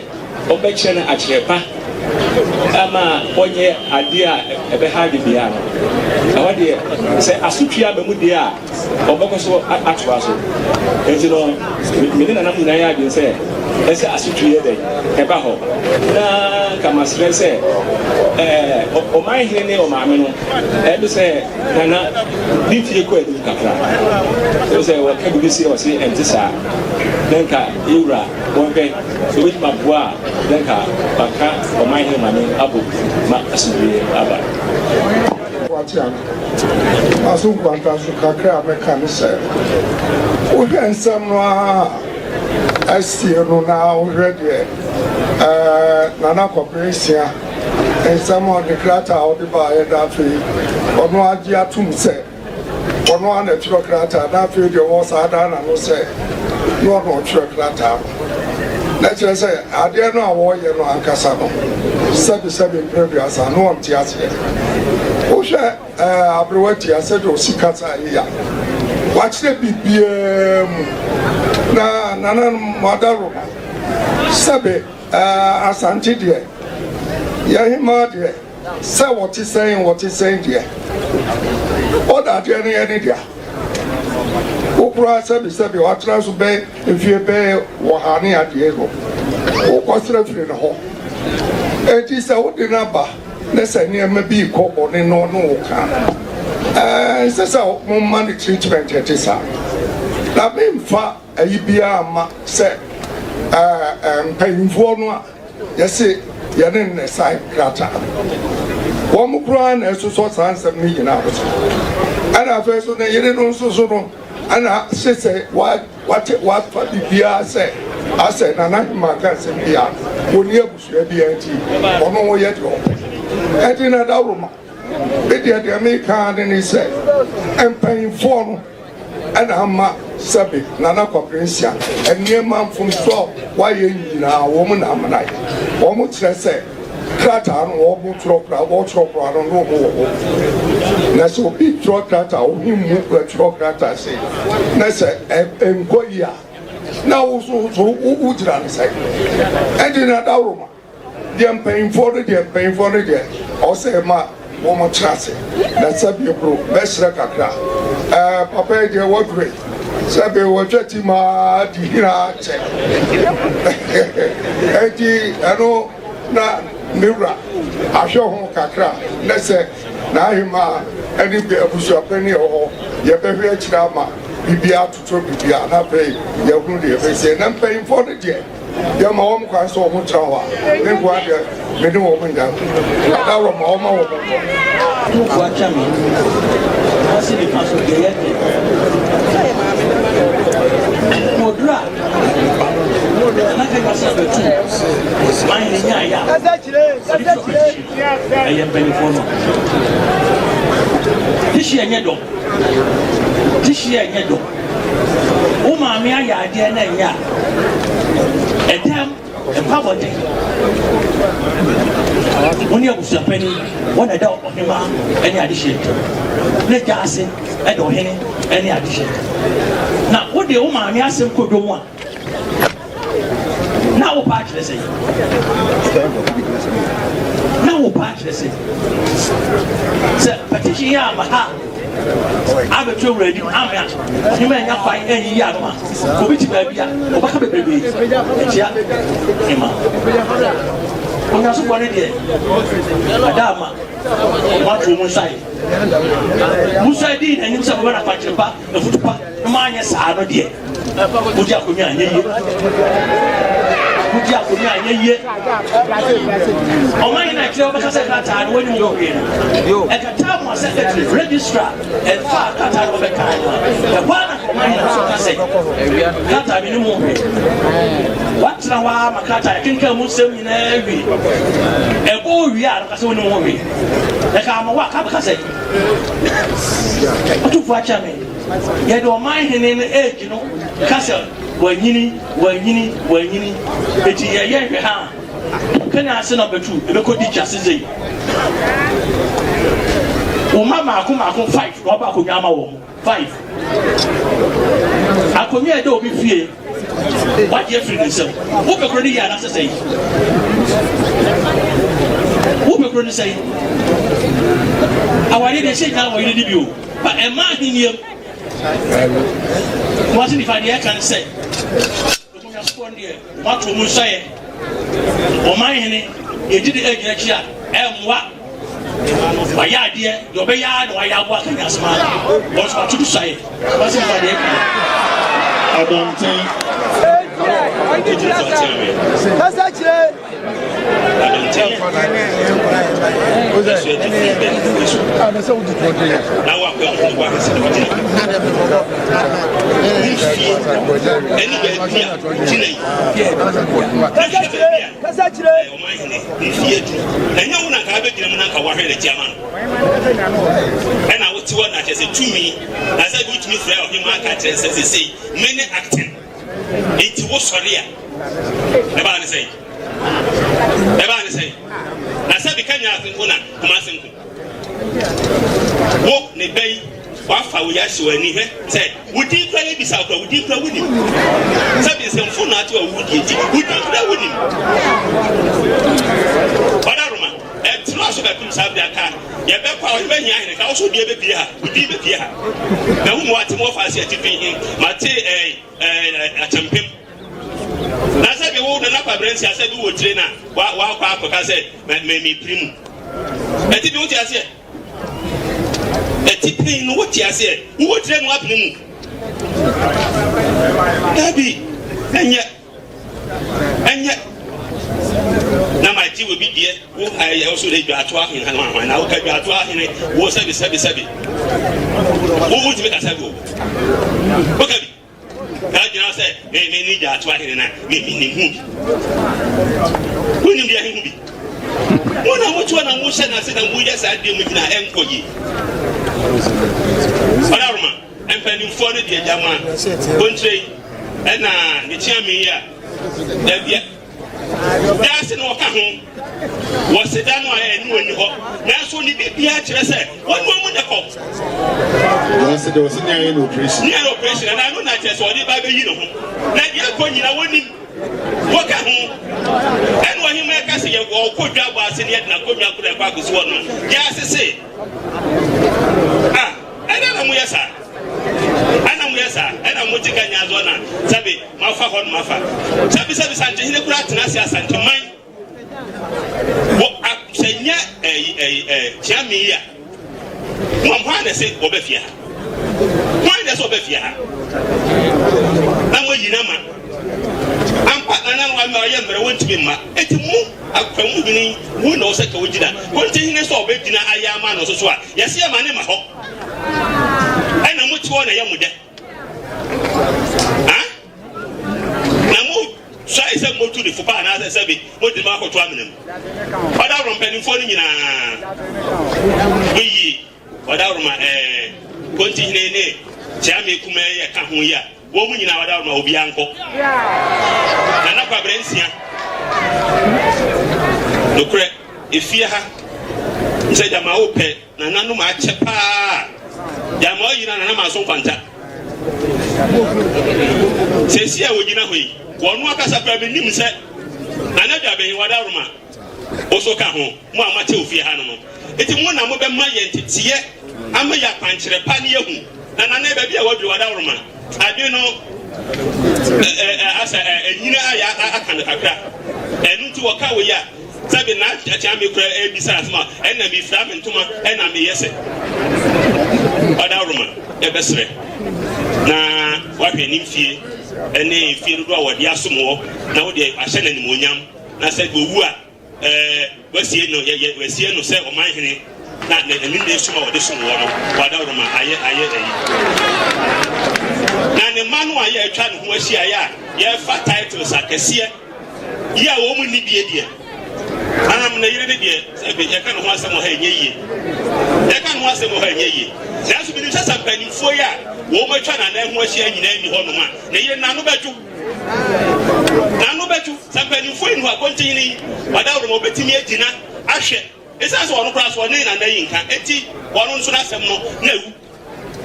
wɔbɛkyerɛ no akyerɛ pa ama wɔnyɛ adeɛ a ɛbɛha ade biara no, ɛhɔ deɛ sɛ asotwe aba mu deɛ a wɔbɛkɔ so atoa so. Nti no, me ne nanam nyinaa yɛ adwene sɛ Ɛsɛ asotwe yɛ dɛn ɛba hɔ. Na nka masrɛ sɛ ɛɛ ɔman hene ne ɔmaame no ɛbi sɛ nana ne fie kɔ anim kakra. Ɛbi sɛ wɔka biribi sɛ ɔse ɛnte saa. Na nka yɛwura wɔnhwɛ sɛ obɛtumi aboa a na nka waka ɔman hene maame abom ma asomdwoeɛ aba. Wate ano. Aso nkwanta so kakra a mɛka ne sɛ, wohwɛ nsɛm no ara a asie no na wohwɛ deɛ ɛɛ Nana Kɔbere Nsia nsɛm a ɔde krataa a ɔde baeɛ na afei ɔno agye atom sɛ ɔno ara na ɛtwerɛ krataa na afei deɛ ɔwɔ saa dan n'ano sɛ na ɔno ɔtwerɛ krataa no na kyerɛ sɛ adeɛ no a wɔreyɛ no ankasa no sɛbesɛbe mprɛ aduasa na ɔnte aseɛ. Wohwɛ ɛɛ aberewa tia sɛdeɛ ɔsi kasa yi a, wakyerɛ biribiara mu na nananom adaworoma sɛbe ɛɛ Asante deɛ yɛhemaa deɛ Sɛ wɔte sɛn wɔte sɛn deɛ, ɔda adeɛ no yɛ ne dea. Wo koraa sɛbesɛbe watena so bɛyɛ mfie bɛyɛ wɔha ne adeɛ no, wokɔsrɛ firi ne hɔ. Enti sɛ wode no aba na sɛ nneɛma bi rekɔ bɔne na ɔne wo ka a, ɛnsɛ sɛ momma no treatment ɛte saa. Na memfa ayi biara mma sɛ mpanyimfoɔ no a Yɛse yɛne no na ɛsan krataa no. Wɔn koraa na ɛsosɔ saa nsɛm no nyinaa so. Ɛna afei so ne yere no nso so no ɛna se sɛ wate wafa biribiara sɛ asɛ Nana Hemaa ka nsɛm bi a wɔnni abusua biara nti ɔno ɔyɛ deɛ ɔpɛ. Ɛnti na dawuroma me deɛ deɛ meka ara ne ne sɛ mpanyinfoɔ no ɛna ama sɛbe Nana Kwabena Nsia nneɛma mfomsoɔ a wayɛ nyinaa wɔn na amena yɛ. Wɔn kyerɛ sɛ krataa no wɔn twerɛ koraa wɔtwerɛ koraa no na wɔn wɔ hɔ. Na sɛ obi twerɛ krataa ohi mu twerɛ krataa sei na sɛ ɛnkɔ yie a na wo so so wogyina no sɛn? Ɛnti na dawuroma. Deɛ mpanyinfoɔ no deɛ mpanyinfoɔ no deɛ ɔsɛ ma wɔn tena ase na sɛbi bro bɛsrɛ kakra ɛɛ papa yi deɛ wɔdure sɛbi wɔtwa ti maa di hina kyɛ eti ɛno na ne wura ahwɛ ho kakra na sɛ n'ahema ɛne abusuapɛni ɛwɔ hɔ yɛbɛhwɛ akyire ama biribi atoto biribi a na afei yɛhunu deɛ yɛbɛsie na mpanyinfoɔ no deɛ. Yɛma wɔn kwan sɛ wɔn tra hɔ a, me nkoa deɛ me ne wɔn nnya. Adaworo ma wɔma wɔn nkɔ. Tumfoɔ akyɛ me, ɔse nifa so deɛ yɛ dɛ. Wɔduru a, na kɛkɛ sɛ bɛtu man ne nyaayɛ a ɔde tu petition ɛyɛ mpanimfoɔ no. Tihyi ɛnyɛ dɔ, tihyi ɛnyɛ dɔ. Wo maame ayɛ adeɛ na ɛnyɛ a, ɛdɛm ɛkɔ abɔnten. Wo ne abusuapanin, wɔn na ɛda ɔhemaa ne adehyeɛ ntam. Na gya ase ɛda ɔhene ne adehyeɛ ntam. Na wode wo maame asɛm kɔ dwom a, Na wo paa kyerɛ sɛn? Na wo paa kyerɛ sɛn? Sɛ petition yi ama ha abɛto awura anim ama ɔhema anya kwan anyiyi ano a, obi te baabi a ɔbɛka bebrebe atia hema. Onyansopɔn no deɛ ada ama moato mu nsa yi. Musa dii n'anim sɛ mobɛna kwankyerɛ pa, afutu pa, na moanyɛ saa no deɛ. Wogye akonnwa a ɛnyɛ yie. Wogye akonnwa a ɛnyɛ yie. Ɔman yi na ɛkyerɛ wɔbɛka sɛ krataa no wɔnyɛ wɔn hwee no. Ɛkataa mu a secretary, registrar, ɛfa krataa no wɔbɛka no a. Ɛhɔ ara na ɔman yi na nso ka sɛ krataa mi ne mu hwee. Watena hɔ ara ma krataa yɛkenkan mu nsɛm nyinaa wie. Ɛbɔ wie a no ka sɛ wɔne mu hwee. Ɛka ama wɔ a ka bɛka sɛ ɔtumfoɔ akyɛ me. Yɛde ɔman hene no age no ka sɛ wanyini, wanyini, wanyini. Eti yɛyɛ nhwɛ ha a, Kenya ase na bɛtu, ebɛkɔ ditch ase zei. Wo mma mmaako mmaako five na wɔabɔ akonnwa ama wɔn. Five. Akonnwa a ɛda obi fie, wagye afiri ne nsam. Wopɛ kuro no yie anaasɛ sɛn? Wopɛ kuro no sɛn? Awareɛ deɛ ɛhyɛ nyinaa wɔ yere no bi o. Ba ɛma ahenni mu. Kumasi nifa deɛ ɛka ne sɛ. Kenyasefoɔ no deɛ wɔato wɔn nsa yɛ ɔman hene yɛgye de agyina akyi a ɛmmoa wayɛ adeɛ deɛ ɔbɛyɛ ara na wayɛ aboa Kenyasema wɔn nso wato nsa yɛ wɔsi nipa deɛ ɛka. Abɔnten. Kasa kyerɛ. Kasa kyerɛ. Ɛnyɛ wo na nka abɛgyina mu na nka wahwɛ n'akyi ama no ɛna wote hɔ na kyerɛ sɛ tumi na sɛ bi wotumi frɛ ɔhema aka kyerɛ sɛ sesei me ne acting nti wosɔre a ɛbaa ne sɛn ɛbaa ne sɛn na sɛ bi ka nya ase nko na kuma ase nko wo ne bɛ yi wafa wo yɛ ahyɛ w'ani hwɛ sɛ wo din kura yɛ bisa kura wo din kura wo nim sɛ bi nsɛmfo na ate wa wo die ti wo din kura wo nim ɔdaroma ɛtena so bɛpem saa bere aka yɛbɛkɔ a ɔhene hene ka wo so deɛ bɛpie ha wo din bɛpie ha na wo mu ate mu ɔfa ase atifi he mate ɛɛ ɛɛ akyɛmpem na sɛ bi wo nana kwabrɛ nsia sɛ bi wɔ tire na wakɔ akɔka sɛ mɛ mɛ mepiri mu ɛti bi wote aseɛ ɛti pin no wote aseɛ wowɔ tire no apene mu dabi ɛnyɛ ɛnyɛ na ma gye obi deɛ wo ɛyɛ wo so de dwato ahene hana hana na woka dwato ahene wo sɛbi sɛbi sɛbi wo wotumi kasa bi o woka bi na gyina sɛ me me ne dwato ahene na me me nim ho bi wonim deɛ ho bi mo na motoɔ na mohyɛ n'ase na moyɛ saa deɛ mu gyina ɛnkɔ yie ɔdaroma Mpanimfoɔ no deɛ gyama kontire yi ɛna ne kyeame yi a dabia daase no ɔka ho wɔ seda no a ɛne ɔni hɔ nanso ne bibia kyerɛ sɛ wɔne ɔmu na kɔ Daase deɛ ɔse ne ayɛ no operation. Ne ayɛ operation ɛna ɛno na kyerɛ sɛ ɔde ba bɛyi ne ho na deɛ ɛkɔ nyina wɔnim wɔka ho ɛna ɔhema ɛka sɛ yɛ ɔkɔ dwa bɔ ase ne yɛde n'akonnwa koro ɛkɔ akɔsi hɔ no yɛ asese a Ɛna na moyɛ saa. Ɛna moyɛ saa. Ɛna mo te Kenya so na sɛbi mafa hɔ no mafa. Sɛbi sɛbi Santehene kura atena ase Asanteman. Wɔ a sɛ nyɛ ɛyi ɛyi ɛ Kyeame yi a. Wɔn hwan na ɛsɛ wɔbɛ fie ha? Hwan na ɛsɛ wɔbɛ fie ha? Na mo yi na ma. Ampa na na wɔn ɔyɛ mmerɛ wɔntumi mma. Eti mo akwamu hene wo na ɔsɛ ka wogyina. Kontihene sɛ ɔbɛgyina ayɛ ama no nso so a Yɛse yɛma ne ma hɔ ɛna mo te hɔ na ɛyɛ mo dɛ ha na mo suae sɛ motu ne fo pa anaasɛ sɛbi mode mo akɔto amena mu. Ɔdaworo mpanimfoɔ no nyinaa moyi ɔdaworo ma ɛɛ kontihene ne kyeame kumaa yi ɛka ho yi a Wɔn mu nyinaa wɔda ma obiara nkɔ. Nana Kwabrɛ nsia. Nokorɛ, efie ha sɛ gyama wopɛ nananom akyɛ paa. Gyama ɔyi na nana manso nkwanta. Sɛsi a wɔgyina hɔ yi, wɔn akasa koraa menim sɛ Nana Dwabehi Wadaroma wo so ka ho, mo a moakyɛ ofie ha no no. Enti mo na mobɛma yɛn nteteɛ ama yɛ akwankyerɛ pa ne yɛahu. Na nana baabi a waduru adaworoma adwene no asɛ ɛnyina ayɛ aka no kakra. Ɛno nti wɔka wei a sɛbe na akyea me kora ɛbisa asɛm a ɛna mefira me ntoma ɛna meyɛ sɛ ɔdaworoma ɛbɛsrɛ na wahwɛ ne mfie ɛne mfie dodoɔ a wɔde asom wɔ na wode ahyɛ no animuonyam na sɛ owu a ɛɛ wasie no yɛ yɛ wasie no sɛ ɔman hene na ne ne ne som a wɔde som wɔ no wadaworo ma ayɛ ayɛ ayi na ne mma no a yɛ atwa ne ho ahyia yɛ a yɛfa titles akɛseɛ yi a wɔn mu nni bie deɛ anam ne yere ne deɛ sɛbi yɛka ne ho asɛm wɔ ha ɛnyɛ yie yɛka ne ho asɛm wɔ ha ɛnyɛ yie nanso binom sɛ sɛ mpanimfoɔ yi a wɔn atwa n'anan ho ahyia nyinaa nni hɔ nom a ne yere n'ano bɛdwo N'ano bɛtwo. Sɛ mpanyimfoɔ yi nni hɔ a, Kontihene yi, Ɔdawuroma, ɔbɛtumi agyina ahwɛ. Ɛsiane sɛ ɔno koraa so ɔne Nana yi nka nti, ɔno nso n'asɛm no na awu.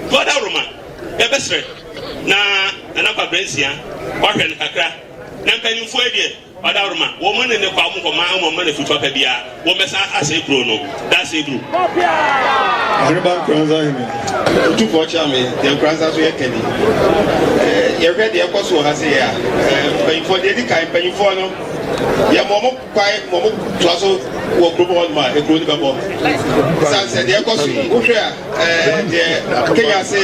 Nti Ɔdawuroma, yɛbɛsrɛ na Nana Kwabrɛ Nsia wahwɛ no kakra. Na mpanyimfoɔ yi deɛ, Ɔdawuroma, wɔn ne ne kɔ a wɔnkɔma wɔn mma no afutu papa biara, wɔmmɛsan asɛe kuro no. Daseburu. Ɔheneba Nkoranza Hene. Otumfoɔ Kyeame, deɛ Nkoranza nso yɛ ka ni. Yɛhwɛ deɛ ɛkɔ so wɔ ha sei a, mpanyinfoɔ, deɛ ɛdi kan, mpanyinfoɔ no, yɛma wɔn kwan ma wɔn toa so wɔ kurom hɔnom a, ekuro no bɛbɔ. Ɛsiane sɛ deɛ ɛkɔ so yi, wohwɛ a, ɛɛ deɛ Kenya ase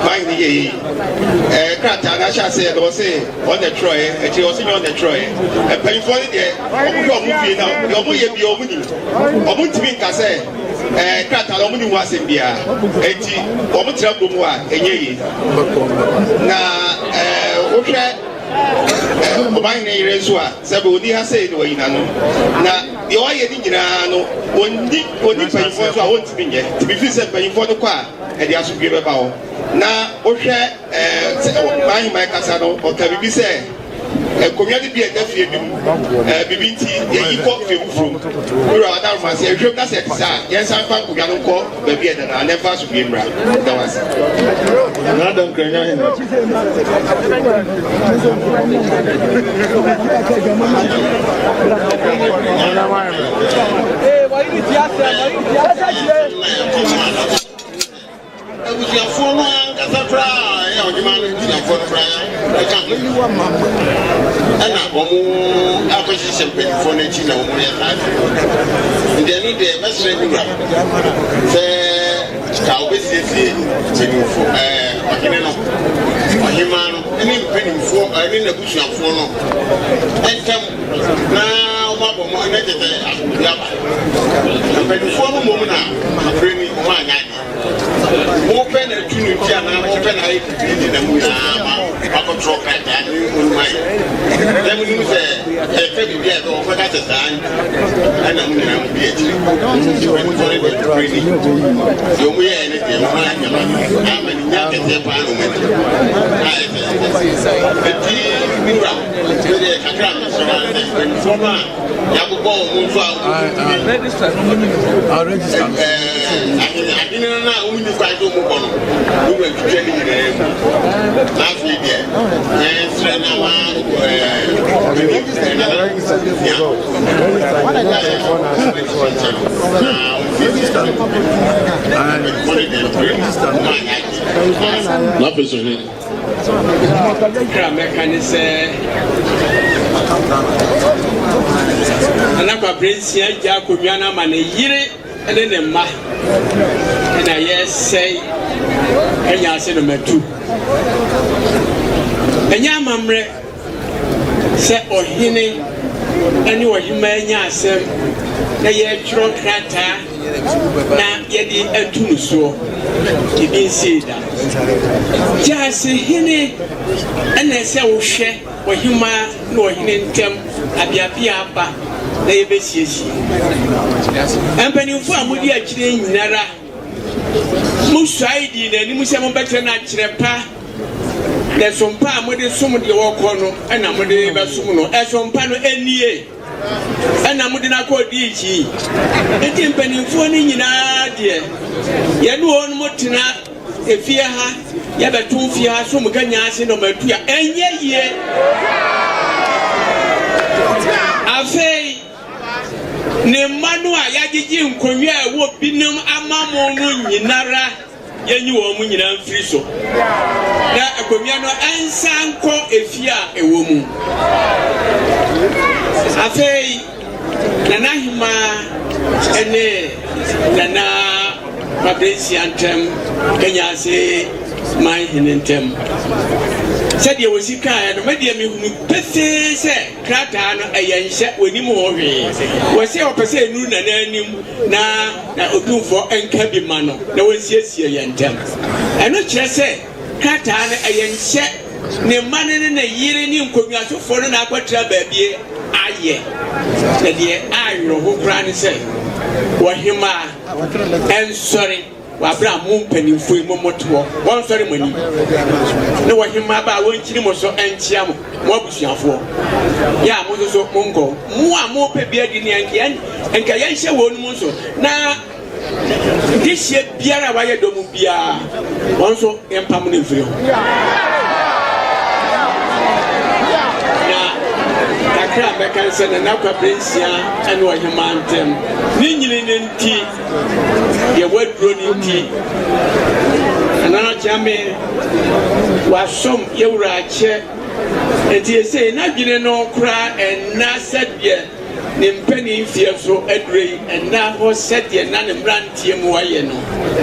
man ne yɛ yi, ɛɛ krataa no ahyɛ aseɛ no, wɔse wɔn na ɛtwerɛeɛ, akyire wɔse nyɛ wɔn na ɛtwerɛeɛ. Mpanyinfoɔ no deɛ, wɔn hwɛ wɔn fie na deɛ wɔn yɛ biara wɔn nim. Wɔn ntumi nka sɛ ɛɛ krataa no wɔn nim ho asɛm biara. Enti wɔn tena kurom hɔ a, ɛnyɛ yie. Na ɛɛ wohwɛ Ɔmanhene yere nso a, sɛbe ɔnni ha sei na wayi n'ano. Na deɛ ɔyɛ ne nyinaa no, ɔnni ɔnni mpanyimfoɔ nso a ɔntumi nyɛ. Nti mefiri sɛ mpanyimfoɔ no kɔ a, ɛde asomdwoeɛ bɛba hɔ. Na wohwɛ ɛɛ sɛ ɔmanheman kasa no, ɔka biribi sɛ nkonnwa no bi a ɛda fie bi mu, ɛɛ biribi nti yɛyi kɔ fie foforɔ mu. Wura Adaroma, sɛ yɛhwɛ mu na sɛ ɛte saa a, yɛnsan mfa nkonnwa no nkɔ baabi a ɛda no ara na ɛmfa asomdwoeɛ mmra. Meda wo ase. Nana Adam Kranya Hene. Abusuafoɔ no ankasa koraa a ɛyɛ ɔhemaa no abusuafoɔ no koraa ɛka ho ɛna wɔn akɔhyehyɛ mpanimfoɔ no akyi na wɔn yɛ saa ade no. Nti ɛno deɛ mɛsrɛ me wura sɛ ka wobɛsiesie mpanimfoɔ ɛɛ ɔhene no ɔhemaa no ne mpanimfoɔ ɛne n'abusuafoɔ no ntam na wɔn abɔ mo na kyɛ sɛ asomdwoe aba. Mpanimfoɔ no mmom na nokorɛ ni wɔn anyɛ adeɛ. Mopɛ na atu no nti anaa mopɛ na ayɛ biribi nti na mo nyinaa ma makɔtwerɛ krataa ne ɔnum ayɛ. Na monim sɛ yɛka biribi a ɛbɛ wɔbɛka sɛ saa nti ɛna mo nyinaa modi akyire. Nti mpanimfoɔ no deɛ nokorɛ ni deɛ wɔn yɛɛ no deɛ wɔn anyɛ ma ama ne nya kɛseɛ paa na wɔn adi ayɛ sɛ ɛti wura deɛ kakra mesrɛ wa sɛ mpanimfoɔ no a yɛabobɔ wɔn nso a wɔtumi ahene no a wɔnni kwan sɛ wɔbɔ no wowura twitwa ne nyinaa mu na afei deɛ yɛsrɛ na ma na afei so hene Kakra a mɛka ne sɛ Nana Kwabena Nsia agya akonnwa no ama ne yere ne ne mma na yɛsɛe anya ase no matu. Ɛnyɛ amammerɛ sɛ ɔhene ne ɔhemmaa anya asɛm na yɛtwerɛ krataa na yɛde atu no soɔ. Ebi nsii da. Gyaase hene na ɛsɛ wohwɛ ɔhemaa ne ɔhene ntam abeabea aba na yɛbɛsiesie. Mpanimfoɔ a modi akyire nyinara, mosuae dii n'anim sɛ mobɛkyerɛ no akyerɛ pa, na ɛsom pa a mode som deɛ wɔkɔ no na mode bɛsom no. Ɛsom pa no nie. Ɛna mode no akɔ diikyi. Enti mpanimfoɔ no nyinaa deɛ, yɛne wɔn mo tena efie ha, yɛbɛto fie ha som ka nya ase nɔmatu a, ɛnyɛ yie. Afei, ne mma no a yɛagyegye nkonnwa a ɛwɔ binom ama mo no nyinara, Yɛnyi wɔn nyinaa mfiri so, na akonnwa no nsan nkɔ efie a ɛwɔ mu. Afei, Nana Ahemaa ne Nana Kwabena ntam, Kenya ase man hene ntam. Sɛdeɛ wɔsi kaeɛ no, me deɛ mehunu pefee sɛ krataa no ɛyɛ nhyɛ, wɔnim ho hwee. Wɔse wɔpɛ sɛ ɛnuru Nana anim na na Otumfoɔ nka bi ma no na wɔnsiesie yɛn ntam. Ɛno kyerɛ sɛ krataa no ɛyɛ nhyɛ ne mma no ne ne yere ne nkonnwasofoɔ no na akɔtra baabi ayɛ. Na deɛ awerɛho koraa ne sɛ wɔhemaa ɛnsɔre wɔ abere a mo mpanimfoɔ yi mo mote hɔ, wɔnsɔre mo anim ne wɔhemaa ba a wɔnkyini mo so nkyea mo. Mo abusuafoɔ, yɛ a mo nso so monkɔ. Mo a mopɛ bi adi nea nka yɛnhyɛ wɔn mu nso, na dehyeɛ biara a wayɛ dɔ mu biara, wɔn nso yɛmpam no mfiri ho. Na kakra a mɛka sɛ Nana Kwabena Nsia ne ɔhemaa ntam ne nyini no nti. Deɛ waduro no nti, Nana Kyeame wasom yɛwura akyɛ. Nti esei n'adwene no koraa ɛnna sɛdeɛ ne mpanin mfeɛ so aduro yi, ɛnna hɔ sɛdeɛ na ne mmeranteɛ mu ayɛ no.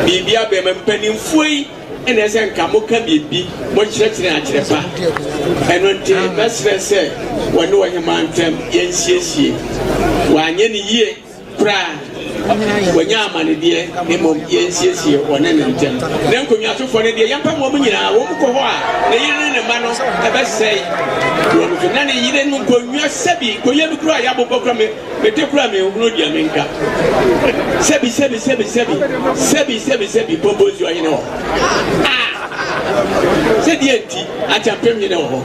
Biribi abɛn ma mpanimfoɔ yi na ɛsɛ nka moka biribi, mokyerɛkyerɛ akyerɛ pa. Ɛno nti mɛsrɛ sɛ wɔne ɔhemaa ntam yɛnsiesie. Wanyɛ ne yie koraa, wanya amanedeɛ, na mmom yɛnsiesie wɔne ne ntam. Na nkonnwasofoɔ no deɛ yɛmpam wɔn nyinaa, wɔn kɔ hɔ a ne yere ne ne mma no ɛbɛsɛe wɔn so. Na ne yere no nkonnwa sɛbi nkonnwa bi koraa yɛabobɔ koraa me Mete koraa menhunu deɛ menka. Sɛbi sɛbi sɛbi sɛbi sɛbi sɛbi sɛbi pompo nsuo hene wɔ hɔ. Ah! Sɛ deɛ nti akyɛmpem hene wɔ hɔ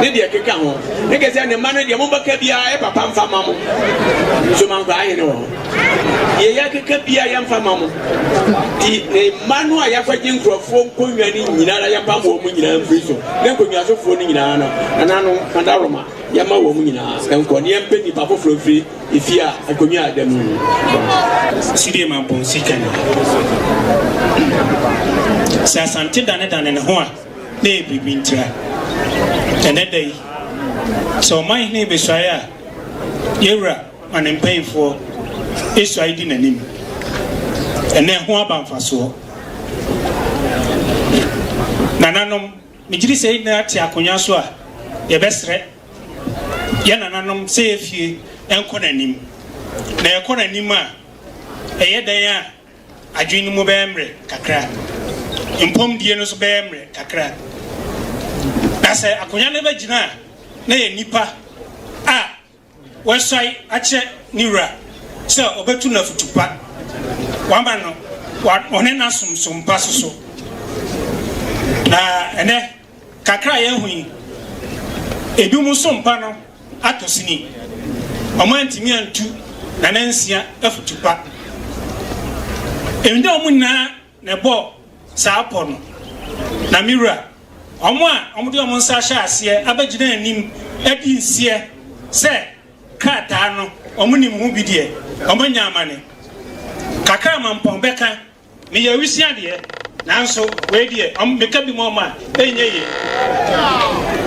ne deɛ keka ho. Ne kɛ sɛ ne mma no deɛ mobɛka biara yɛ papa mfa ma mo. Somankwaa hene wɔ hɔ. Deɛ yɛkeka biara yɛmfa ma mo. Ti ne mma no a yɛakɔgye nkurɔfoɔ nkonnwa no nyinara yɛmpam wɔn nyinaa mfiri so. Ne nkonnwasofoɔ no nyinaa no nananom madaroma. Yɛmma wɔn nyinaa nkɔ, na yɛmpɛ nnipa foforɔ mfiri efie a akonnwa a ɛda mu no mu. Sidie Mampong sika ni. Sɛ Asante danedane ne ho a, na ɛyɛ biribi ntira. Ɛnnɛ da yi, sɛ ɔmanhene besuae a, yɛn wura ma ne mpanyimfoɔ suae di n'anim. Ɛnnɛ ɛho aba mfasoɔ. Nananom. Megye di sɛ yɛn nyinaa te akonnwa so a, yɛbɛsrɛ yɛn nananom sɛ yɛn fie nkɔ n'anim. Na ɛkɔ n'anim a, ɛyɛ dɛn a adwene no mu bɛyɛ mmerɛ kakra. Mpɔmdie no nso bɛyɛ mmerɛ kakra. Na sɛ akonnwa no bɛgyina a, na yɛ nnipa a Wasuae akyerɛ ne wura sɛ ɔbɛtu no afotu pa, wama no ɔne no asom so mpa so so. Na ɛnɛ, kakra a yɛahu yi, ebinom so mpa no atɔ sini. Wɔantumi antu Nana Nsia afotu pa. Ɛnyɛ wɔn nyinaa na ɛbɔɔ saa pɔ no. Na me wura, wɔn a wɔde wɔn nsa ahyɛ aseɛ abɛgyina anim adi nseɛ sɛ krataa no wɔnim ho bi deɛ, wɔanya amane. Kakra a Mampɔn bɛka, meyɛ awisia deɛ, nanso wei deɛ meka bi ma wɔn a, ɛnyɛ yie.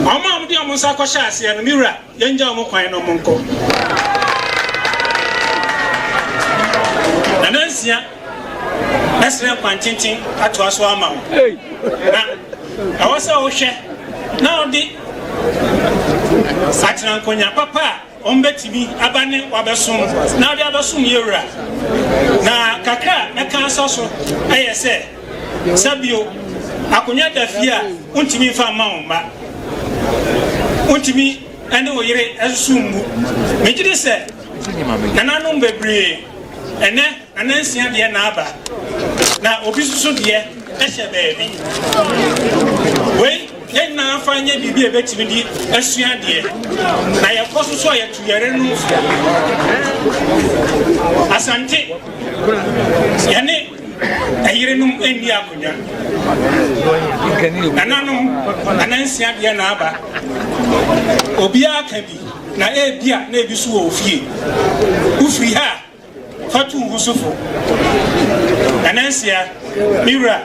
Wɔn a wɔde wɔn nsa akɔhyɛ aseɛ no, me wura, Yɛngya wɔn kwan na wɔnkɔ. Nana Nsia mɛsrɛ nkwantenten atoa so ama wo. Na ɛwɔ sɛ wohwɛ na wode atenankonya papa a wɔbɛtumi aba ne wabɛsom na wode abɛsom yɛwura. Na kakra a mɛka asɔ so ɛyɛ sɛ sɛ bio akonnwa da fie a wontumi mfa mma wo mma. Wontumi ne wo yere nso mmu. Megye di sɛ nananom bebree ɛnɛ nana nsia deɛ na aba, na obi nso so deɛ hyɛ baabi. Wei yɛn nyinaa fa nyɛ biribi a ɛbɛtumi de asua adeɛ, na yɛkɔ so so a yɛtu yɛre no fo. Asante yɛne Ɛyerenom nni akonnwa. Nananom, nanansia deɛ na aba. Obiara ka bi, na ebia na ebi so wɔ ofie. Wofiri ha a, fa tu wo ho so fo. Nanansia, me wura,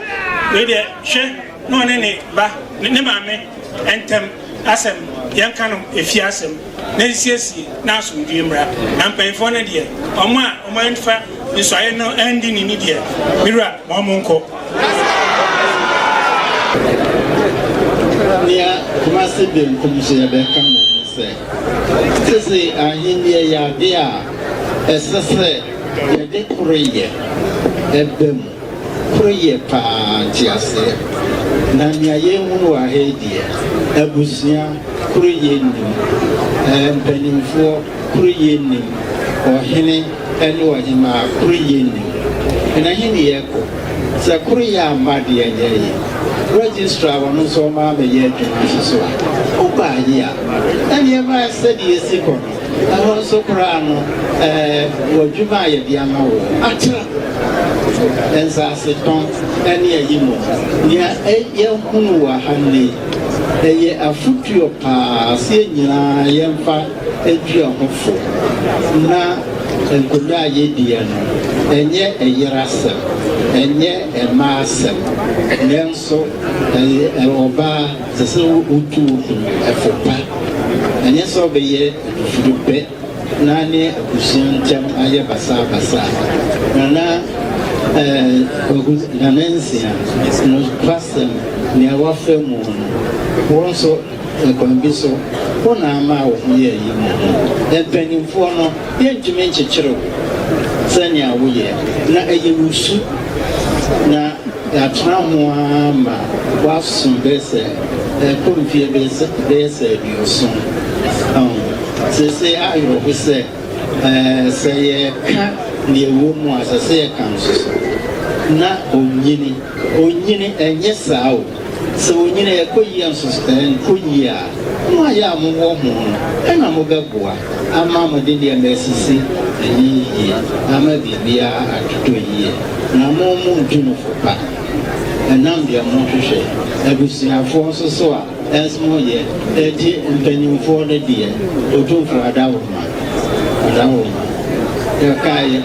wei deɛ hwɛ na ɔne ne ba, ne maame ntam asɛm, yɛnka no efie asɛm. na nsiesie na asomdwoeɛ mmra. Na mpanyimfoɔ no deɛ, wɔn a wɔamfa nsɔeɛ no andi ne ni deɛ, me wura, ma wɔnkɔ. Nea Kumasi benkum so yɛbɛka mmom ne sɛ, sese ahenni yɛ ade a ɛsɛ sɛ yɛde koroyɛ ba mu. Koroyɛ paa nteaseɛ. Na nea yɛhunu wɔ ha yi deɛ, abusua koroyɛ nnim, ɛɛ mpanimfoɔ koroyɛ nnim, ɔhene ne ɔhemaa koroyɛ nnim. Na he ne yɛkɔ? Sɛ koroyɛ amma deɛ ɛnyɛ ye. Registrar ɔno nso ɔma amɛyɛ adwuma nso so a, wobaa yi a, na nneɛma sɛdeɛ ɛsi kɔ no, Ɛhɔ nso koraa no, wɔ adwuma a yɛde ama wo atra nsase tɔn ne ayi mu. Nea yɛhunu wɔ ha nnɛ yi, ɛyɛ afotuo paa sɛ yɛn nyinaa yɛmfa ntu yɛn ho fo na nkonnwa a yɛdiɛ no, ɛnyɛ ɛyerasɛm. Ɛnyɛ mmaa asɛm, nanso ɛyɛ ɔbaa ɛsɛ sɛ wotu wo kunu fo pa. Ɛnyɛ sɛ ɔbɛyɛ adufudepɛ na ne abusua ntam ayɛ basabasa. Nana eh, Kwaku, Nana Nsia, nokwasɛm, nea wafa mu no, wo nso Ɛkwan bi so, wo na ama wo ho yɛɛ yi mmɔho. Mpanimfoɔ no, yɛntumi nkyekyere wo sɛnea woyɛ, na ɛyɛ wo su, na yɛatena ho ara ma woaso bɛyɛ sɛ ɛkɔ mfeɛ bɛyɛ sɛ aduɔson. Ɔho. Seesei awerɛho sɛ, ɛɛ, sɛ yɛreka nea ɛwɔ mu a, ɛsɛ sɛ yɛka nso so. Na ɔnyini. Ɔnyini, ɛnyɛ saa o. Sɛ onyini a ɛkɔ yie nso ɛnkɔ yie a, mo a yɛ a mowɔ ho no na mobɛboa ama mode nneɛma asisi ani yie ama biribiara atotɔ yie. Na mo montu no fo pa ɛnam deɛ mohwehwɛ. Abusuafoɔ nso so a ɛnso moyɛ enti mpanimfoɔ no deɛ Otumfoɔ Adaworoma Adaworoma yɛkaeɛ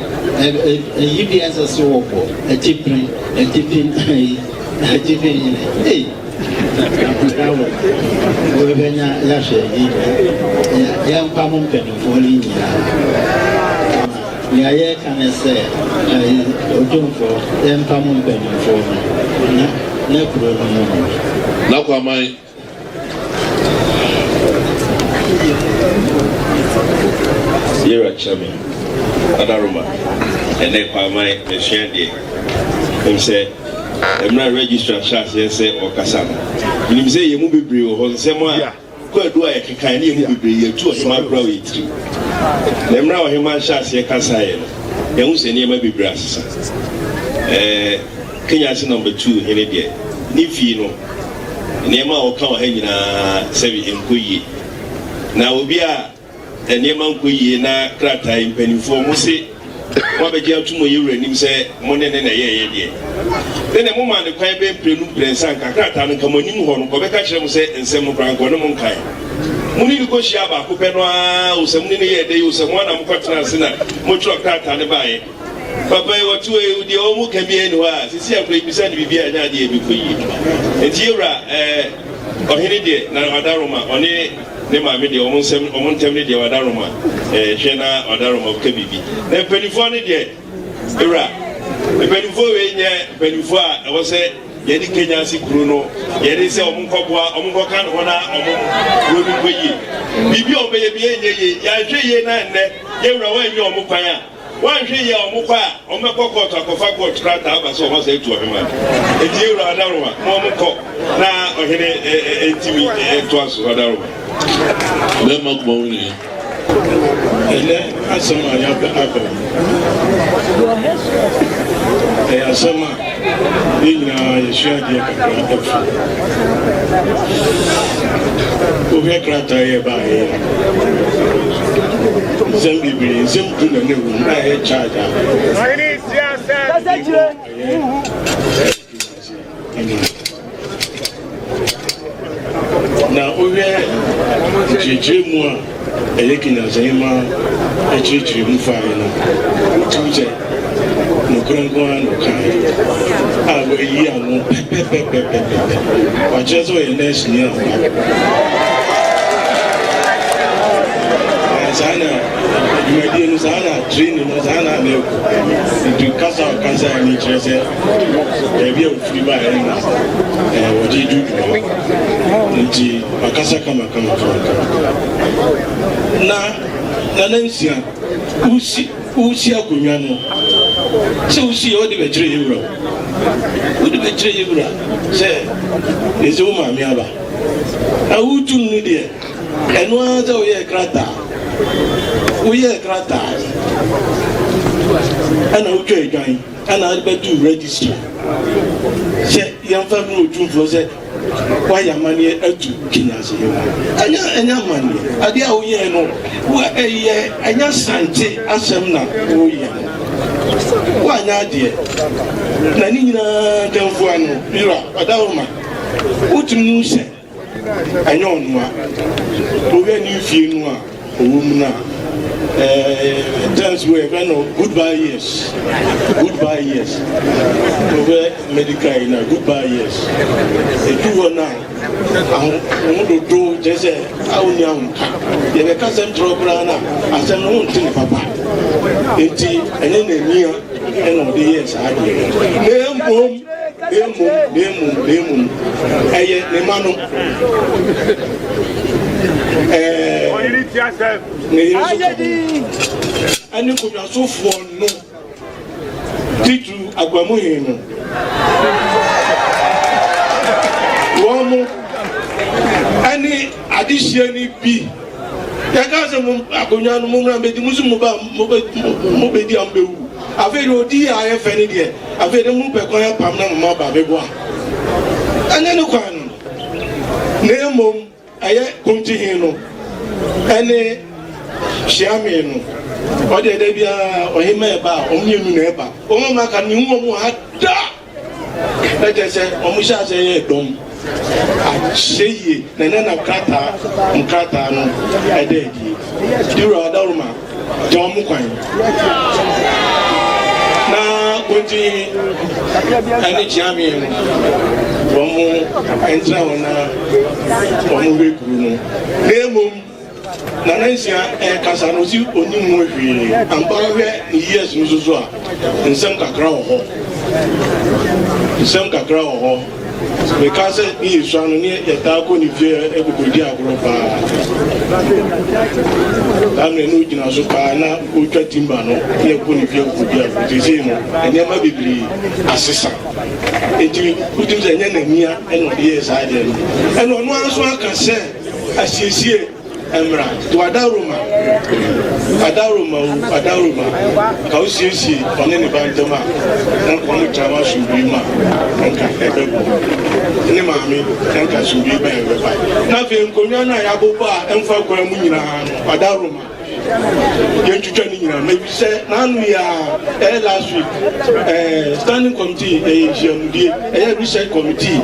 ɛyi bi ɛnsɛ sɛ wɔbɔ atipire atipi ayi Atifi hene, ei, na wo wobɛnya yɛahwɛ yi, yɛmpa mo mpanimfoɔ no nyinaa. Nea yɛreka ne sɛ, Otumfoɔ, yɛmpa mo mpanimfoɔ no na na kuro no mu no. N'akwaman. Yera Kyame, Adaroma, ɛnɛ Kwaman mesua deɛ. Ɛm sɛ mmerɛ a registrar hyɛ aseɛ sɛ ɔkasa no, menim sɛ yɛn mu bebree wɔ hɔ nsɛm a kwaadu a yɛkekae ne yɛn mu bebree yɛatu ɔhemaa koraa wɔ yɛn tirim. Na mmerɛ a ɔhemaa hyɛ aseɛ kasaeɛ no, yɛahu sɛ nneɛma bebree asesa. Ɛɛ Kenya ase number 2 hene deɛ, ne fie no, nneɛma a ɔka wɔ ha nyinaa sɛbi ɛnkɔ yie. Na obi a nneɛma nkɔ yie na krataa yi mpanimfoɔ mo se moabɛgye atom wɔ yɛn wura anim sɛ mo ne ne na ɛyɛɛyɛ deɛ, ne na momaa no kwan bɛyɛ mprenu mprɛnsa nka krataa no nka mo anim hɔ no nka ɔbɛka kyerɛ mo sɛ nsɛm no koraa nka ɔne mo nkae. Mo ne no kɔhyiaa baako pɛ no ara o sɛ mo ne no yɛɛ dɛ yi o sɛ mo ara na mokɔtenaa ase na motwerɛ krataa no baeɛ. Papa yi wɔte hɔ yi deɛ wɔn ka biara nni hɔ a sisi akora yi bisa no biribi a ɛnyɛ adeɛ a ɛbɛkɔ yie. Nti yɛn wura ɛɛ ɔhene deɛ na ɔdaroma ɔne ne maame deɛ wɔn nsɛm wɔn ntɛm ne deɛ ɔdaroma ɛɛ hwɛ na ɔdaroma ka biribi. Na mpanimfoɔ no deɛ ewura mpanimfoɔ wei nyɛ mpanimfoɔ a ɛwɔ sɛ yɛde Kenya ase kuro no yɛde sɛ wɔn nkɔboa wɔn nkɔka ne ho na wɔn kuro no nkɔ yie. Biribi a wɔbɛyɛ bi ɛnyɛ yie yɛanhwɛ yie na nnɛ yɛn wura wɔanyɛ wɔn kwan a. Woanhwɛ yie a wɔn kɔ a wɔn bɛkɔ kɔɔto akɔfa kɔɔto krataa aba sɛ wɔn asan atu ɔhemaa no. Enti yɛn wura Ɔdaroma ma wɔn nkɔ na ɔhene ntumi ntoa so. Ɔdaroma. Bɛrima kuma wo nua. Ɛnɛ asɛm a yɛabɛ aba yi, ɛyɛ asɛm a yɛn nyinaa yɛsua adeɛ kakra afiri. Wohwɛ krataa yi a ɛbaeɛ yi a, nsɛm bebree, nsɛm du na na ɛwɔ mu a ɛyɛ charge a ɛyɛ Na wohwɛ nkyerɛkyerɛ mu a ɛyɛ Kinyansahema kyerɛkyerɛ mu faeɛ no, wotumi sɛ nokorɛ nko ara na ɔkaeɛ a wayi ano pɛpɛpɛpɛpɛpɛ. Wakyerɛ sɛ ɔyɛ nɛɛseni ampa. Saa na dwumadie no, saa na training no, saa na na ɛkɔ. Nti kasa a ɔkasaeɛ no kyerɛ sɛ baabi a ofiri baeɛ no na wɔde di dwuma nti wakasa kama kama kama kama na nana nsia wosi wosi akonnwa no sɛ wosi yɛ wode bɛkyerɛ yɛ wura wode bɛkyerɛ yɛ wura sɛ ɛsɛ wo maame aba na wotum no deɛ ɛno ara sɛ woyɛ krataa woyɛ krataa ɛna wotwa adwan Ɛna ade bɛtoo registry sɛ yɛmfa mmrɛ otumfoɔ sɛ wayɛ amanneɛ atu Kenyase hema. Ɛnyɛ ɛnyɛ amanneɛ. Adeɛ a woyɛɛ no wa ɛyɛ ɛnyɛ Asante asɛm na woyɛ no. Woanyɛ adeɛ. Na ne nyinaa nkamfua no Wura Ɔdawoma wotumi hu sɛ Ɛnyɛ ɔno a. Wohwɛ ne mfie no a ɔwɔ mu no a. Ɛɛ terms wei yɛfrɛ no goodbye years, goodbye years. Wobɛ medical yi na goodbye years. Edu hɔ no a aho ho dodo kyerɛ sɛ a wonni ahomka. Yɛbɛka asɛm kyerɛ wo koraa no a asɛm no wonte ne papa. Enti ɛnyɛ n'ania ɛna ɔde yɛɛ saa adeɛ no. Na mmom, na mmom, na mmom, na mmom ɛyɛ ne ma no. Ɛɛ ne yere nso ka ho, ɛne nkonnwasofoɔ no, titiriw Akwamuhene no, wɔn mo ɛne adehyeɛ no bi. Yɛka sɛ mo akonnwa no mommra mbɛdi, mo nso mo ba mobɛdi a mobɛwu. Afei deɛ ɔdi yɛ ayɛ fɛ no deɛ, afei de mopɛ kwan apam na mo ma ba bɛboa. Ɛnyɛ ne kwan no, na mmom Ɛyɛ Kontihene no ne Hyiame no. Ɔdeɛ da biara ɔhemmaa ɛba a, wɔn mmienu na ɛba. Wɔn a aka no, mehu wɔn wɔ ha da! Na kyerɛ sɛ wɔn hyɛ aseɛ yɛ dɔm. Akyɛ yie na ɛnɛ na krataa nkrataa no ɛda adie. Dewura Adaworoma. Gya wɔn kwan na Kontihene ne Kyeame no wɔn ntena hɔ na wɔn hwɛ kuro no. Na mmom Nana Nsia ɛkasa no ɔsi onim ho hwee. Ampa hwɛ ne years no soso a nsɛm kakra wɔ hɔ. Nsɛm kakra wɔ hɔ. Meka sɛ ne yɛsua no ne yɛtaa kɔ ne fie kɔkɔdi agorɔ paa. Saa mmerɛ no ɔgyina so paa na ɔtwa timba no ne yɛkɔ ne fie kɔkɔdi agorɔ. Seesei no nneɛma bebree asesa. Enti wotumi sɛ ɛnyɛ n'ania ɛna ɔde yɛɛ saa adeɛ no. Ɛna ɔno ara nso aka sɛ asiesie Mmra to adaworoma, adaworoma o, adaworoma, ka wo siesie ɔne ne ba ntam a, na nka ɔmo tra ma asomdwoe mu a, nka ɛbɛbɔ. Ne maame, na nka asomdwoe bɛn ɛbɛba. Na afei nkonnwa no a yɛabobɔ a ɛmfa kwan mu nyinaa no, adaworoma. Yɛntwitwa ne nyinaa. Mebisɛ n'ano yi a ɛyɛ last week ɛɛ standing committee ɛyɛ nhyiamudie ɛyɛ research committee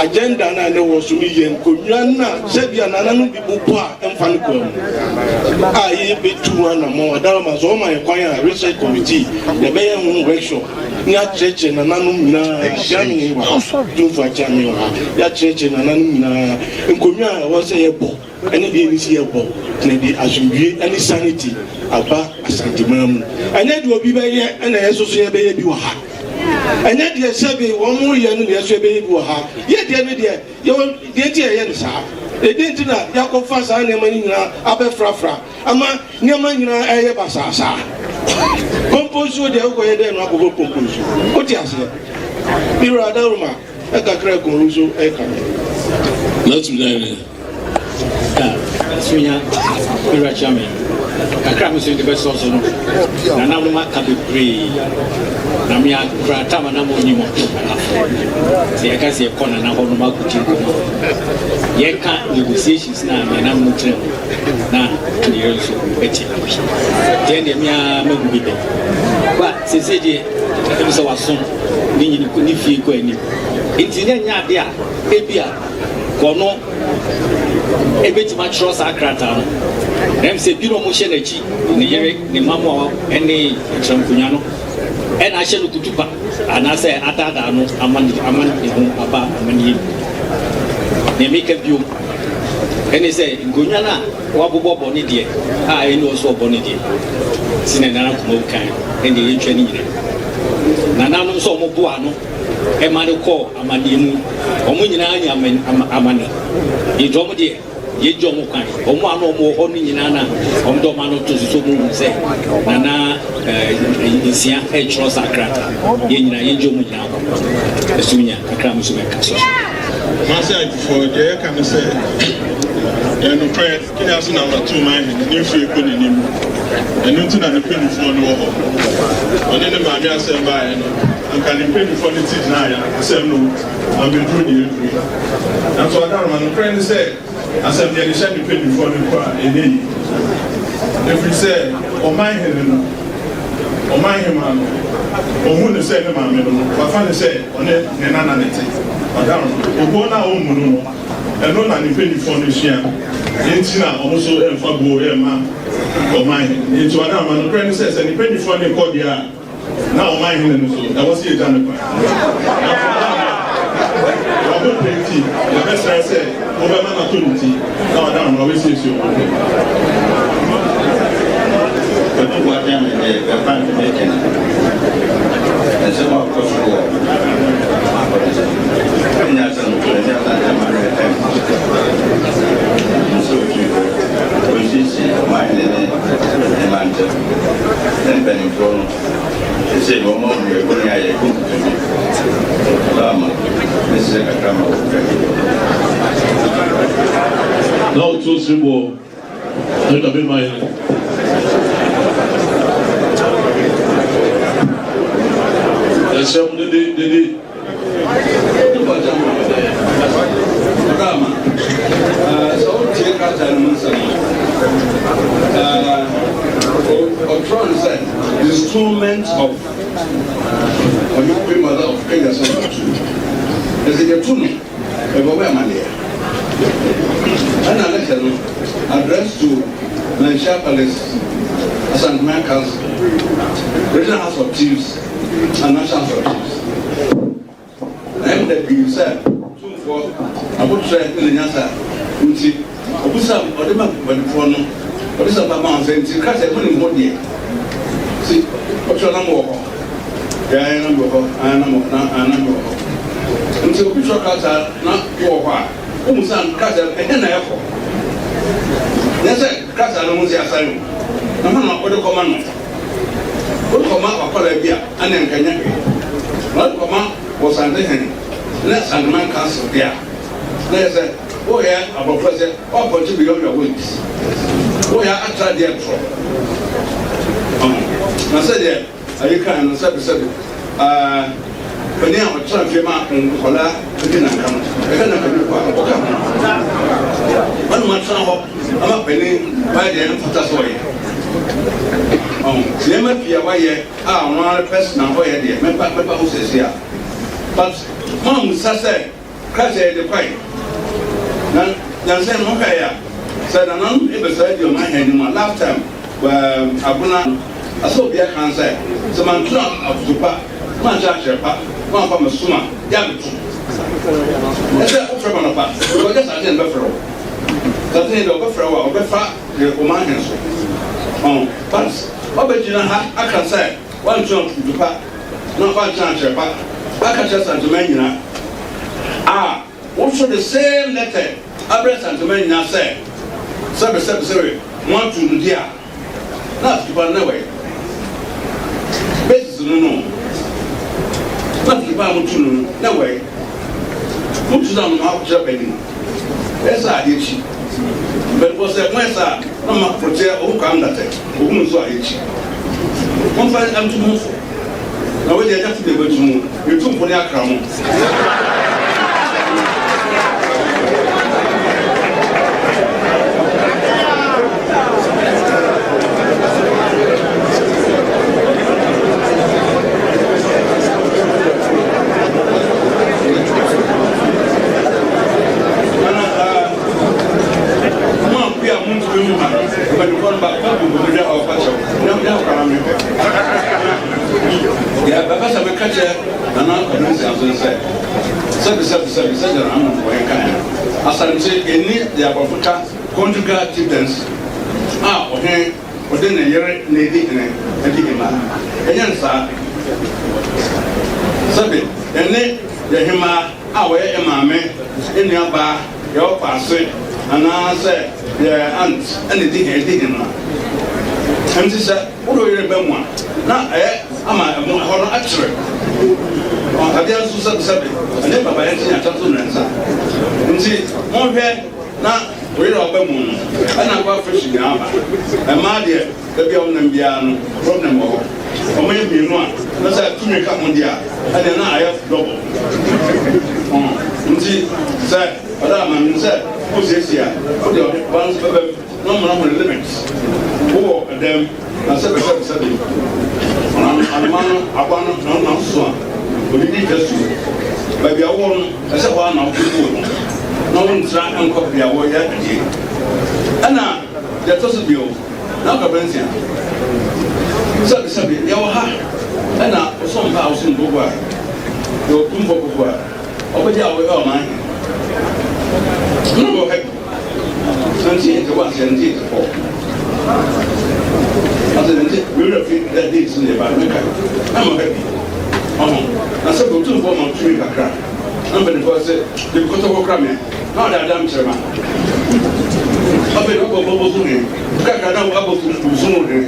agenda no a ne wɔ so no yɛ nkonnwa no a sɛbia nananom bi bobɔ a ɛmfa no kwan mu a yɛbɛtu ho anammɔn adarama sɛ ɔma yɛ kwan a research committee yɛbɛyɛ ho workshop ne akyerɛkyerɛ nananom nyinaa kyame wɔ ha tumfo akyame wɔ ha yɛakyerɛkyerɛ nananom nyinaa nkonnwa a ɛwɔ sɛ yɛbɔ Ɛne deɛ ɛni sɛ yɛbɔ na ɛde asomdwie ne sanity aba Asanteman mu. Ɛnyɛ deɛ obi bɛyɛ na yɛn nso so yɛbɛyɛ bi wɔ ha. Ɛnyɛ deɛ sɛbe wɔn reyɛ no na yɛn nso yɛbɛyɛ bi wɔ ha. Yɛ deɛ no deɛ, yɛwɔ deɛ nti a yɛyɛ no saa. Ɛdeɛn nti na yɛakɔfa saa nneɛma no nyinaa abɛfrafra ama nneɛma nyinaa ɛreyɛ basaa saa? Pompo nsuo deɛ wokɔyɛ dɛn na woakɔbɔ pompo nsuo? Wote aseɛ? Me wura Adaworoma, ɛkakra kɔn nso ɛka me. Let's be there. Sunya Ewura Kyame, kakra a me nso mede bɛsɔ so no, nananom aka bebree, na me akora tam a na mo nyim ɔto anafo. Sɛ yɛka sɛ yɛkɔ nana hɔ nom akɔdi nkɔmmɔ a, yɛka negotiations no a nananom tena mu na ne yere nso te bi. Deɛ deɛ me ara mahu bi pɛ. Ba seesei deɛ ɛm sɛ waso ne nyini ne fie kɔ anim. Nti na ɛnyɛ ade a ebia Ɔno ebetumi akyerɛw saa krataa no. Na ɛm sɛ binom hyɛ n'akyi, ne yere, ne mmamoa ne kyerɛmkonwa no na ahyɛ no kutupa anaasɛ adaadaa no ama ne ama ne ho aba amanneɛ mu. Nea meka bio ne sɛ nkonnwa no a wɔabobɔbɔ ne deɛ a ɛne ɔso ɔbɔ ne deɛ si na Nana Kumawu kan ɛndeɛ yɛntwa ne nyinaa. Nananom nso a wɔboa ano ma no kɔɔ amaneɛ mu. Wɔn nyinaa nya amane. Enti wɔn deɛ, yɛgye wɔn kwan. Wɔn a na wɔwɔ hɔ no nyinaa na wɔde wɔn ano to so sɛ wɔhu sɛ Nana Nsia retwerɛ saa krataa. Yɛn nyinaa, yɛgye wɔn nyinaa kwan. Ɛso nya kakra me nso mɛka so. Kumasi Agyefo, deɛ yɛka ne sɛ, ɛyɛ nokorɛ, Kenya so na wɔtoo man hene, ne mfie kɔ n'anim. Ɛno nti na ne mpanimfoɔ no wɔ hɔ. Ɔne ne maame asɛm baeɛ no, anka ne mpanimfoɔ no ti gyinaeɛ a, asɛm no ammɛduru deɛ ɛduru yi. Nanso Adaroma, nokorɛ ne sɛ, asɛm deɛ de hyɛ ne mpanimfoɔ no mpo a, ɛnyɛ yie. Ɛfiri sɛ, ɔman hene no, ɔman hemaa no, ɔhu no sɛ ne maame no, wafa no sɛ ɔne ne nana na ɛte. Adaroma, obuo no a ɔmmu no no, Ɛno na ne mpaninfoɔ no sua, enti na wɔn nso mfa buo mma Ɔman hene. Nti ɔda ama nokorɛ ne sɛ, sɛ ne mpanimfoɔ no rekɔ deɛ a, na ɔman hene no so, ɛwɔ sɛ yɛgya no kwan. Na ɔda ama wabɔ pɛ nti, yɛbɛsrɛ sɛ wobɛma no ato ne ti na ɔda ama wasiesie ɔmo pɛ. Ɛno boa kyɛn me deɛ ɛfa nto me kyɛn nsɛm a ɔkɔ so wɔ ɔde sɛ ɛnyɛ asɛm nokorɛ ɛnyɛ asante amammerɛ ɛmfa nso ɔtumfoɔ ɔnsiesie ɔman hene ne ne mma ntam ne mpanimfoɔ no sɛsei no wɔn ahu yɛ bɔne a yɛkɔ nkotodwe ama mesrɛ kakra ma wɔ Na ɔtuo siriboɔ ɛna me man no. Ɛsɛ mo dede dede. Ɔdɔ sɛ wotie krataa no mu nsɛm a, ɔtwerɛ no sɛ installment of ɔne Queen Mother of Kenya sɛ ɔtu. Ɛsɛ yɛtu no, ɛbɛwɔ amanneɛ. Ɛna letter no address to Manhyia Palace, Asanteman Council, Regional House of Chiefs, and National House of Chiefs. Na ɛmu da pii sɛ tumfoɔ abotrɛ ne ne nyansa nti, ɔbisa ɔde ma mpanimfoɔ no, ɔde sɛ ba ma wɔn sɛ nti krataa mu nim ho deɛ si ɔtwerɛ nam wɔ hɔ, yɛn nam wɔ hɔ, an nam na an nam wɔ hɔ. Nti obi twerɛ krataa na wɔ hɔ a, wohu sɛ krataa ɛnyɛ na ɛkɔ. Nyɛ sɛ krataa no ho si asan o, na hɔ na wode kɔma no. Wode kɔma wakwadaa bi a, ɛne nka nyɛ hwee. Na wode kɔma wɔ Santehene ne Santeman Council deɛ a, na yɛ sɛ woyɛ aborɔfo sɛ woapɔnkye beyond your wings. Woyɛ atra deɛ torɔ. Na sɛdeɛ ayi kan no sɛbesɛbe ɛɛ panin a ɔtena fie ma nkwadaa di nanka no, ɛka nanka bi kɔ a, ɔka ho. Ɔne ma tena hɔ ama panin wayɛ deɛ ɛmfata sɛ ɔyɛ. Nneɛma pii a wayɛ a ɔno ara personal ɔyɛ deɛ mɛba mɛba ho sɛsi a. But moammisa sɛ Christ yɛ de kwae. Na nansa yi mohwɛe a, sɛ nananom ebɛsaa di ɔman ha anim a, last time um, Abona asɛ obia kan sɛ, sɛ mantena afotu pa, mankyɛ akyerɛ pa, mamfa me som a, yɛ abeto. Ɛsɛ wofrɛ ma nɔpa, because ɔnyɛ Santene bɛfrɛ wo. Santene deɛ ɔbɛfrɛ wo a, ɔbɛfa de ɔman hen so. Ɔn, but wabɛgyina ha aka sɛ woantena afotu pa, na woankyerɛ akyerɛ pa aka kyerɛ Santeman nyina a, woso the same letter abrɛ Santeman nyina sɛ sɛbe sɛbe sɛbe moato no di a, na atutupa no na ɛwɔ he? Basis no no na atutupa a moto no no na ɛwɔ he? Motu no anoma akɔkyerɛ panin ɛyɛ sɛ adeɛ kyi. Mpanyinfoɔ sɛ moyɛ saa a na moma kɔkyerɛ ohu Kwame Datɛ, ohunu nso adeɛ kyi. Momfa nto mo ho fo. Na wei deɛ ɛnyɛ fo deɛ bɛtu mo, yɛtu mpo ne akra mo. Mo a bi a montumi mu ha, mpanimfoɔ no baako abu nkotodwe a ɔrepa kyɛw, na na akwadaa no mehwɛ. Deɛ bɛpɛ sɛ meka kyerɛ Nana Kwabena Nsianso ne sɛ, sɛbi sɛbi sɛbi sɛdeɛ Nana Mfoɔ kaeɛ no, Asante nni deɛ aborɔfo ka conjugal chieftaincy a ɔhene ɔde ne yere na edi hene adi hemmaa. Ɛnyɛ no saa. Sɛbi ɛne yɛ hemmaa a ɔyɛ yɛ maame, yɛ nuabaa, yɛ ɔpaase anaasɛ yɛ aunt na edi hene edi hemmaa. Ɛnti sɛ wode wo yere ba mu a, na ɛyɛ ama ɛmo ɛhɔ no akyere. Adeɛ nso sɛbesɛbe ɛnyɛ babayɛ nti nyata nso mmiɛnsa. Nti monhwɛ na wo yere a ɔba mu no ɛna akɔ afresh nyinaa aba. Mmaa deɛ baabi a wɔnam biara no problem wɔ hɔ. Wɔyɛ mmienu a na sɛ tumi ka ho deɛ a ɛneɛ na ayɛ double. Nti sɛ ɔda ama no sɛ wosiesie a wode ɔba no nso bɛba mu na ɔmana ho ne limit. Wowɔ ɛdɛm na sɛbe sɛbe sɛbe anoma no aboa no na ɔnam so a odidi twa su. Baabi a wowɔ no ɛsɛ hɔ ara na wokɔgu wo ho na wontra nkɔ baabi a wɔyɛ adeɛ. Ɛna deɛ ɛtɔ so bio. Na ɔkabɛnsia. Sɛbi sɛbi yɛwɔ ha ɛna ɔsom pa a ɔsom gbogbo a yɛwɔ tumfo gbogbo a ɔbɛgye a ɔyɛ ɔman he. Na mewɔ ha bi. 1981 sɛ 1984. Ɔsɛ nti mewura fi dɛ date no yɛ ba meka na mewɔ ha bi. Ɔho na sɛbi otumfoɔ ma tumi kakra na mpanimfoɔ sɛ de kɔtɔkɔ kora me na ɔde adam kyerɛ ma. Afei ɔkɔ bɔbɔ so he kakra na abɔ so so he.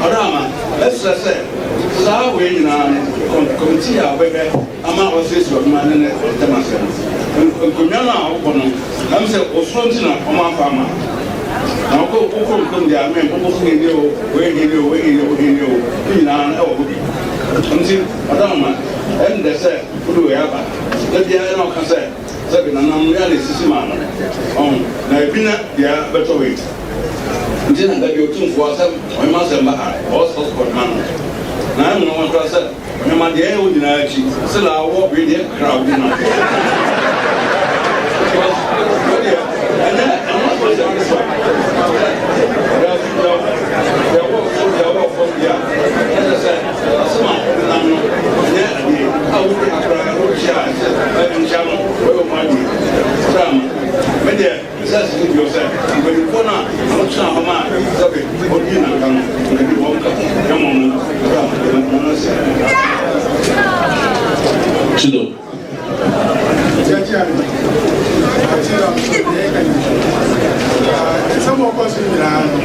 Ɔdɔ ama ɛsrɛ sɛ saa wei nyinaa no kɔmitii a wɔbɛhwɛ ama wɔasiesie ɔhema ne ne ntam asɛm. Nkonnwa no a wɔbɔ no, ɛm sɛ osuro nti na wɔamfa ama. Na wokɔ wokɔ nkurom deɛ amɛ bɔbɔ so hene o, wei hene o, wei hene o, wei hene o, ne nyinaa no ɛwɔ hɔ bi. Nti ɔdɔ ama ɛndɛ sɛ wode wei aba. Da biara na ɔka sɛ sɛbe nananom yɛ a na esisi maa no. Ɔho na ebi na deɛ bɛtɔ wei. Nti na da bi otumfoɔ asɛm ɔhema asɛm ba ha ɔwɔ soft spot ma no. Na ɛmu no koraa sɛ ɔhema deɛ ɛyɛ wo nyinaa akyi sɛ la wɔ wei deɛ kakra a wodi ma. Because wo deɛ ɛnyɛ ɛnyɛ asɛm ketewa. Deɛ wɔ so deɛ wɔ fam deɛ a ɛsɛ sɛ asɛm a wode nam no ɛnyɛ adeɛ a wodi ha koraa wokyia a ɛsɛ nkyia no wɔyɛ ɔmo adeɛ. Sɛ ama me deɛ Ɛsɛ sɛ bio sɛ mpanyimfoɔ no a wɔtenaa hɔ maa sɛbe wɔdii nanka no, nka bi wɔn ka ho, na mmom no, berɛ a wɔn no sɛ. Chido. Nsɛm a ɔkɔ so nyinaa no,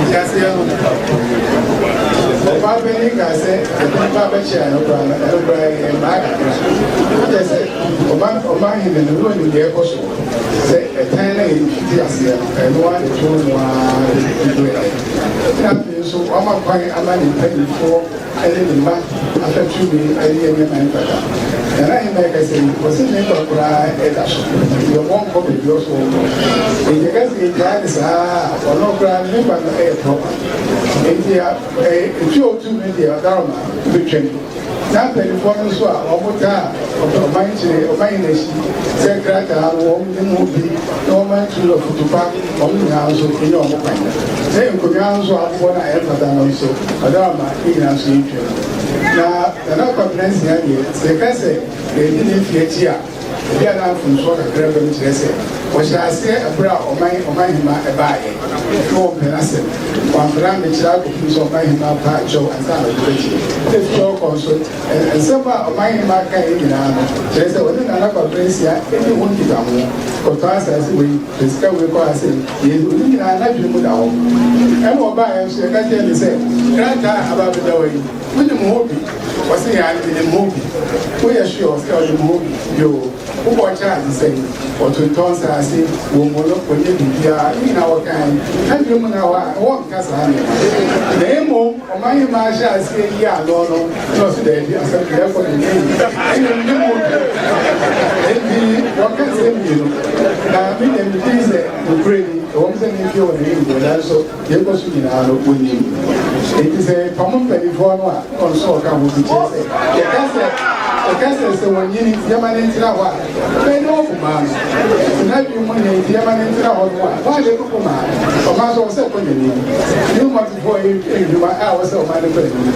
nteaseɛ no, ɔbaa panyin kaa sɛ nipa bɛkyea no koraa no, ɛno koraa yɛ mmaa kakra. Wokyɛ sɛ ɔman hene no, na ɔnim deɛ ɛkɔ so. Sɛ ɛtan no a yɛde fiti aseɛ no, ɛno ara na ɛtoo no ara de brɛɛ. Ɛna afei nso wama kwan ama ne mpanimfoɔ ne ne mma afa tumi de yɛ nneɛma mfata. Nana Ahemmaa ɛkasa yi, ɔse ne nkwa koraa ɛda so, nti ɔmɔ nkɔ baabi ɔso ɔnkɔ. Nti ɛka sɛ yɛgyaa ne saa a, ɔno koraa ne nkwa no ɛyɛ proper. Nti ɛtu a ɔtu no deɛ ɔdaroma bɛtwam. Na mpanimfoɔ no nso a wɔtaa ɔman kyerɛ ɔman yi n'akyi sɛ krataa no wɔn ne mu bi na wɔn atu afutu pa wɔn nyinaa nso nyɛ wɔn kwan. Na nkonnwa nso a abobɔ no a ɛmfata no nso ɔda ama ne nyinaa nso yɛtwa mu. Na Nana Kwabena Nsia deɛ sɛ yɛka sɛ yɛdi ne mfeɛ akyi a Ebi a na mfomsoɔ kakra ba mu kyerɛ sɛ wɔhyɛɛ aseɛ ɛberɛ a ɔman ɔmanhemmaa baeɛ na wɔmpɛ n'asɛm. Wɔampene ammekyerɛ akɔpem sɛ ɔmanhemmaa paa kyɛw ansa na ɔde bɛgyeɛ. Ɛfiri hɔ kɔ nso, nsɛm a ɔmanhemmaa kaeɛ nyinaa no kyerɛ sɛ ɔne Nana Kwabena Nsia nni ho nkitaho. Kɔtɔ asase wei, fa sika wei kɔ ha sei, yei ne nyinaa n'adwene mu da hɔ. Ɛna ɔbaeɛ nso yɛka kyerɛɛ no sɛ krataa a aba abɛda hɔ yi, Wonim ho bi? Ɔse aane menim ho bi. Woyɛ sure? Ɔse ɔnim ho bi. Yoo, wobɔ charge sɛn? Ɔtontɔn nsaase, wɔmmu no, ɔnyɛ biribiara, ne nyinaa wɔkae. N'adwene mu na hɔ a, wɔnka saa nneɛma no. Na mmom ɔmanhemaa hyɛɛ aseɛ yii ano no, na ɔse daabi, asɛm deɛ ɛkɔ no nyɛ yie. Ɛnna menim ho bi. Enti wɔka nsɛm mmienu. Na me deɛ megye di sɛ nokorɛ ni, ɛwom sɛ me mfeɛ wɔ n'anim deɛ, nanso Deɛ ɛkɔ so nyinaa no, wɔnim. Enti sɛ yɛpamo mpanimfoɔ no a, wɔn nso wɔka ho bi. Kyerɛ sɛ, yɛka sɛ, yɛka sɛ, sɛ wɔnyini nti yɛma no ntena hɔ a, ɛbɛyɛ dɛ wɔpo maa no. Sɛ n'adwene mu nyɛ nti yɛma no ntena hɔ no a, wɔn a yɛbɛpo maa no. Ɔman nso, ɛwɔ sɛ ɛkɔ n'anim. New Marketfoɔ yɛ nnwuma a ɛwɔ sɛ ɔman no kɔ anim.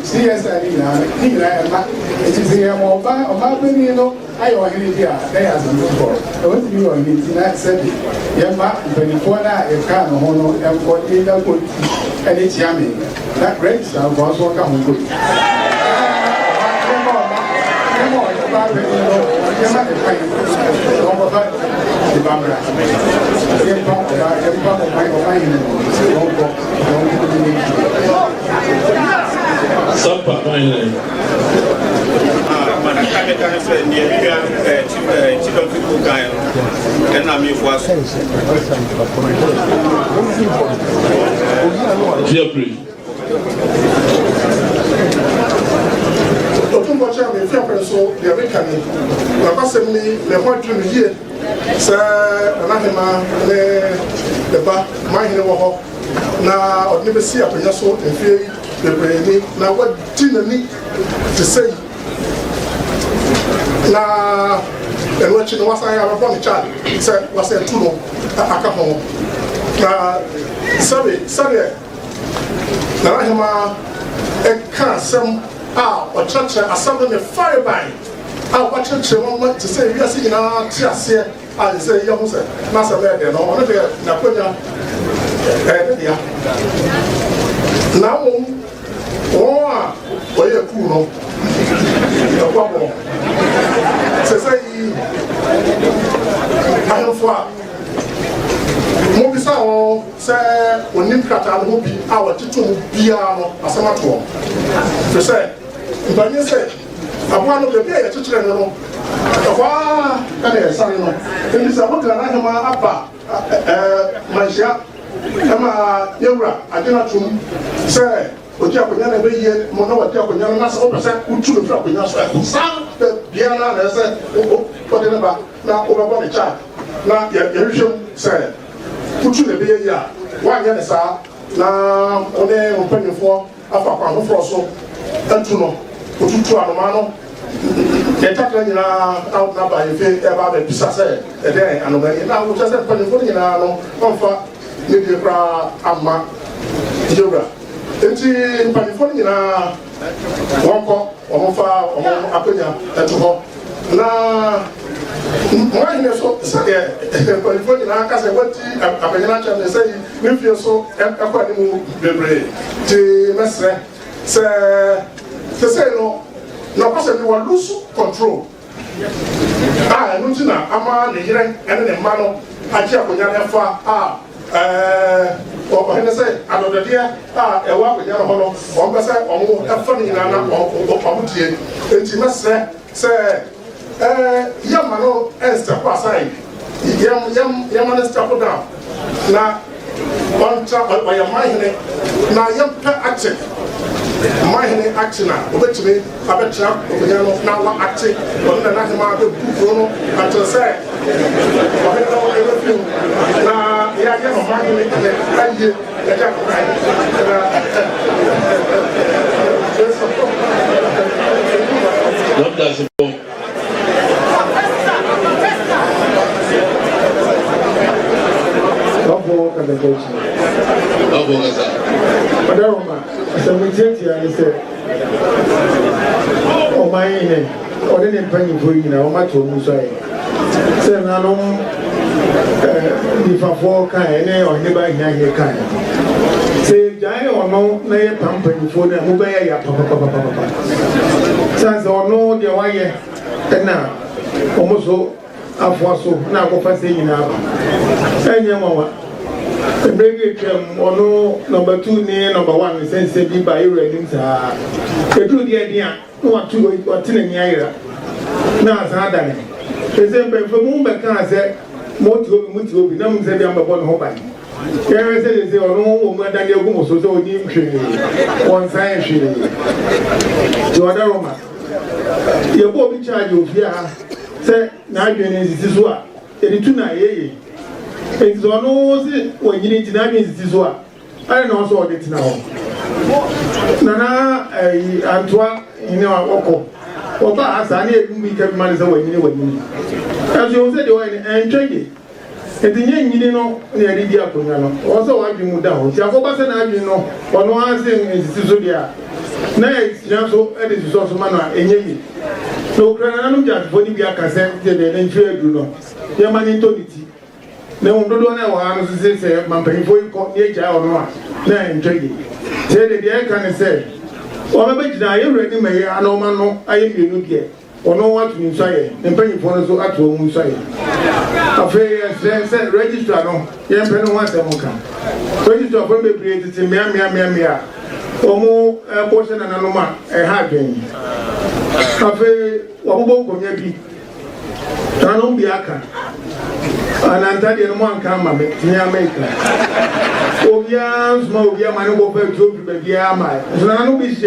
CSI no nyinaa no, ne nyinaa ɛma. Enti sɛ yɛma ɔbaa, ɔbaa panin no, Ayɛ ɔhene bi a, na ɛyɛ asɛm foforɔ. Na watumi yɛ ɔhene nti, na sɛbe yɛmma mpanimfoɔ no a yɛkaa ne ho no nkɔ na yɛnya Konti ne Kyeame, na Registrar nkoa nso ɔka ho nkɔ bi. Na yɛmma ɔma, yɛmma ɔbaa panin no, yɛmma ne kwan na ɔnkɔfa ne ba mmra. Yɛmpa ɔbaa, yɛmpa ɔman, ɔman hene no, na ɔnkɔ, na ɔnkɔdi ne mfie. Sampa man hene. Kakra meka ne sɛ deɛ me nua Chief Amfiko kaeɛ no ɛna mefoa so. Fiapre. Otumfoɔ kyerɛ me Fiapre nso deɛ meka ni n'abasɛm ni me ho adwiri me yie sɛ Nana Hema ne ne ba Manhene wɔ hɔ na ɔde no bɛsi akonnwa so mfeɛ yi bebree ni na wadi n'ani te sɛ yi na ɛno akyi no wasan abɛbɔ ne charge sɛ wasan atu no aka ho. Na sɛbe sɛdeɛ Nana Hemaa ka asɛm a ɔkyerɛkyerɛ asɛm no ne farebae a wakyerɛkyerɛ mu ama te sɛ wiase nyinaa te aseɛ a ɛsɛ sɛ yɛhu sɛ n'asɛm yɛ dɛ no, ɔno deɛ n'akwanya ɛyɛ ne dea. Na mmom wɔn a wɔyɛ kuw no ɛkɔ abɔ sɛ sɛ yi ahemfo a mobisa wɔn sɛ wɔnim krataa no ho bi a wɔgye to mu biara no asɛm ato wɔn, firi sɛ mpanyin sɛ Aboa no, baabi a yɛkyekyeree no no, ɛhɔ ara na yɛsane no. Enti sɛ wode Nana Ahemaa aba manhyia ma yɛn wura agye no atom sɛ ɔdi akonnwa na ɛbɛyie mo na wadi akonnwa no, na sɛ wopɛ sɛ wotu no firi akonnwa so a, saa bea no ara na ɛsɛ sɛ wode no ba na wobɛbɔ ne charge na yɛhwehwɛ mu sɛ wotu no ɛbɛyɛ yie a. Woanyɛ no saa na wo ne wo mpanimfoɔ afa kwan foforɔ so atu no, ɔtutu anomaa no ne ntakra nyinaa na ɔde no aba ahemfie reba abɛbisa sɛ ɛdɛn anomaa ni. Na wokyerɛ sɛ mpanyimfoɔ no nyinaa no wɔmfa ne die koraa amma yɛwura. Enti mpanyimfoɔ no nyinaa wɔnkɔ wɔmfa wɔn akonnwa nto hɔ na mo ahene so sɛdeɛ mpanyimfoɔ nyinaa ka sɛ wɔadi apanyin akyɛm ne sɛ yi ne mfie so ɛkɔ anim bebree nti mɛsrɛ sɛ sesei no nɔkwasɛm ni wa lose control a ɛno nti na ama ne yere ne ne mma no agye akonnwa no afa a ɔhene sɛ adɔdɔdeɛ a ɛwɔ akonnwa no hɔ no wɔn pɛ sɛ wɔn ɛfa no nyinaa na wɔn die nti mɛsrɛ sɛ yɛmma no step aside, yɛmma no step down na ɔntra ɔyɛ man hene na yɛmpɛ akye man hene akye na obetumi abɛtra akonnwa no na wa akye ɔno na n'ahema abɛbu kuro no akyerɛ sɛ ɔhene no ɛbɛfi mu na yɛayɛ no man hene ne ayie yɛgya no kwan na Ɔbɔ kasa akyi. Ɔbɔ kasa. Ɔdaroma, asɛm tiatia ne sɛ ɔman yi ne ɔne ne mpanyinfoɔ yi nyinaa wɔn ato wɔn nso ayɛ sɛ nanom nifafoɔ kan ne ɔhene ba hiahia kan sɛ yɛgyae ɔno na yɛpam mpanyinfoɔ no a mobɛyɛ ya papapapapa sane sɛ ɔno deɛ wayɛ ɛna wɔn so afoa so na akɔfa sɛ nyinaa ba. Ɛnyɛ nwanwa. Mmerɛ bi atwam, ɔno nɔmba tu ne nɔmba wan nsɛnsɛm bi ba yɛwura anim saa. Ɛduru deɛ ɛden a, na wate wate n'ani ayera na asan adane. Ɛsɛ mpanyinfoɔ mu bɛkaa sɛ mote obi mote obi na mo sɛ bia mbɛbɔ ne ho ban. Yɛhwɛ sɛ sɛ ɔno wɔ mu adane agu mo so sɛ ɔnim hwee, wɔnsan hwee. Nti ɔda Roma. Yɛbɔ obi charge wɔ fie ha sɛ n'adwene nsisi so a, yɛde tu no a, ɛyɛ yie. Enti sɛ ɔno se wanyini nti n'adwene nsisi so a, adɛn na ɔsɛ ɔde tena hɔ? Nana ayi Antoa hene a ɔkɔ, ɔbaa ha saa ne yɛde mu bi ka bi ma no sɛ wanyini wanyini. Nanso yɛhu sɛ deɛ ɔyɛ no ɛntwa yie. Enti nyɛ nyini no na yɛde di akonnwa no. Ɔwɔ sɛ w'adwene mu da hɔ. Nti akɔba sɛ n'adwene no ɔno ara se nsisi so deɛ a, na yɛgyina so de sosɔ so ma no a, ɛnyɛ yie. Na okura nananom gyasefoɔ no bi aka sɛ sɛdeɛ ne mfeɛ aduru no, yɛmma no ntɔ ne ti. Na mmom dodoɔ no a ɛwɔ ha no nso se sɛ ma mpanyimfoɔ yi kɔ na yɛgyae ɔno a, na ɛntwa yie. Nti yɛde deɛ yɛka ne sɛ, wɔbɛbɛgyina yɛn wura anim ɛyɛ a na wɔma no ayɛ mmienu deɛ. Ɔno ato ne nsu ayɛ, ne mpanyimfoɔ no nso ato wɔn nsu ayɛ. Afei yɛsrɛ sɛ registrar no yɛmpɛ ne ho asɛm nka. Registrarfoɔ no bebree tete mmea mmea mmea mmea a wɔbɔ hyɛ nananom a ɛha adwene. Afei wɔabobɔ nkonnwa bi, nananom bi aka. Anantadeɛ no mo anka ama me, me ara meka. Obiara nsoma obiara ma ne nkɔfa atuo mfiri baabiara mmae. Nso nananom bi hyehyɛ.